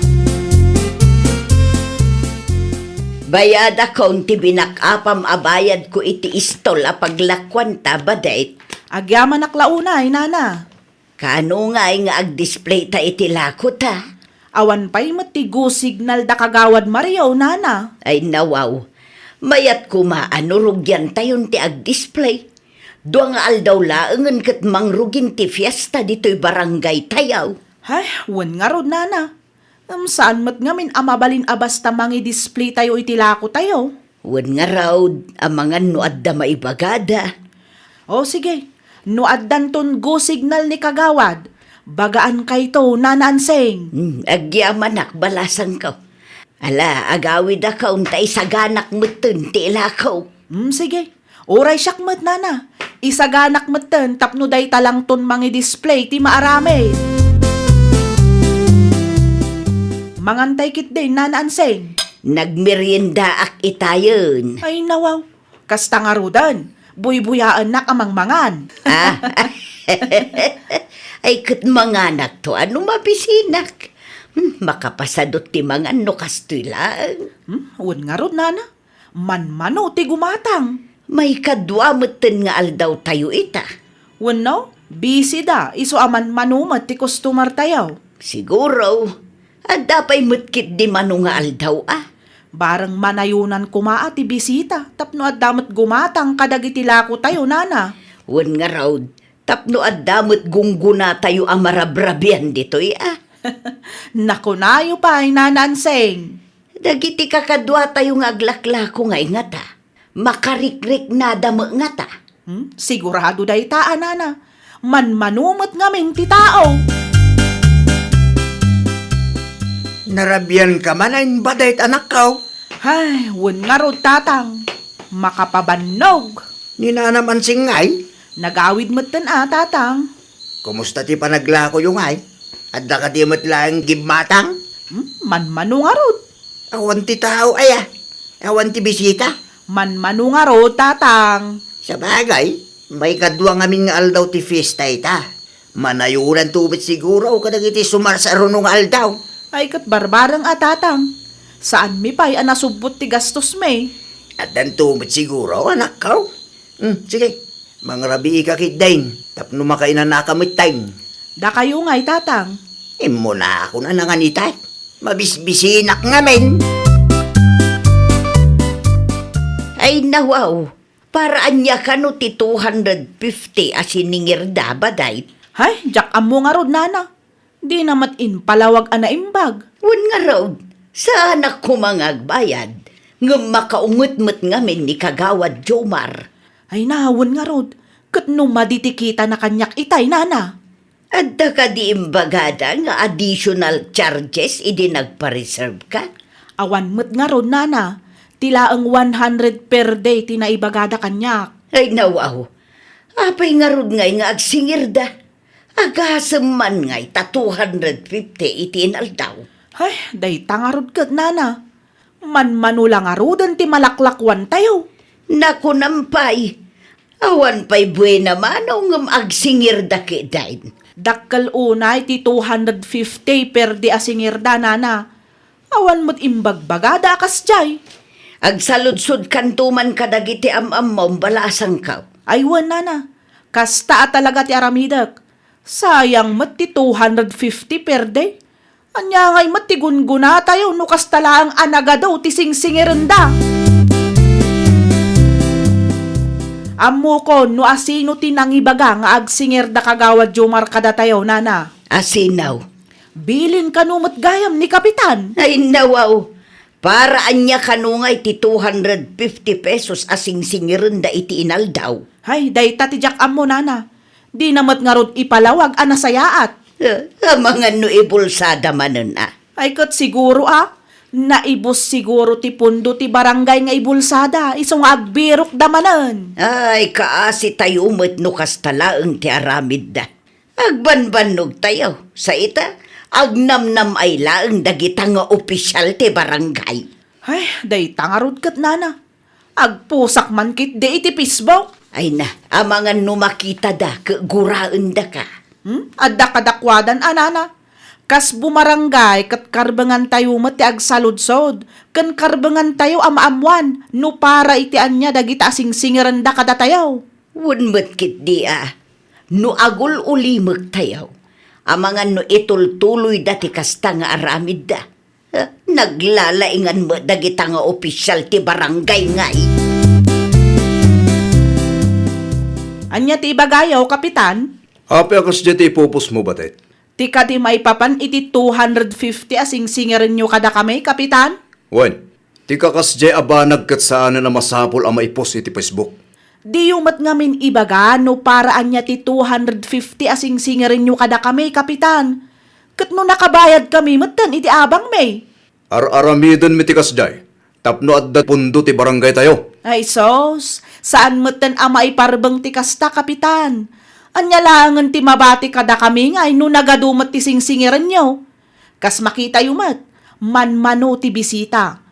Bayadakon ti binak-apam a bayadko iti istol a paglakuanta, baket. Agyamanak la unay, nana. Kaano ngay nga agdisplayta iti lakota? Awan pay met ti go signal da Kagawad Mario, nana. Ay, nawaw. Mayat koma a no rugiantayon ti agdisplay. Dua nga aldaw laengen ket mangrugin ti fiesta ditoy barangay tayo. Ay, wen ngarud, nana. Ngem saan met ngamin a mabalin a basta mangidisplaytayo iti lakotayo. Wen ngarud, amangan no adda maibagada. O, sige. No addanton go signal ni Kagawad, bagaankayo, Nana Ansing. Hmm, agyamanak, balasangko. Ala, agawidakon ta isaganak metten ti ilako. Hmm, sige. Uray siak met, Nana. Isaganak metten tapno dayta langton mangi-display ti maaramid. Mangantay ketdin, Nana Ansing. Nagmeriendaak itayen. Ay, nawaw. Kasta ngaruden, buybuyaennak a mangmangan. Ah? Ay, ket manganakto a no mabisinak. Hmm, makapasadut ti mangan no kastoy laeng. Hmm, wen ngarud, Nana. Manmano ti gumatang. Maikadua metten nga aldawtayo ita. Wenno, busy da, isu a manmano met ti customer tayo. Siguro, adda pay met ketdi mano nga aldaw a. Bareng manayonan koma a ti bisita tapno adda met gumatang kadagiti lako tayo, Nana. Wen ngarud, tapno adda met gunggona tayo a marabrabian ditoy a. Nakunayo pay, Nana Ansing. Dagiti kakadua tayo nga aglaklako nga ingata, makarikriknada met ngata. Hmm? Sigurado dayta a, Nana. Manmano met ngamin ti tao. Narabianka man a imbadayt, anakko? Ay, wen ngarud, Tatang. Makapabannog. Ni Nanam Ansing ngay? Nagawid metten a, Tatang. Kumusta ti panaglakoyo ngay? Adda kadi met laeng gimmatang? Hmm? Manmano ngarud. Awan ti tao aya? Awan ti bisita? Manmano ngarud, Tatang. Sabagay, maikadua ngamin nga aldaw ti fiesta ita. Manayonanto met siguro kadagiti sumarsaruno nga aldaw. Ay, ket barbareng a, Tatang. Saanmi pay a nasubbot ti gastosmi. Addanto met siguro, anakko. Hmm, sige. Mangrabiika ketdin, tapno makainanaka metten. Dakayo ngay, Tatang. Immunakon a nangan ita. Mabisbisinak ngamin. Ay, nawaw. Para ania kano ti two hundred fifty a siningirda, baday? Hay, diak ammo ngarud, Nana. Dina met impalawag a naimbag. Wen ngarud, saanak koma nga agbayad, ngem makaunget met ngamin ni Kagawad Jomar. Ay na, wen ngarud, ket no madi ti kitana kaniak itay, Nana. Adda kadi imbagada nga additional charges idi nagpa-reserve ka? Awan met ngarud, Nana. Ti laeng one hundred per day ti naibagada kaniak. Ay, nawaw. Apay ngarud ngay nga agsingirda? Agasem man ngay ta two hundred fifty iti inaldaw. Ay, dayta ngarud ket, Nana. Manmano la ngaruden ti malaklakuantayo. Nakunam pay, awan pay buena mano ngem agsingirda ketdin. Dakkel unay ti two hundred fifty per day a singirda, Nana. Awan met imbagbagada a kasdiay. Agsaludsodkanto man kadagiti am-ammom, balasangko. Ay wen, Nana. Kasta a talaga ti aramidek. Sayang met ti two hundred fifty per day. Ania ngay met ti gungunatayo no kasta laeng a nagadu ti singsingirenda? Ammokon no asino ti nangibaga nga agsingirda Kagawad Jomar kadatayo, Nana. Asino? Bilin kano met gayam ni Kapitan. Ay, nawaw. Para ania kano ngay ti two hundred fifty pesos a singsingirenda iti inaldaw? Hay, dayta ti diak ammo, Nana. Dina met ngarud ipalawag a nasayaat. Eh, amangan no ibulsada manen a. Ay, ket siguro a, naibus siguro ti pundo ti barangay nga ibulsada, isu nga agbirokda manen. Ay, kaasitayo met no kasta laeng ti aramidda. Agbanbannogtayo, sa ita, agnamnam-ay laeng dagita nga opisial ti barangay. Ay, dayta ngarud ket, Nana. Agpusak man ketdi iti Facebook. Ay na, amangan no makitada ket guraendaka. Hmm? Adda kadakuadan a, Nana. Kas bumarangay ket karbengantayo met ti agsaludsod, ken karbengantayo a maammoan no para iti ania dagita a singsingirenda kadatayo. Wen met ketdi a, no agul-ulimektayo, amangan no itultuloyda ti kasta nga aramidda. Eh, naglalaingan met dagita nga opisial ti barangay ngay. Ania ti ibagayo, Kapitan? Apay a kasdiay ti ipupusmo, Batet? Ti kadi maipapan iti two hundred fifty a singsingirenyo kadakami, Kapitan? Wen, Ti kakasdiay a banag ket saanen a masapul a maipos iti Facebook. Diyo met ngamin ibaga no para ania ti two hundred fifty a singsingirenyo kadakami, Kapitan. Ket no nakabayadkami metten iti abangmi. Ar-aramidenmi ti kasdiay, tapno adda pundo ti barangaytayo. Ay sus, saan metten a maiparbeng ti kasta, Kapitan. Ania laengen ti mabati kadakami ngay no nagadu met ti singsingirenyo? Kas makitayo met, manmano ti bisita.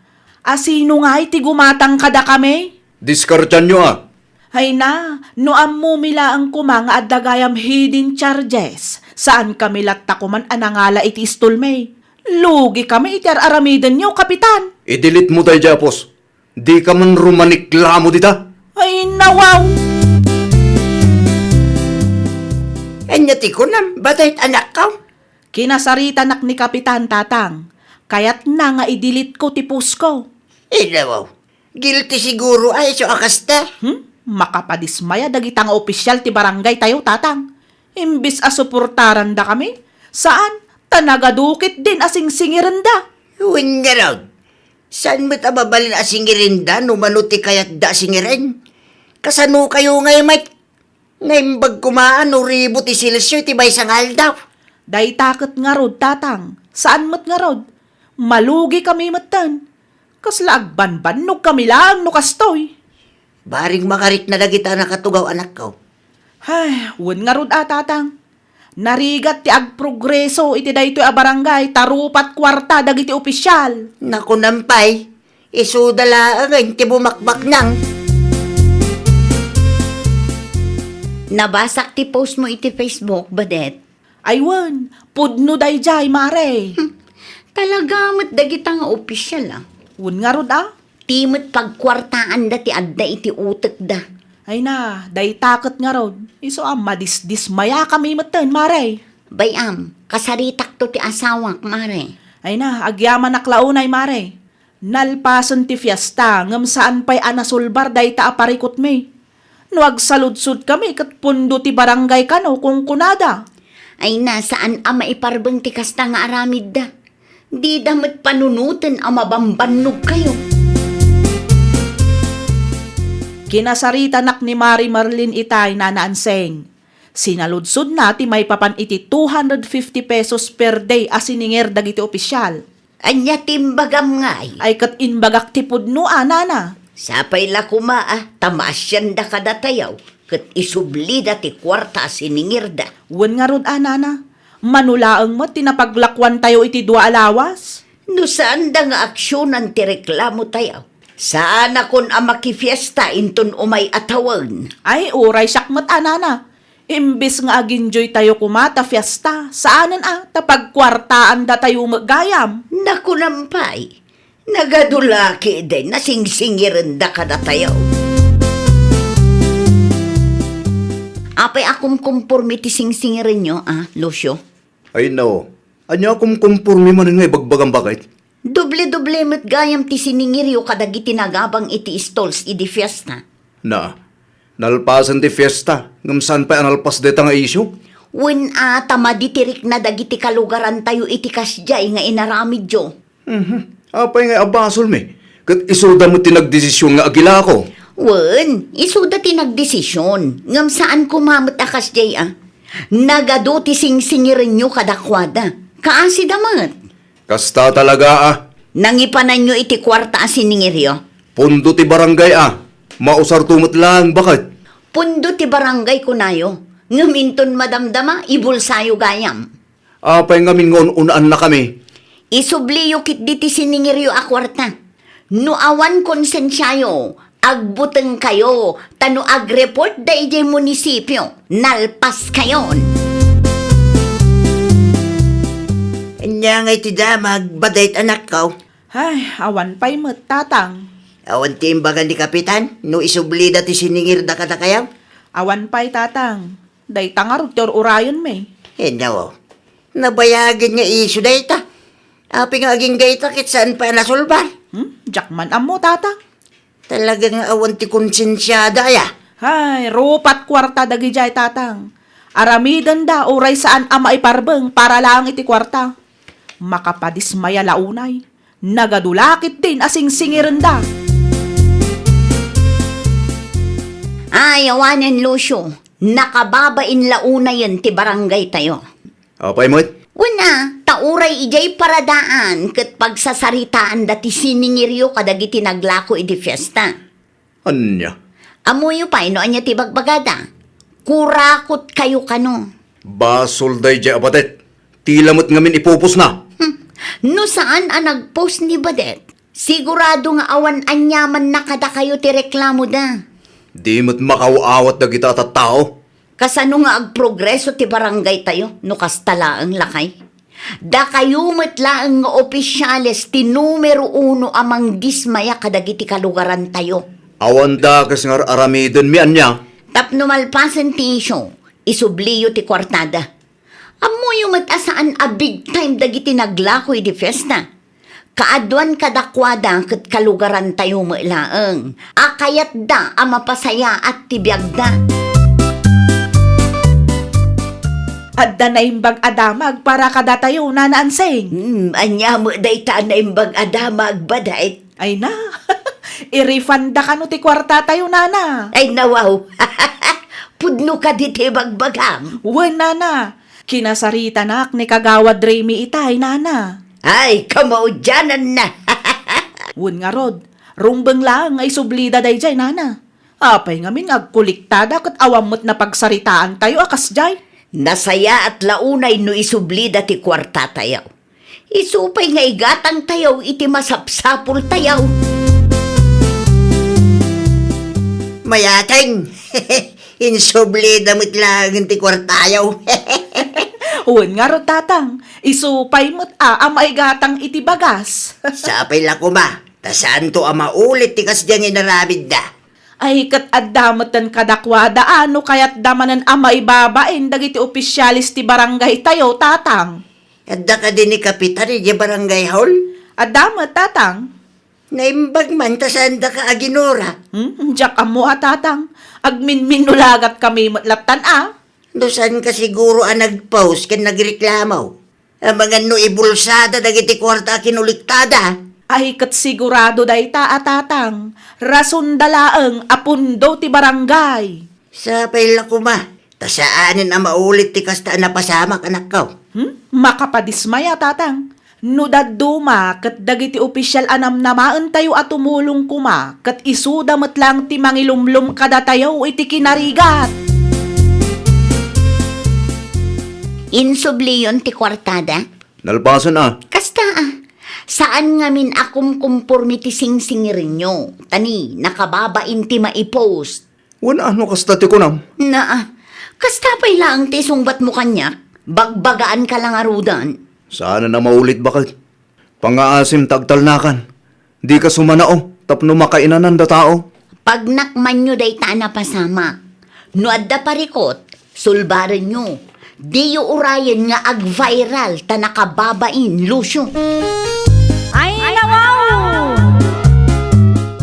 Asino ngay ti gumatang kadakami? Diskartianyo a. Ay na, no ammomi laeng koma nga adda gayam hidden charges, saankami latta koman a nangala iti istolmi. Lugikami iti ar-aramidenyo, Kapitan. I-delete mo daydiay a post. Dika man rumaniklamo dita. Ay, nawaw! Ania ti kunam, Badayt anakko? Kinasaritanak ni Kapitan, Tatang. Kayatna nga i-delete ko ti post ko. Ay, nawaw. Guilty siguro a isu a kasta. Hmm? Makapadismaya dagita nga opisyal ti barangaytayo, Tatang. Imbis a suportarandakami, saan, ta nagadu ketdin a singsingirenda. Wen ngarud, saan met a mabalin a singirenda no mano ti kayatda a singiren? Kasanokayo ngay met nga imbag koma a no ribu ti selsio iti maysa nga aldaw? Dayta ket ngarud, Tatang, saan met ngarud. Malugikami metten. Kasla agbanbannogkami laeng no kastoy. Bareng makarikna dagita a nakatugaw, anakko. Ay, wen ngarud a, Tatang. Narigat ti agprogreso iti daytoy a barangay ta rupat kuarta dagiti opisyal. Nakunam pay, isuda laengen ti bumakbaknang. Nabasak ti post mo iti Facebook, Badet. Ay wen, pudno daydiay, Mare. Hmm. Talaga met dagita nga opisyal, a. Wen ngarud, a? Ti met pagkuartaanda ti adda iti utekda. Ay na, dayta ket ngarud, isu a madisdismayakami metten, Mare. Bay-am, kasaritakto ti asawak, Mare. Ay na, agyamanak la unay, Mare. Nalpasen ti fiesta, ngem saan pay a nasulbar dayta a parikutmi. No agsaludsodkami ket pundo ti barangay kano kunkunada. Ay na, saan a maiparbeng ti kasta nga aramidda. Dida met panunoten a mabambannogkayo. Kinasaritanak ni Mari Marlin itay, Nana Anseng. Sinaludsodna ti maipapan iti two hundred fifty pesos per day a siningir dagiti opisyal. Ania ti imbagam ngay? Ay, ket imbagak ti pudno a, Nana. Sapay la koma a ta maasianda kadatayaw, ket isublida ti kuarta a siningirda. Wen ngarud a, Nana. Mano laeng met ti napaglakuantayo iti dua a lawas? No saanda nga aksionan ti reklamotayaw, saanakon a makifiesta inton umay a tawen. Ay, uray siak met a, Nana. Imbes nga aginjoytayo koma ta fiesta, saanen a ta pagkuartaandatayo met gayam. Nakunam pay, nagadu la ketdin a singsingirenda kadatayo. Apay a kumkumpormi ti singsingirenyo, a, Lucio? Ay, no. Ania a kumkumpormi manen nga ibagbagam, baket? Doble-doble met gayam ti siningiryo kadagiti nagabang iti stalls idi fiesta. Na, nalpasen ti fiesta, ngem saan pay a nalpas dayta nga isyu? Wen a, ta madi ti rikna dagiti kalugarantayo iti kasdiay nga inaramidyo. Mhm. Apay ngay a basolmi? Ket isuda met ti nagdesisyon nga agilako. Wen, isuda ti nagdesisyon, ngem saan koma met a kasdiay a. Nagadu ti singsingirenyo kadakuada. Kaasida met. Kasta talaga a. Nangipananyo iti kuarta a siningiryo? Pundo ti barangay a. Mausarto met laeng, baket. Pundo ti barangay kunayo. Ngem inton madamdama, ibulsayo gayam. Apay ngamin nga un-unaannakami? Isubliyo ketdi ti siningiryo a kuarta. No awan konsensiayo, agbutengkayo, ta no agreportda idiay munisipio, nalpaskayon. Ania ngay ti damag, Badayt anakko? Ay, awan pay met, Tatang. Awan ti imbaga ni Kapitan no isublida ti siningirda kadakayo? Awan pay, Tatang. Dayta ngarud ti ur-urayenmi. Inno, nabayagen nga isyu dayta. Apay nga agingga ita ket saan pay a nasolbar? Hmm? Diak man ammo, Tatang. Talaga nga awan ti konsensiada, aya? Ay, rupat kuarta dagidiay, Tatang. Aramidenda uray saan a maiparbeng para laeng iti kuarta. Makapadismaya la unay. Nagadu la ketdin a singsingirenda. Ay, awanen, Lucio, nakababain la unayen ti barangaytayo. Apay met? Wen a, ta uray idiay paradaan ket pagsasaritaanda ti siningiryo kadagiti naglako idi fiesta. Ania? Ammoyo pay no ania ti bagbagada? Kurakotkayo kano? Basol daydiay a batet. Tila met ngamin ipupusna. Hmm. No saan a nagpus ni badet, sigurado nga awan aniamanna kadakayo ti reklamoda. Di met makaw-awat dagita a tattao. Kasano nga agprogreso ti barangaytayo no kasta laeng, lakay? Dakayo met laeng nga opisiales ti numero uno a mangdismaya kadagiti kalugarantayo. Awan dakes nga ar-aramidenmi ania. Tapno malpasen ti isyu, isubliyo ti kuartada. Ammoyo met a saan a big time dagiti naglako idi fiesta. Kaaduan kadakuada ket kalugarantayo met laeng a kayatda a mapasayaat ti biagda. Adda naimbag a damag para kadatayo, Nana Ansing. Hmm, ania met dayta a naimbag a damag, badet? Ay na, irefunda kano ti kuartatayo, Nana? Ay, nawaw. Pudno kadi ti bagbagam? Wen, Nana. Kinasaritanak ni Kagawad Remy itay, Nana. Ay, kamaudiananna. Wen ngarud, rumbeng laeng nga isublida daydiay, Nana. Apay ngamin nga agkolektada ket awan met napagsaritaantayo a kasdiay? Nasayaat la unay no isublida ti kuartatayo. Isu pay nga igatangtayo iti masapsapultayo. Mayateng, insublida met laeng ti kuartayo. Wen ngarud, Tatang, isu pay met a, a maigatang iti bagas. Sapay la koma, ta saanto a maulit ti kasdiay nga inaramidda. Ay, ket adda metten kadakuada a no kayatda manen a maibabain dagiti opisiales ti barangaytayo, Tatang. Adda kadi ni Kapitan idiay barangay hall? Adda met, Tatang. Naimbag man ta saandaka aginura. Hmm, diak ammo a, Tatang. Agminminulagat kami met lattan a. No saanka siguro a nagpost ken nagreklamo? Amangan no ibulsada dagiti kuarta a kinolektada. Ay, ket sigurado dayta a, Tatang. Rasonda laeng a pundo ti barangay. Sapay la koma, ta saanen a maulit ti kasta a napasamak, anakko. Hmm? Makapadismaya, Tatang. No dadduma ket dagiti opisial a namnamaentayo a tumulong koma, ket isuda met laeng ti mangilumlom kadatayo iti kinarigat. Insubliyon ti kuartada? Nalpasen a. Kasta a. Saan ngamin a kumkumpormi ti singsingirenyo. Ta ni, nakababain ti maipost. Wen a no kasta ti kunam? Naa, kasta pay laeng ti isungbatmo kaniak? Bagbagaanka la ngaruden. Saan a maulit, baket. Pangngaasim ta agtalnakan. Dika sumanao tapno makainananda tao. Pagnakmanyo dayta a napasamak. No adda parikut, sulbarenyo. Diyo urayen nga ag-viral ta nakababain, Lucio. Ay, nawaw!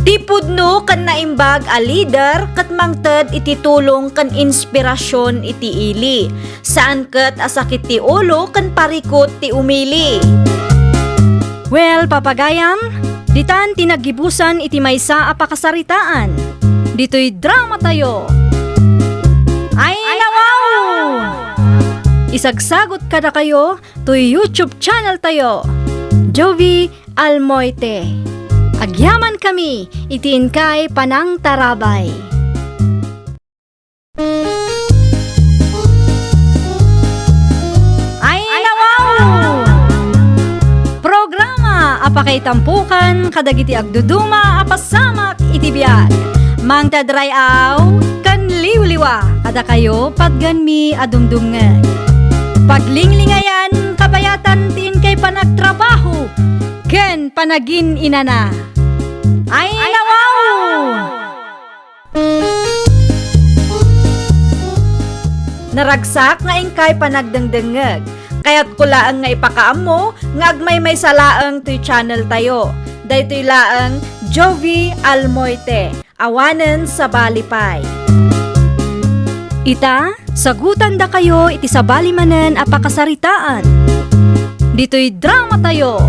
Ti pudno ken naimbag a lider ket mangted iti tulong ken inspirasyon iti ili. Saan ket a sakit ti ulo ken parikut ti umili. Well, papagayam, ditan ti naggibusan iti maysa a pakasaritaan. Ditoy dramatayo. Ay, nawaw! Isagsagut kadakayo toy YouTube channel tayo, Jovie Almoite. Agyaman kami iti inkay panangtarabay. Ay, nawaw! Programa a pakaitampukan kadagiti agduduma a pasamak iti biag. Mangted ray-aw ken liwliwa kadakayo patgenmi a dumdumngeg. Paglinglingayan, kabayatan ti inkay panagtrabaho ken panagin-inana. Ay, nawaw! Naragsak nga inkay panagdengdengngeg. Kayatko laeng nga ipakaammo nga agmaymaysa laeng toy channel tayo. Daytoy laeng Jovie Almoite, awanen sabali pay. Ita, sagutandakayo iti sabali manen a pakasaritaan. Ditoy dramatayo.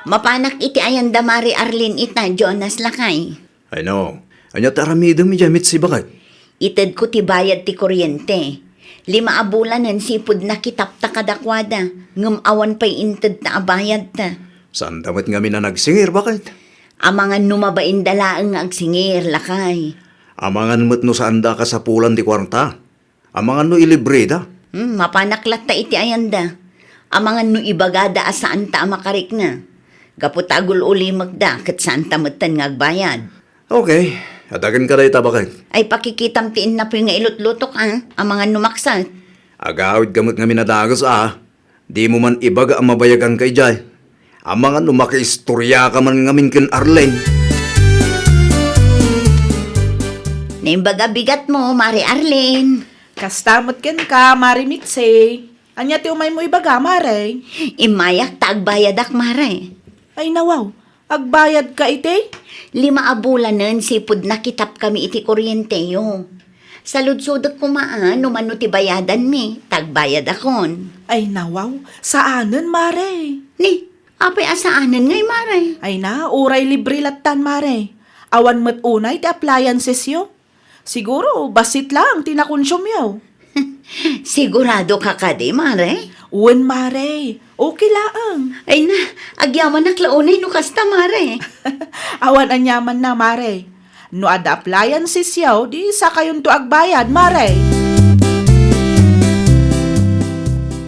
Mapanak iti ayanda Mari Arlene ita, Jonas, lakay. Ay no, ania ti aramidem idiay Mitzi, baket? Itedko ti bayad ti kuryente. Lima a bulanen sipud nakitapta kadakuada, ngem awan pay intedta a bayadta. Saanda met ngamin a nagsingir, baket? Amangan no mabainda laeng nga agsingir, lakay. Amangan met no saanda a kasapulan ti kuarta. Amangan no ilibreda. Hmm, mapanak latta iti ayanda. Amangan no ibagada a saanta a makarikna. Gapu ta agul-ulimekda ket saanta metten nga agbayad. Okay, adagen ka dayta, baket. Ay, pakikitam ti innapoy nga ilutlutok, a. Amangan no makset. Agawid ka met ngamin a dagus, a. Dimo man ibaga a mabayagan ka idiay. Amangan no makiistorya ka man ngamin ken Arlene. Naimbag a bigatmo, Mari Arlene. Kasta met kenka, Mari Mitzi. Ania ti umaymo ibaga, Mare? Immayak ta agbayadak, Mare. Ay, nawaw. Agbayadka iti? Lima a bulanen sipud nakitapkami iti kuryenteyo. Saludsodek koma a no mano ti bayadanmi, ta agbayadakon. Ay, nawaw, saanen, Mare. Ni, apay a saanen ngay, Mare? Ay na, uray libre lattan, Mare. Awan met unay ti appliancesyo. Siguro, bassit laeng ti nakonsumiyo. Sigurado ka kadi, Mare? Wen, Mare. Okay laeng. Ay na, agyamanak la unay no kasta, Mare. Awan aniamanna, Mare. No adda appliancesyo, di sakayonto agbayad, Mare.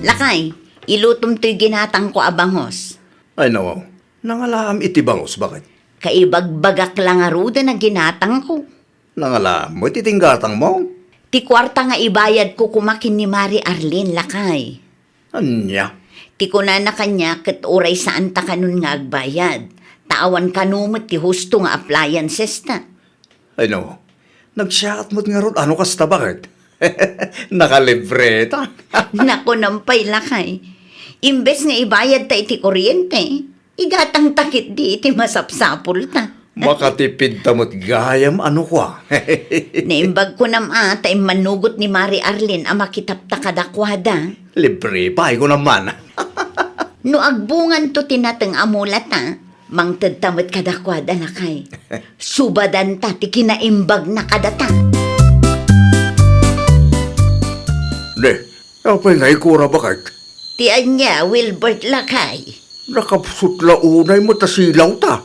Lakay, ilutom toy ginatangko a bangus. Ay, nawaw. Nangalaam iti bangus, baket? Kaibagbagak la ngaruden a ginatangko. Nangalaam met iti gatangmo? Ti kuarta nga ibayadko koma ken ni Mari Arlene, lakay. Ania? Ti kunana kaniak ket uray saanta kanon nga agbayad, ta awan kano met ti husto nga appliancesta. Ay no, nagsiaat met ngarud a no kasta, baket? Nakalibreta. Nakunam pay, lakay. Imbes nga ibayadta iti kuryente, igatangta ketdi iti masapsapulta. Makatipidta met gayam a no kua. Naimbag kunam a ta immanugot ni Mari Arlene a makitapta kadakuada. Libre pay kunam man. No agbunganto ti nateng a mulata, mangtedta met kadakuada, lakay. Subadanta ti kinaimbagna kadata. Ne, apay nga ikura, baket? Ti ania, Wilbert, lakay? Nakapsut la unay met a silawta.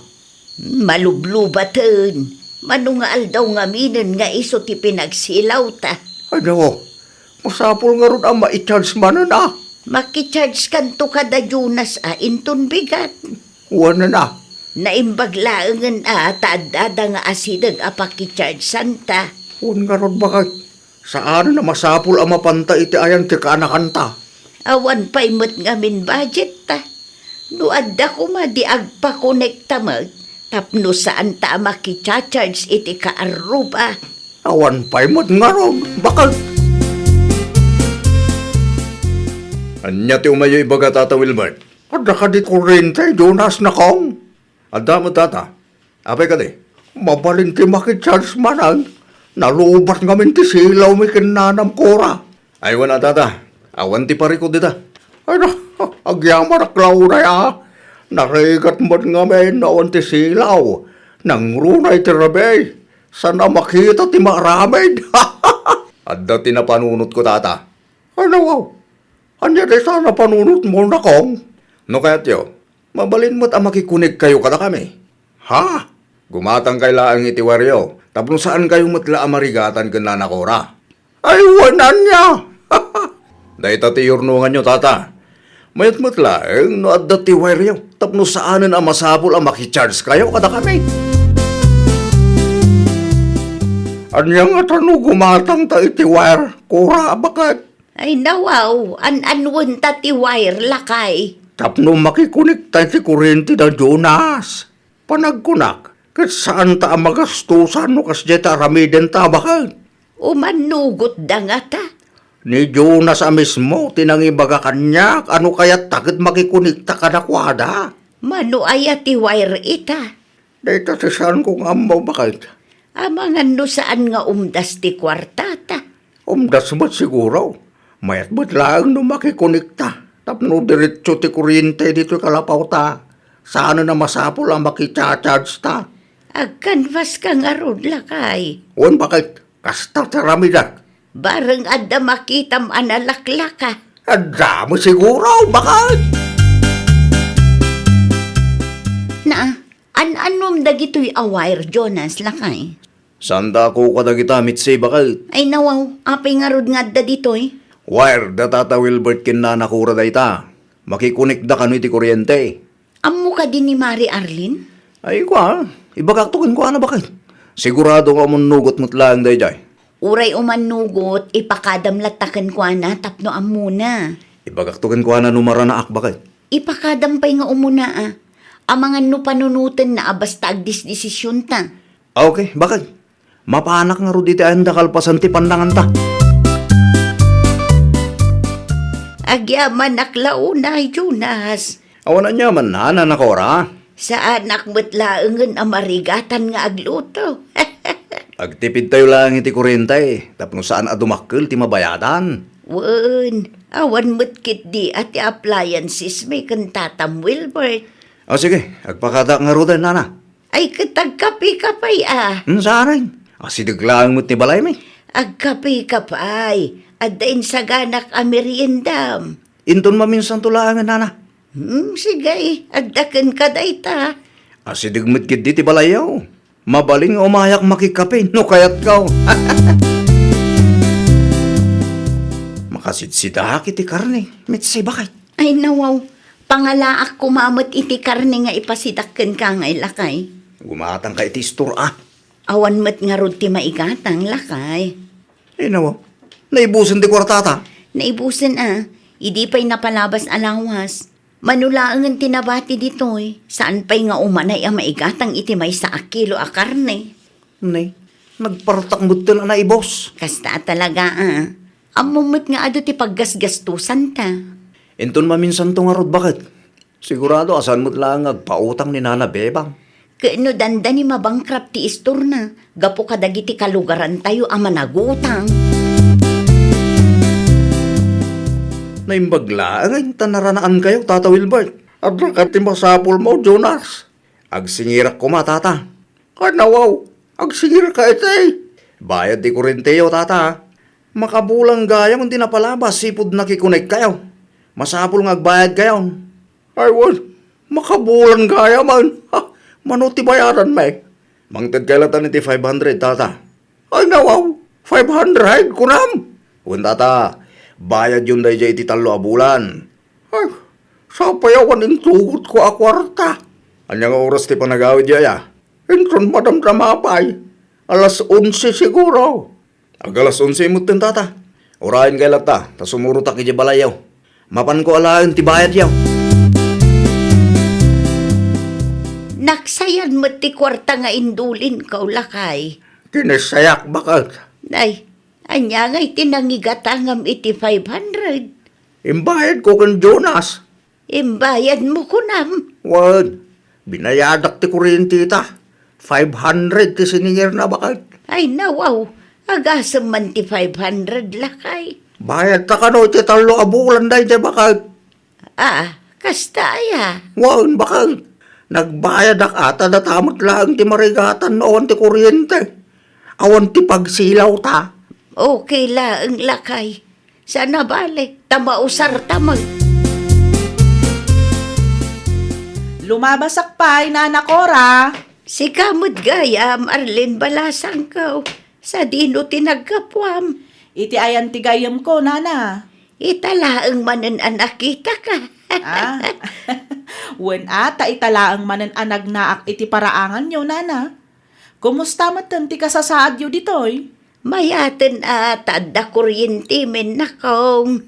Malublubaten. Mano nga aldaw ngaminen nga isu ti pinagsilawta? Ano? Masapul ngarud a mai-charge manen a? Maki-charge kanto kada Jonas a inton bigat. Wen a. Naimbag laengen a ta addada nga asideg a paki-charge santa. Wen ngarud, baket. Saan a masapul a mapanta iti ayan ti kaanakanta. Awan pay met ngamin budget ta. No adda koma di agpakonekta met, tapno saanta a makicharge iti kaarruba. Awan pay met ngarud, baket. Ania ti umayyo ibaga, Tata Wilbert? Adda kadi kurrente, Jonas, nakong? Adda met, Tata. Apay kadi? Mabalin ti makicharge manen. Nalubat ngamin ti silawmi ken nanam, Cora. Ay, wen a, Tata. Awan ti parikut dita. Ay na, agyamanak la unay a. Narigat met ngamin no awan ti silaw. Nangruna iti rabii. Saan a makita ti maaramid. Adda ti napanunotko, Tata. Ay, nawaw. Ania dayta a napanunotmo, nakong? No kayatyo, mabalin met a makikonekkayo kadakami. Ha? Gumatangkay laeng iti wireyo, tapno saankayo met la a marigatan ken Nana Cora. Ay, wen ania? Dayta ti iyurnonganyo, Tata. Mayat met laeng no adda ti wireyo, tapno saanen a masapul a makichargekayo kadakami. Ania ngata no gumatangta iti wire, Cora, baket? Ay, nawaw, an-anwenta ti wire, lakay. Tapno makikonekta iti kurrente da Jonas. Panagkunak, ket saanta a magastosan no kasdiay ti aramidenta, baket? Umannugotda ngata? Ni Jonas a mismo ti nangibaga kaniak a no kayatta ket makikonekta kadakuada. Mano aya ti wire ita? Dayta ti saanko nga ammo, baket. Amangan no saan nga umdas ti kuartata. Umdas met siguro. Mayat met laeng no makikonekta tapno diretso ti kuryente ditoy kalapawta. Saan a masapul a makicha-charge ta? Agkanvaska ngarud, lakay. Wen, baket? Kasta ti aramidek. Bareng adda makitam a nalaklaka. Adda mo siguro, baket? Naa, an-annom dagitoy a wire, Jonas, lakay? Saan ta a kukuana dagita, Mitzi, baket? Ay, nawaw, apay ngarud nga adda ditoy? Wire da Tata Wilbert ken Nana Cora dayta. Makikonekda kano iti kuryente. Ammo kadi ni Mari Arlene? Ay, kua, ibagakto kenkuana, baket. Sigurado nga umannugot met laeng daydiay. Uray umannugot, ipakadam latta kenkuana tapno ammona. Ibagakto kenkuana no maranaak, baket. Ipakadam pay nga umuna, a. Amangan no panunotenna a basta agdesdesisionta. Ah, okay, baket. Mapanak ngarud iti ayan da kalpasan ti pannanganta. Agyamanak la unay, Jonas. Awan aniaman, Nana Cora. Saanak met laengen a marigatan nga agluto. Agtipidtayo laeng iti kuryente tapno saan a dumakkel ti mabayadan. Wen, awan met ketdi a ti appliancesmi ken Tatam Wilbert. O sige, agpakadak ngaruden, Nana. Ay, ket agkapeka pay, a. Hmm, saan? Asideg laeng met ti balaymi. Agkapeka pay. Adda insaganak a meriendam. Inton maminsanto laengen, Nana. Hmm, sige, adda kenka dayta. Asideg met ketdi ti balayyo. Mabalin nga umayak makikape no kayatko. Makasidsidaak iti karne, Mitzi, baket. Ay, nawaw. Pangalaak koma met iti karne nga ipasidak kenka ngay, lakay. Gumatangka iti istor, a. Awan met ngarud ti maigatang, lakay. Ay, nawaw. Naibusen ti kuartata. Naibusen, a. Idi pay napalabas a lawas. Mano laengen ti nabati ditoy. Saan pay nga umanay a maigatang iti maysa a kilo a karne. Ne, nagpartak metten a naibus. Kasta a talaga, a. Ammom met nga adu ti paggasgastusanta. Inton maminsanto ngarud, baket. Sigurado a saan met laeng nga agpautang ni Nana Bebang. Ket no dandani mabankrupt ti istorna, gapu kadagiti kalugarantayo a managutang. Naimbag laeng ta naranaankayo, Tata Wilbert. Adda kadi masapulmo, Jonas? Agsingirak koma, Tata. Kanawaw, agsingirka iti. Bayad ti kurenteyo, Tata. Makabulan gayam ti napalabas sipud nakikonekkayo. Masapul nga agbayadkayon. Ay, wen, makabulan gayam. Ha, mano ti bayadanmi? Mangtedkay latta iti five hundred, Tata. Ay, nawaw, five hundred, kunam? Wen, Tata, bayadyon daydiay iti tallo a bulan. Ay, sapay awan intugotko a kuarta. Ania nga oras ti panagawidyo aya? Inton madamdama pay, alas onse siguro. Ag alas onse metten, Tata. Urayenkay latta, ta sumurotak idiay balayyo. Mapanko alaen ti bayadyo. Naksayan met ti kuarta nga indulinko, lakay. Kinessayak, baket. Nay, ania ngay ti nangigatangam iti five hundred? Imbayadko ken Jonas. Imbayadmo, kunam? Wen, binayadak ti kuryenteta. Five hundred ti siningirna, baket. Ay, nawaw. Agasem man ti five hundred, lakay. Bayadta kano iti tallo a bulan daydiay, baket. Ah, kasta aya? Wen, baket. Nagbayadak a ta data met laeng ti marigatan no awan ti kuryente. Awan ti pagsilawta. Okay laeng, lakay. Saan a bale, ta mausarta met. Lumabasak pay, Nana Cora. Sika met gayam, Arlene Balasangko. Sadino ti naggapuam? Iti ayan ti gayyemko, Nana? Ita laeng manen a nakitaka. Ah. Wen a, ta ita laeng manen a nagnaak iti paraanganyo, Nana. Kumusta metten ti kasasaadyo ditoy? Mayaten a ta adda kuryente men, nakong.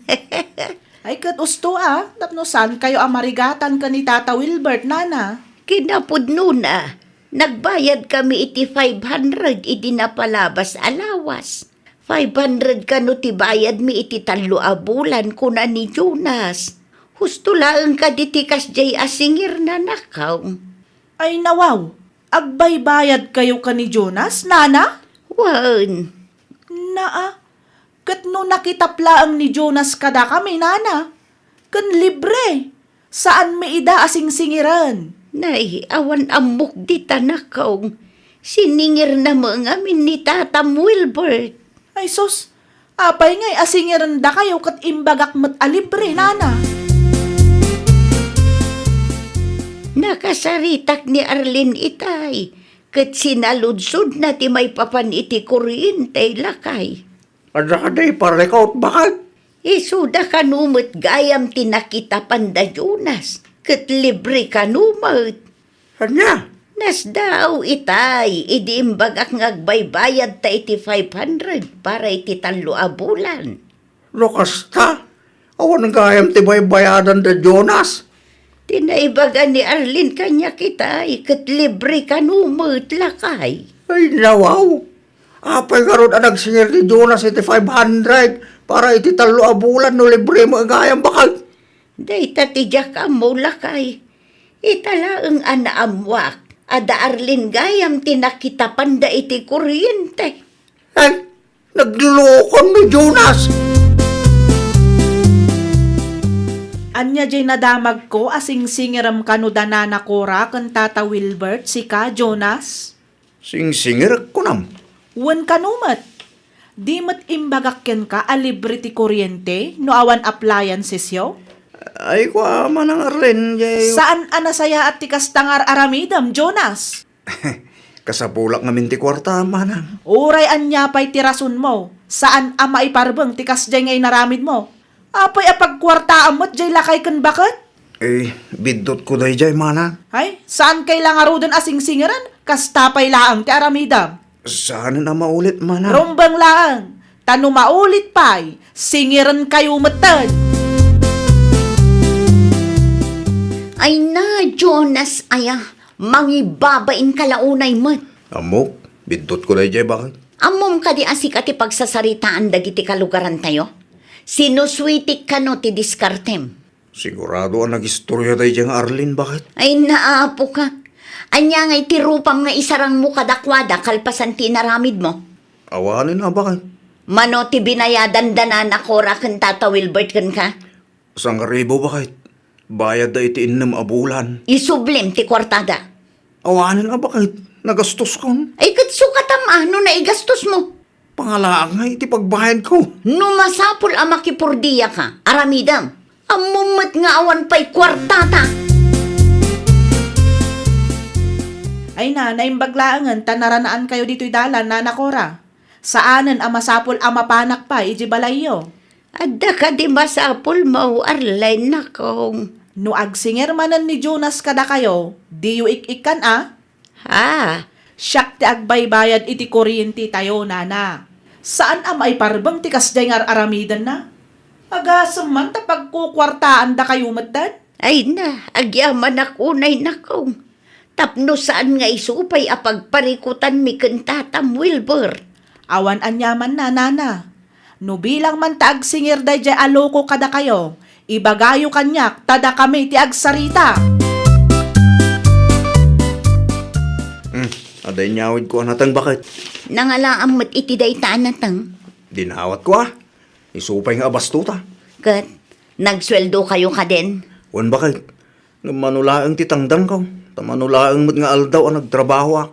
Ay, ket usto a, tapno saankayo a marigatan ken ni Tata Wilbert, Nana. Kinapudnona, nagbayadkami iti five hundred idi napalabas a lawas. Five hundred kano ti bayadmi iti tallo a bulan, kuna ni Jonas. Husto laeng kadi ti kasdiay a singirna, nakong. Ay, nawaw, agbaybayadkayo ken ni Jonas, Nana? Wen. Naa, ket no nakitap laeng ni Jonas kadakami, Nana, ken libre, saanmi ida a singsingiren. Nay, awan ammok dita, nakong. Siningirna met ngamin ni Tatam Wilbert. Ay sus, apay ngay a singirendakayo ket imbagak met a libre, nana? Nakasaritak ni Arlene itay, ket sinaludsodna ti maipapan iti kuryente, lakay. Adda kadi parikot, baket? Isuda kano met gayam ti nakitapan da Jonas, ket libre kano met. Ania? Nasdaaw itay, idi imbagak nga agbaybayadta iti five hundred para iti tallo a bulan. No kasta, awan gayam ti baybayadan da Jonas. Ti naibaga ni Arlene kaniak itay, ket libre kano met, lakay. Ay, nawaw. Apay ngarud a nagsingir ni Jonas iti five hundred para iti tallo a bulan no libre met gayam, baket? Dayta ti diak ammo, lakay. Ita laeng a naammoak a da Arlene gayam ti nakitapanda iti kuryente. Ay, naglulokon ni Jonas. Ania jay nadamagko a singsingirem kano da Nana Cora ken Tata Wilbert, sika, Jonas? Singsingirek, kunam? Wen kano met? Di met imbagak kenka a libre ti kuryente no awan appliancesyo? Ay, kua, Manang Arlene, jay... Saan a nasayaat ti kasta nga ar-aramidem, Jonas? Kasapulak ngamin ti kuarta, Manang. Uray ania pay ti rasonmo, saan a maiparbeng ti kasjay nga inaramidmo. Apay a pagkuartaam met jay lakay ken baket? Eh, biddutko dayjay, Manang. Ay, saankay la ngaruden a singsingiren? Kasta pay laeng ti aramidem. Saanen a maulit, Manang. Rumbeng laeng. Ta no maulit pay, singirenkayo metten. Ay na, Jonas, aya, mangibabain ka la unay met. Ammok, biddutko dayjay, baket? Ammom kadi a sika ti pagsasaritaan dagiti kalugarantayo? Sinusuitik kano ti diskartem. Sigurado a nagistoria dayjay nga Arlene, baket? Ay, naapoka. Ania ngay ti rupam nga isarangmo kadakuada kalpasan ti inaramidmo? Awanen a, baket. Mano ti binayadan da Nana Cora ken Tata Wilbert kenka? Sangaribu, baket. Bayadda iti innem a bulan. Isublim ti kuartada. Awanen a, baket. Nagastoskon. Ay, ket sukatam a no naigastosmo. Pangalaang nga iti pagbayadko. No masapul a makipurdiyaka, aramidem. Ammom met nga awan pay kuartata. Ay na, naimbag laengen ta naranaankayo ditoy dalan, Nana Cora. Saanen a masapul a mapanak pay iti balayyo. Adda kadi masapulmo, Arlene, nakong? No agsingir manen ni Jonas kadakayo, diyo ik-ikkan a? Ha? Siak ti agbaybayad iti kuryentetayo, nana. Saan a maiparbeng ti kasdiay nga ar-aramidenna? Agasem man ta pagkukuartaandakayo metten? Ay na, agyamanak unay, nakong. Tapno saan nga isu pay a pagparikutanmi ken Tatam Wilbert. Awan aniamanna, nana. No bilang man ta agsingir daydiay a loko kadakayo, ibagayo kaniak ta dakami ti agsarita. Hmm, adda inyawidko a nateng, baket. Nangalaam met iti dayta a nateng. Dinawatko a. Isu pay nga abasto ta. Ket, nagsueldokayo kaden? Wen, baket. Ngem mano laeng ti tangdanko, ta mano laeng met nga aldaw a nagtrabahoak.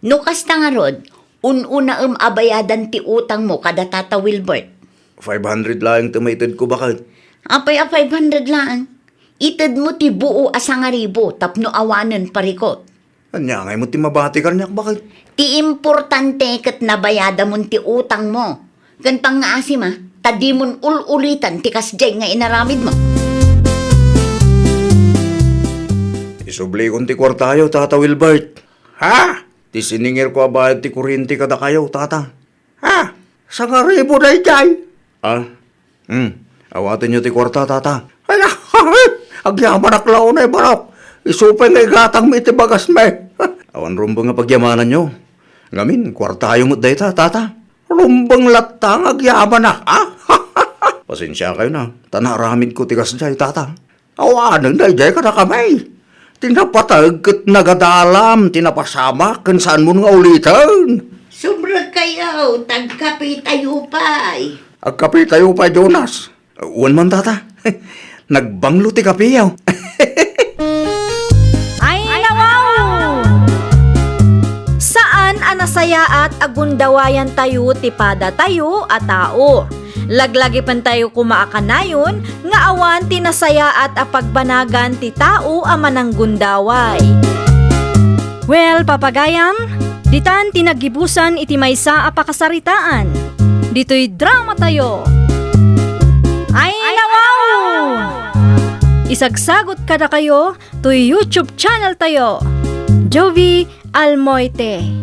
No kasta ngarud, un-unaem a bayadan ti utangmo kada Tata Wilbert. Five hundred laeng ti maitedko, baket. Apay a five hundred laeng? Itedmo ti buo a sangaribu tapno awanen parikot. Ania ngay met ti mabati kaniak, baket? Ti importante ket nabayadamon ti utangmo. Ken pangngaasima, ta dimon ul-ulitan ti kasdiay nga inaramidmo. Isublikon ti kuartayo, Tata Wilbert. Ha? Ti siningirko a bayad ti kuryente kadakayo, Tata. Ha? Sangaribu daydiay? Ah? Hmm. Awatenyo ti kuarta, Tata. Ay, agyamanak la unay, manok. Isu pay nga igatangmi iti bagasmi. Awan rumbeng a pagyamananyo. Ngamin, kuartayo met dayta, Tata. Rumbeng latta nga agyamanak, a? Pasensiakayo na, ta naaramidko ti kasdiay, Tata. Awanen daydiay kadakami. Ti napateg ket nagadalam ti napasamak ken saanmon nga uliten. Sumrekkayo, ta agkapitayo pay. Agkapitayo pay, Jonas. Wen man, Tata. Nagbanglo ti kapiyo. Ay, Nasayaat a gundawayantayo ti padatayo a tao. Laglagipentayo koma a kanayon nga awan ti nasayaat a pagbanagan ti tao a mananggundaway. Well, papagayam, ditan ti naggibusan iti maysa a pakasaritaan. Ditoy dramatayo. Ay, nawaw! Isagsagot kadakayo toy YouTube channel tayo, Jovie Almoite.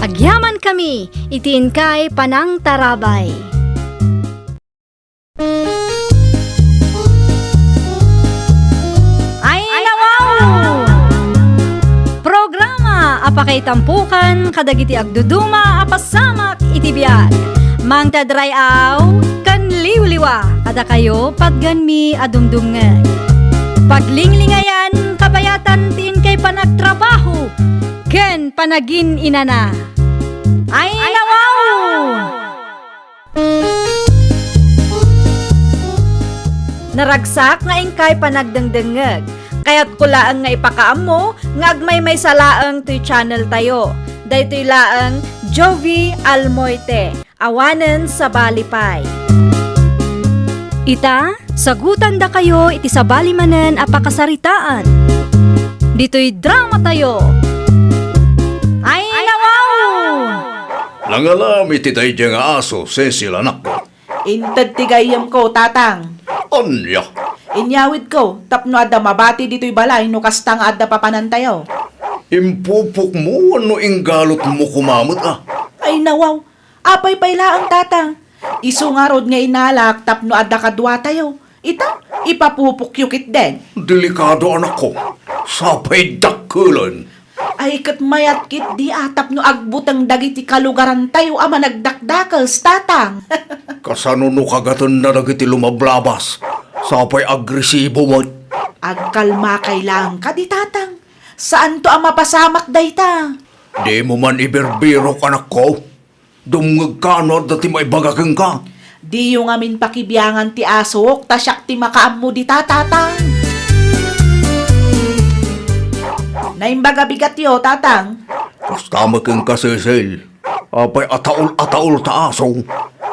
Agyamankami iti inkay panangtarabay. Ay, nawaw! Programa a pakaitampukan kadagiti agduduma a pasamak iti biag. Mangted ray-aw ken liwliwa kadakayo patgenmi a dumdumngeg. Paglinglingayan, kabayatan ti inkay panagtrabaho ken panagin-inana. Ay, nawaw! Naragsak nga inkay panagdengdengngeg. Kayatko laeng nga ipakaammo nga agmaymaysa laeng toy channel tayo. Daytoy laeng Jovie Almoite, awanen sabali pay. Ita, sagutandakayo iti sabali manen a pakasaritaan. Ditoy dramatayo. Ay, nawaw! Nangalam iti daydiay nga aso, Cecil, anakko. Inted ti gayyemko, Tatang. Ania? Inyawidko tapno adda mabati ditoy balay no kasta nga adda papanantayo. Impupokmo wenno inggalotmo koma met a? Ay, nawaw. Apay pay laeng, Tatang? Isu ngarud nga inalak tapno adda kaduatayo. Ita, ipapupokyo ketdin. Delikado, anakko. Sapay dakkelen. Ay, ket mayat ketdi a tapno agbuteng dagiti kalugarantayo a managdakdakes, Tatang. Kasano no kagatenna dagiti lumablabas? Sapay agresibo met. Agkalmakay laeng kadi, Tatang. Saanto a mapasamak dayta. Dimo man ibirbirok, anakko. Dumngegka no adda ti maibaga kenka. Diyo ngamin pakibiangan ti asok, ta siak ti makaammo dita, Tatang. Naimbag a bigatyo, Tatang. Kasta met kenka, Cecil. Apay a taol a taol ta aso?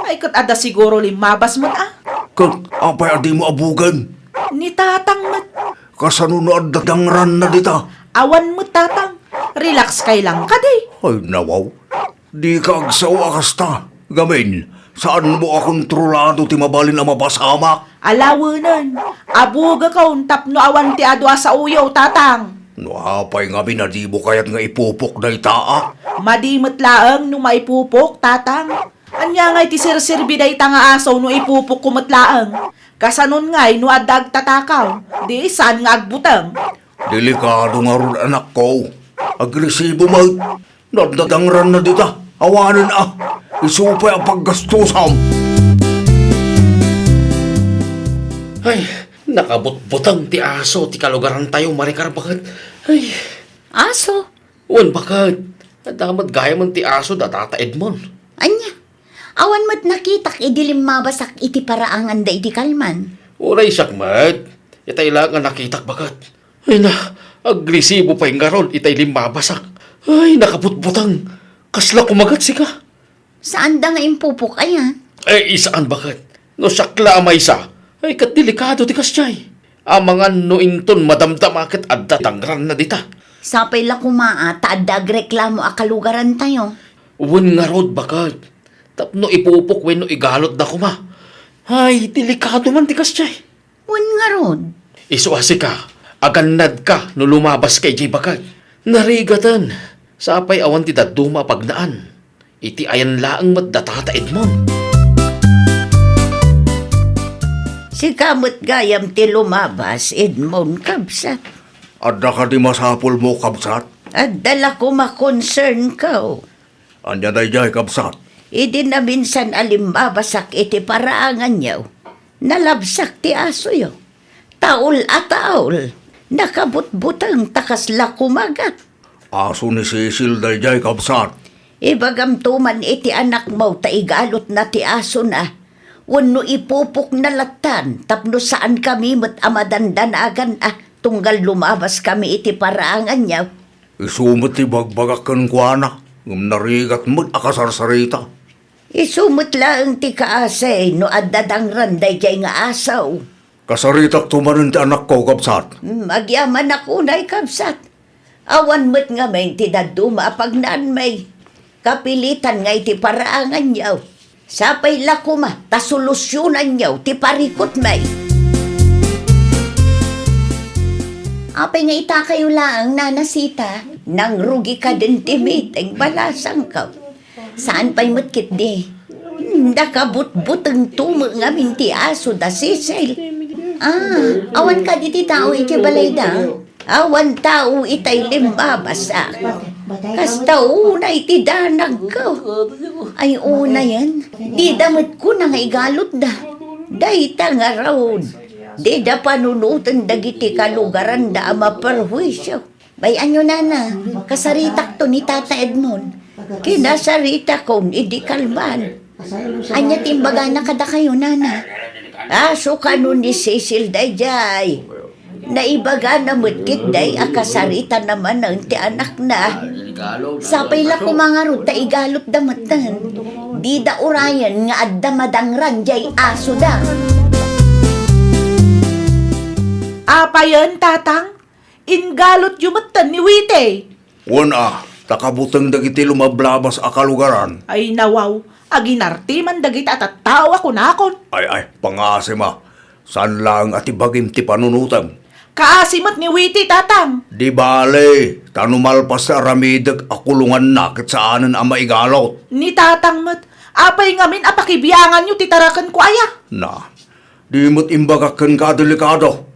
Ay, ket adda siguro limmabas met a. Ket apay a dimo abugen? Ni Tatang met. Kasano no adda dangranna dita? Awan met, Tatang. Relax kay lang kadi. Ay, nawaw. Dika agsao a kasta. Gamin, saanmo a kontrolado ti mabalin a mapasamak. Alawenen, abugekon tapno awan ti adu a saoyo, Tatang. No apay ngamin a dimo kayat nga ipupok dayta a? Madi met laeng no maipupok, Tatang. Ania ngay ti serserbi dayta nga aso no ipupokko met laeng? Kasanon ngay no adda agtatakaw, di saan nga agbuteng? Delikado ngarud, anakko. Agresibo met. Nadadangranna dita. Awanen a. Isu pay a paggastusam. Ay, nakabutbuteng ti aso ti kalugarantayo, Maricar, baket. Ay. Aso? Wen, baket. Adda met gayamen ti aso da Tata Edmond. Ania? Awan met nakitak idi limmabasak iti paraangan da idi kalman. Uray siak met. Itay la nga nakitak, baket. Ay na, agresibo pay ngarud itay limmabasak. Ay, nakabutbuteng. Kasla kumagat sika. Saanda nga impupok aya? Eh, saan, baket? No siak la a maysa, ay, ket delikado ti kasdiay. Amangan no inton madamdama ket adda dangranna dita. Sapay la koma a ta adda agreklamo a kalugarantayo. Wen ngarud, baket. Tapno ipupok wenno igalotda koma. Ay, delikado man ti kasdiay. Wen ngarud. Isu a sika, agannadka no lumabaska idiay baket. Narigaten, sapay awan ti dadduma a pagnaan. Iti ayan laeng met da Tata Edmond. Sika met gayam ti lumabas, Edmond, kabsat. Adda kadi masapulmo, kabsat? Adda la koma concern ko. Ania daydiay, kabsat? Idi naminsan a limmabasak iti paraanganyo, nalabsak ti asoyo. Taol a taol, nakabutbuteng ta kasla kumagat. Aso ni Cecil daydiay, kabsat. Ibagamto man iti anakmo ta igalotna ti asona, wenno ipupokna lattan tapno saankami met a madandanagan a tunggal lumabaskami iti paraanganyo. Isu met ti ibagbagak kenkuana. Ngem narigat met a kasarsarita. Isu met laeng ti kaasi no adda dangran daydiay nga aso. Kasaritakto manen ti anakko, kabsat. Hmm, agyamanak unay, kabsat. Awan met ngamin ti dadduma a pagnaanmi. Kapilitan nga iti paraanganyo. Sapay la koma ta solusyonanyo ti parikutmi. Apay nga itakayo laeng, Nana Sita? Nangrugi kadin ti meeting, balasangko. Saan pay met ketdi? Nakabutbutengto met ngamin ti aso da Cecil. Ah, awan kadi ti tao iti balayda? Awan tao itay limbabas a. Kasta unay ti danagko. Ay, unayen, dida met kuna nga igalutda. Dayta ngarud, dida panunoten dagiti kalugaranda a maperhuisio. Bay-anyo, Nana, kasaritakto ni Tata Edmond. Kinasaritakon idi kalman. Ania ti imbagana kadakayo, Nana? Aso kano ni Cecil daydiay. Naibagana met ketdi a kasaritana manen ti anakna. Sapay la koma ngarud ta igalutda metten. Dida urayen nga adda madangran diay asoda. Apayen, Tatang? Inggalutyo metten ni Witi? Wen a, ta kabuteng dagiti lumablabas a kalugaran. Ay, nawaw, aginarti man dagiti a tattao a kunakon. Ay, ay, pangasim a. Saan laeng a ti bagim ti panunotem. Kaasi met ni Witi, Tatang. Di bale, ta no malpas ti aramidek a kulonganna ket saanen a maigalut. Ni Tatang met, apay ngamin a pakibianganyo ti tarakenko aya? Na, di met imbagak kenka a delikado.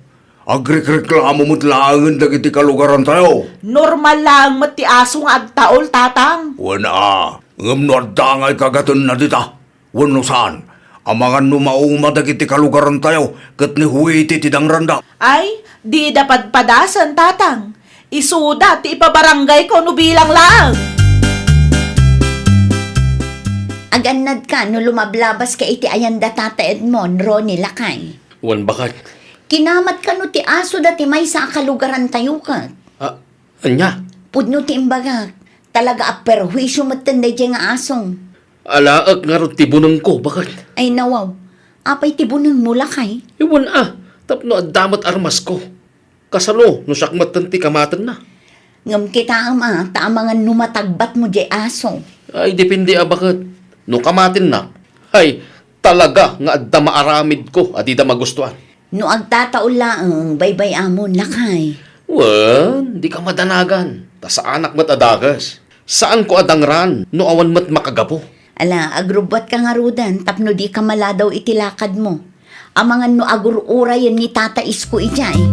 Agrikreklamo met laengen dagiti kalugarantayo. Normal laeng met ti aso nga agtaol, Tatang. Wen a, ngem no adda nga ikagatenna dita, wenno saan, amangan no mauma dagiti kalugarantayo ket ni Huiti ti dangranda. Ay, dida padpadasen, Tatang. Isuda ti ipabaranggayko no bilang laeng. Agannadka no lumablabaska iti ayanda, Tata Edmond, Ronnie, lakay. Wen, baket. Kinamat kano ti asoda ti maysa a kalugarantayo ket? Ah, ania? Pudno ti imbagak, talaga a perhuisio metten daydiay nga aso. Alaek ngarud ti bunengko, baket. Ay, nawaw. Apay ti bunengmo, lakay? Wen a, tapno adda met armasko. Kasano no siak metten ti kamatenna? Ngem kitaem a, ta amangan no matagbatmo diay aso. Ay, depende a baket. No kamatenna, ay, talaga nga adda maaramidko a dida magustuan. No agtataol laeng, baybay-amon, lakay. Wen, dika madanagan, ta saanak met a dakes. Saanko a dangran no awan met makagapu. Ala, agrubbuatka ngaruden tapno dika maladaw iti lakadmo. Amangan no agur-urayen ni Tata Isko idiay.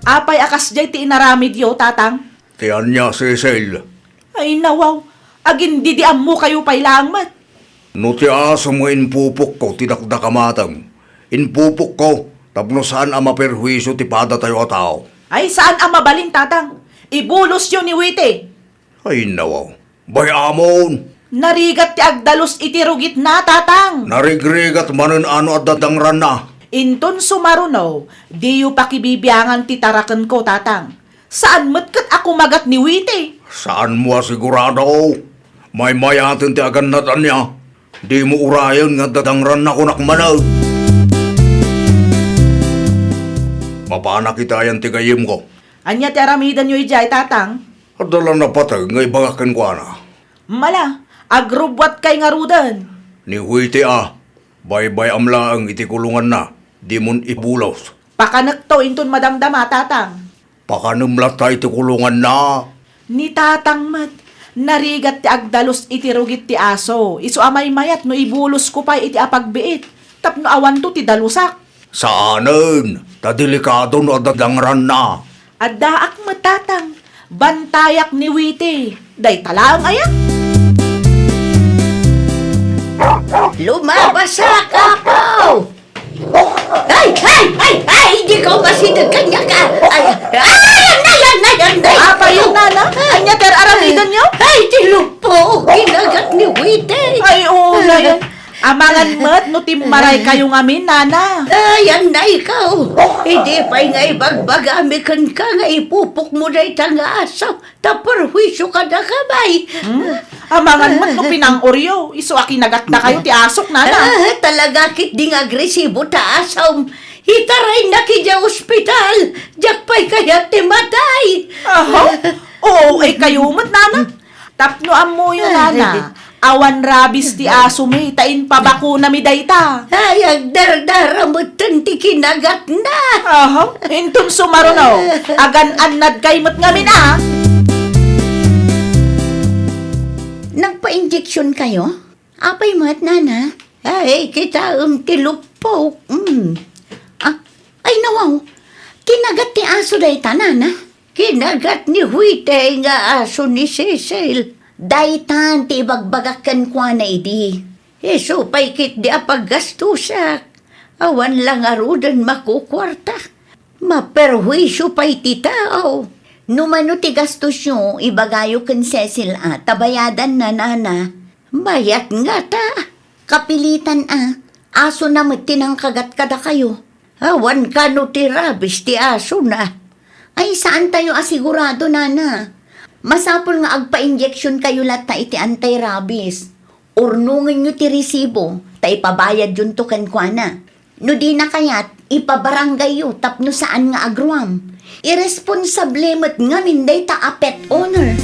Apay a kasdiay ti inaramidyo, Tatang? Ti ania, Cecil? Ay, nawaw, agindidiammokayo pay laeng met. No ti asom nga impupokko ti dakdakamatem, impupokko tapno saan a maperhuisio ti padatayo a tao. Ay, saan a mabalin, Tatang. Ibulosyo ni Witi. Ay, nawaw. Bay-amon. Narigat ti agdalus iti rugitna, Tatang. Narigrigat manen a no adda dangranna. Inton sumaruno, diyo pakibibiangan ti tarakenko, Tatang. Saan met ket a kumagat ni Witi. Saanmo a sigurado? Maymayaten ti agannad ania? Dimo urayen nga adda dangranna, kunak manen. Mapanak iti ayan ti gayyemko. Ania ti aramidenyo idiay, Tatang? Adda la napateg nga ibagak kenkuana. Mala, agrubbuatkay ngaruden. Ni Huiti a, baybay-am laeng iti kulonganna, dimon ibulos. Pakanekto inton madamdama, Tatang. Pakanem latta iti kulonganna. Ni Tatang met, narigat ti agdalus iti rugit ti aso, isu a maymayat no ibulosko pay iti apagbiit, tapno awanto ti dalusak. Saanen, ta delikado no adda dangranna. Addaak met, Tatang. Bantayak ni Witi. Dayta laeng aya? Lumabas a, Apo! Ay, ay, ay, ay! Dika umasideg kaniak. Ay, ay, ay, ay, ay, ay! Apay, Nana? Ania ti ar-aramidenyo? Ay, ti luppo! Kinagat ni Witi! Ay, oo, layan. Amangan met no timmaray kayo ngamin, nana. Ay, annay ka, oh. Idi pay nga ibagbagami kenka nga ipupokmo dayta nga aso, ta perhuisio kadaka, bay. Hmm? Amangan met no pinang-oryo, isu a kinagatda kayo ti asok, nana. Ah, talaga ketdi nga agresibo ta asom. Itaraynak idiay ospital, diak pay kayat ti matay. Aha? Oo, ay kayo met, nana. Tapno ammoyo, nana, awan rabies ti asomi ta impabakonami dayta. Ay, agdardara metten ti kinagatna. Aha, inton sumaruno, agan-annad kay met ngamin a. Nagpa-injection kayo? Apay met, nana? Ay, kitaem ti luppok. Mm. Ah, ay, nawaw. Kinagat ti aso dayta, nana? Kinagat ni Huitey nga aso ni Cecil. Daytan ti ibagbagak kenkuana idi. Isu pay ketdi a paggastosak. Awan la ngaruden makukuarta. Maperhuisio pay ti tao. No mano ti gastosyo, ibagayo ken Cecil a, ta bayadanna, nana. Mayat ngata. Kapilitan a, asona met ti nangkagat kadakayo. Awan kano ti rabies ti asona. Ay, saantayo a sigurado, nana. Masapul nga agpa-injection kayo latta iti anti-rabies. Urnongenyo ti resibo, ta ipabayadyonto kenkuana. No dina kayat, ipabarangayyo tapno saan nga agruam. Iresponsable met ngamin dayta a pet owner.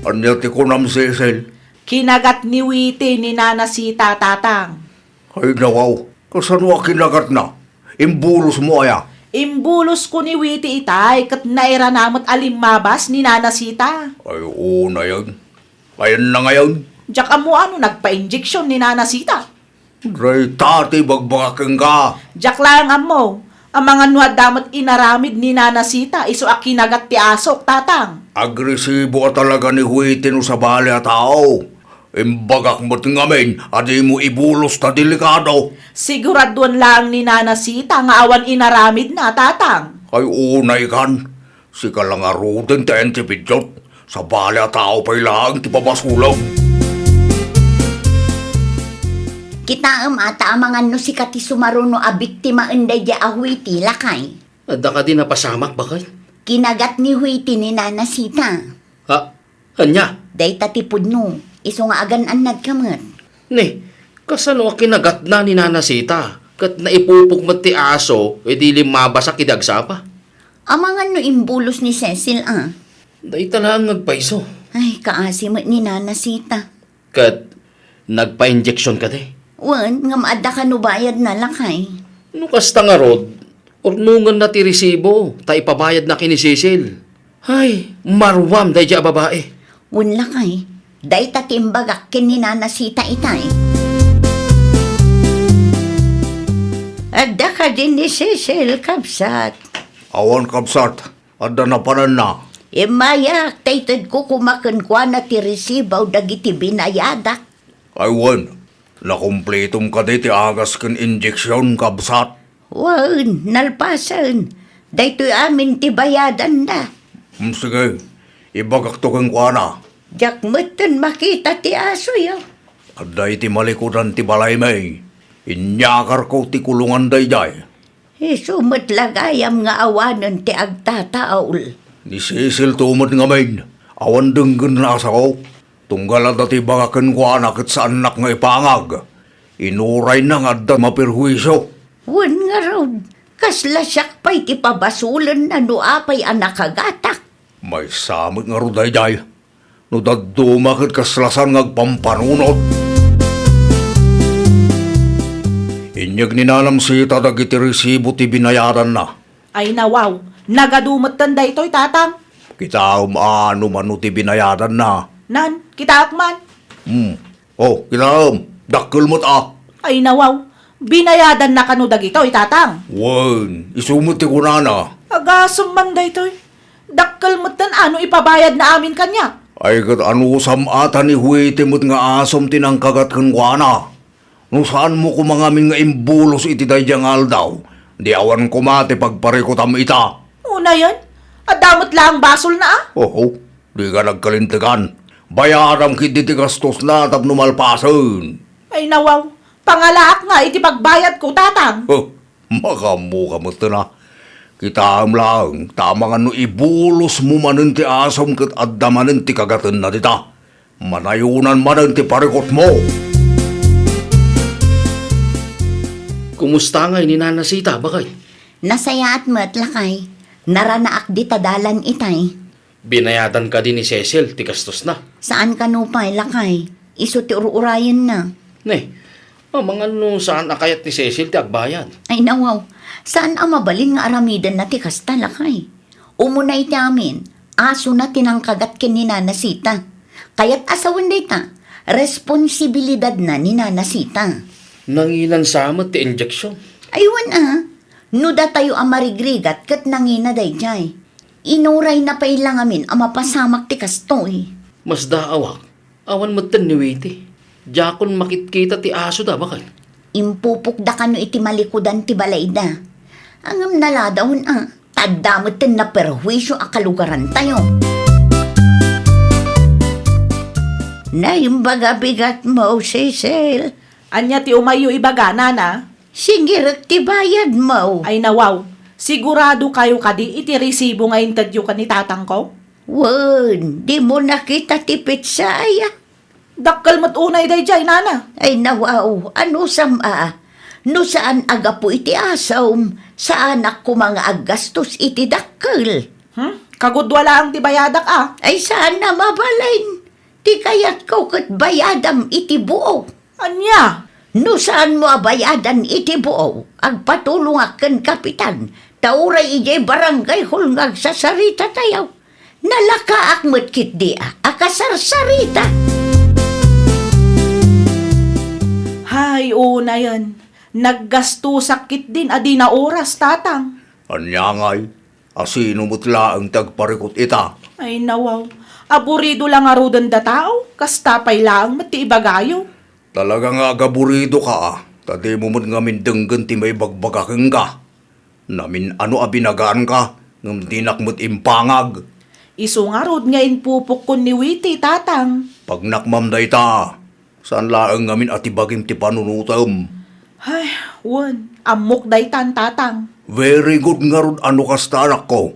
Ania ti kunam, Cecil? Kinagat ni Witi ni Nana Sita, Tatang. Ay, nawaw. Kasano a kinagatna? Imbulosmo aya? Imbulosko ni Witi itay, ket nairana met a limmabas ni Nana Sita. Ay, unayen. Ayanna ngayon? Diak ammo a no nagpa-injection ni Nana Sita. Dayta ti ibagbagak kenka. Diak laeng ammo. Amangan no adda met inaramid ni Nana Sita, isu a kinagat ti asok, Tatang. Agresibo a talaga ni Huiti no sabali a tao. Imbagak met ngamin a dimo ibulos ta delikado. Siguraduan laeng ni Nana Sita nga awan inaramidna, Tatang. Ay, unay kan. Sika la ngaruden ti ayan ti pidiot. Sabali a tao pay laeng ti pabasolem. Kitaem a ta amangan no sika ti sumaruno a biktimaen daydiay a Huiti, lakay. Adda kadi napasamak, baket? Kinagat ni Huiti ni Nana Sita. Ha? Ania? Dayta ti pudno, isu nga agan-annadka met. Ni, kasano a kinagatna ni Nana Sita, ket naipupok met ti aso idi limmabasak idi agsapa? Amangan no imbulos ni Cecil a. Dayta laeng nga agpayso. Ay, kaasi met ni Nana Sita. Ket nagpa-injection kadi? Wen, ngem adda kano bayadna, lakay. No kasta ngarud, urnongenna ti resibo, ta ipabayadna ken ni Cecil. Ay, maruam daydiay a babai. Wen, lakay, dayta ti imbagak ken ni Nana Sita itay. Adda kadi ni Cecil, kabsat? Awan, kabsat. Adda napananna. Immayak ta itedko koma kenkuana ti resibo dagiti binayadak. Ay wen, nakumplitom kadi ti agas ken injeksion, kabsat? Wen, nalpasen. Daytoy amin ti bayadanna. Hmm, sige, ibagakto kenkuana. Diak metten makita ti asoyo. Adda iti malikudan ti balaymi. Inyakarko ti kulongan daydiay. Isu met la gayam nga awanen ti agtataul. Ni Cecil to met ngamin, awan denggenna a sao. Tunggal adda ti ibagak kenkuana ket saannak nga ipangag. Inurayna nga adda maperhuisio. Wen ngarud, kasla siak pay ti pabasolenna no apay a nakagatak. Maysa met ngarud daydiay. No dadduma ket kasla saan nga agpampanunot. Inyeg ni Nanam Sita dagiti resibo ti binayadanna. Ay nawaw, nagadu metten daytoy, Tatang. Kitaem a no mano ti binayadanna. Nan, kitaek man. Hmm. Oh, kitaem, dakkel met a. Ay nawaw, binayadanna kano dagitoy, Tatang? Wen, isu met ti kunana. Agasem man daytoy. Dakkel metten a no ipabayadna amin kaniak. Ay ket anusam a ta ni Huiti met nga asom ti nangkagat kenkuana. No saanmo koma ngamin nga imbulos iti daydiay nga aldaw, di awan koma ti pagparikutam ita. Unayen, adda met laeng basolna a. Oho, dika nagkalintegan. Bayadam ketdi ti gastosna tapno malpasen. Ay, nawaw. Pangalaak nga iti pagbayadko, Tatang. Huh, makaammoka metten a. Kitaem laeng, ta amangan no ibulosmo manen ti asom ket adda manen ti kagatenna dita. Manayonan manen ti parikutmo. Kumusta ngay ni Nana Sita, baket? Nasayaat met, lakay. Naranaak dita dalan itay. Binayadan kadi ni Cecil ti gastosna? Saan kano pay, lakay. Isu ti ur-urayenna. Ne, amangan no saan a kayat ni Cecil ti agbayad. Ay, nawaw. Saan a mabalin nga aramidenna ti kasta, lakay. Umuna iti amin, asona ti nangkagat ken ni Nana Sita. Kayat a sawen dayta, responsibilidadna ni Nana Sita. Nanginan sa met ti injection? Ay, wen a. No datayo a marigrigat ket nangina daydiay. Inurayna pay la ngamin a mapasamak ti kastoy. Masdaawak, awan metten ni Witi. Diakon makitkita ti asoda, baket. Impupokda kano iti malikudan ti balayda. Ngem naladawen a, ta adda metten naperhuisio a kalugarantayo. Naimbag a bigatmo, Cecil. Ania ti umayyo ibaga, Nana? Singirek ti bayadmo. Ay, nawaw. Sigurado kayo kadi iti resibo nga intedyo ken ni tatangko? Wen, dimo nakita ti pitsay a? Dakkel met unay daydiay, Nana. Ay, nawaw, anusam a? No saan a gapu iti asom, saanak koma nga aggastos iti dakkel. Hmm? Kagudua laeng ti bayadak a? Ay, saan a mabalin. Ti kayatko ket bayadam iti buok. Ania? No saanmo a bayadan iti buok, agpatulongak ken kapitan, ta uray idiay barangay hall nga agsasaritatayo. Nalakaak met ketdi a, a kasarsarita. Hay, unayen. Naggastosak ketdin a di naoras, tatang. Ania ngay? A sino met laeng ti agparikut ita? Ay, nawaw. Aburido la ngaruden datao, kasta pay laeng met ti ibagayo. Talaga nga agaburidoka a, ta dimo met ngamin denggen ti maibagbaga kenka. Namin-ano a binagaanka, ngem dinak met impangag. Isu ngarud nga impupokkon ni Witi, tatang. Pagnakmam dayta, saan laeng ngamin a ti bagim ti panunotem. Ay, wen, ammok daytan, tatang. Very good ngarud a no kasta, anakko.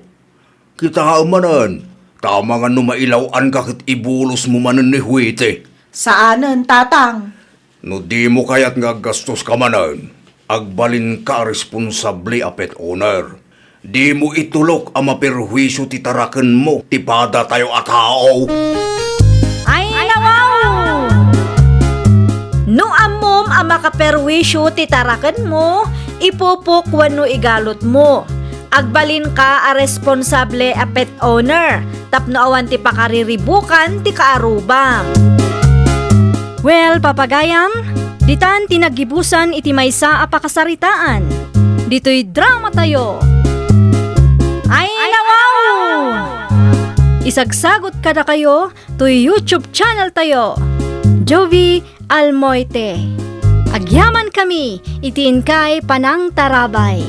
Kitaem manen, ta amangan no mailaw-anka ket ibulosmo manen ni Huiti. Saanen, tatang. No dimo kayat nga aggastoska manen, agbalinka a responsable a pet owner. Dimo itulok a maperhuisio ti tarakenmo ti padatayo a tao. Ay, nawaw! No ammom a makaperwisyo ti tarakenmo, ipupok wenno igalutmo, agbalinka a responsable a pet owner tapno awan ti pakariribukan ti kaarubam. Well, papagayam, ditan ti naggibusan iti maysa a pakasaritaan. Ditoy dramatayo. Ay, nawaw! Isagsagot kadakayo toy YouTube channel tayo, Jovie Almoite. Agyamankami iti inkay panangtarabay.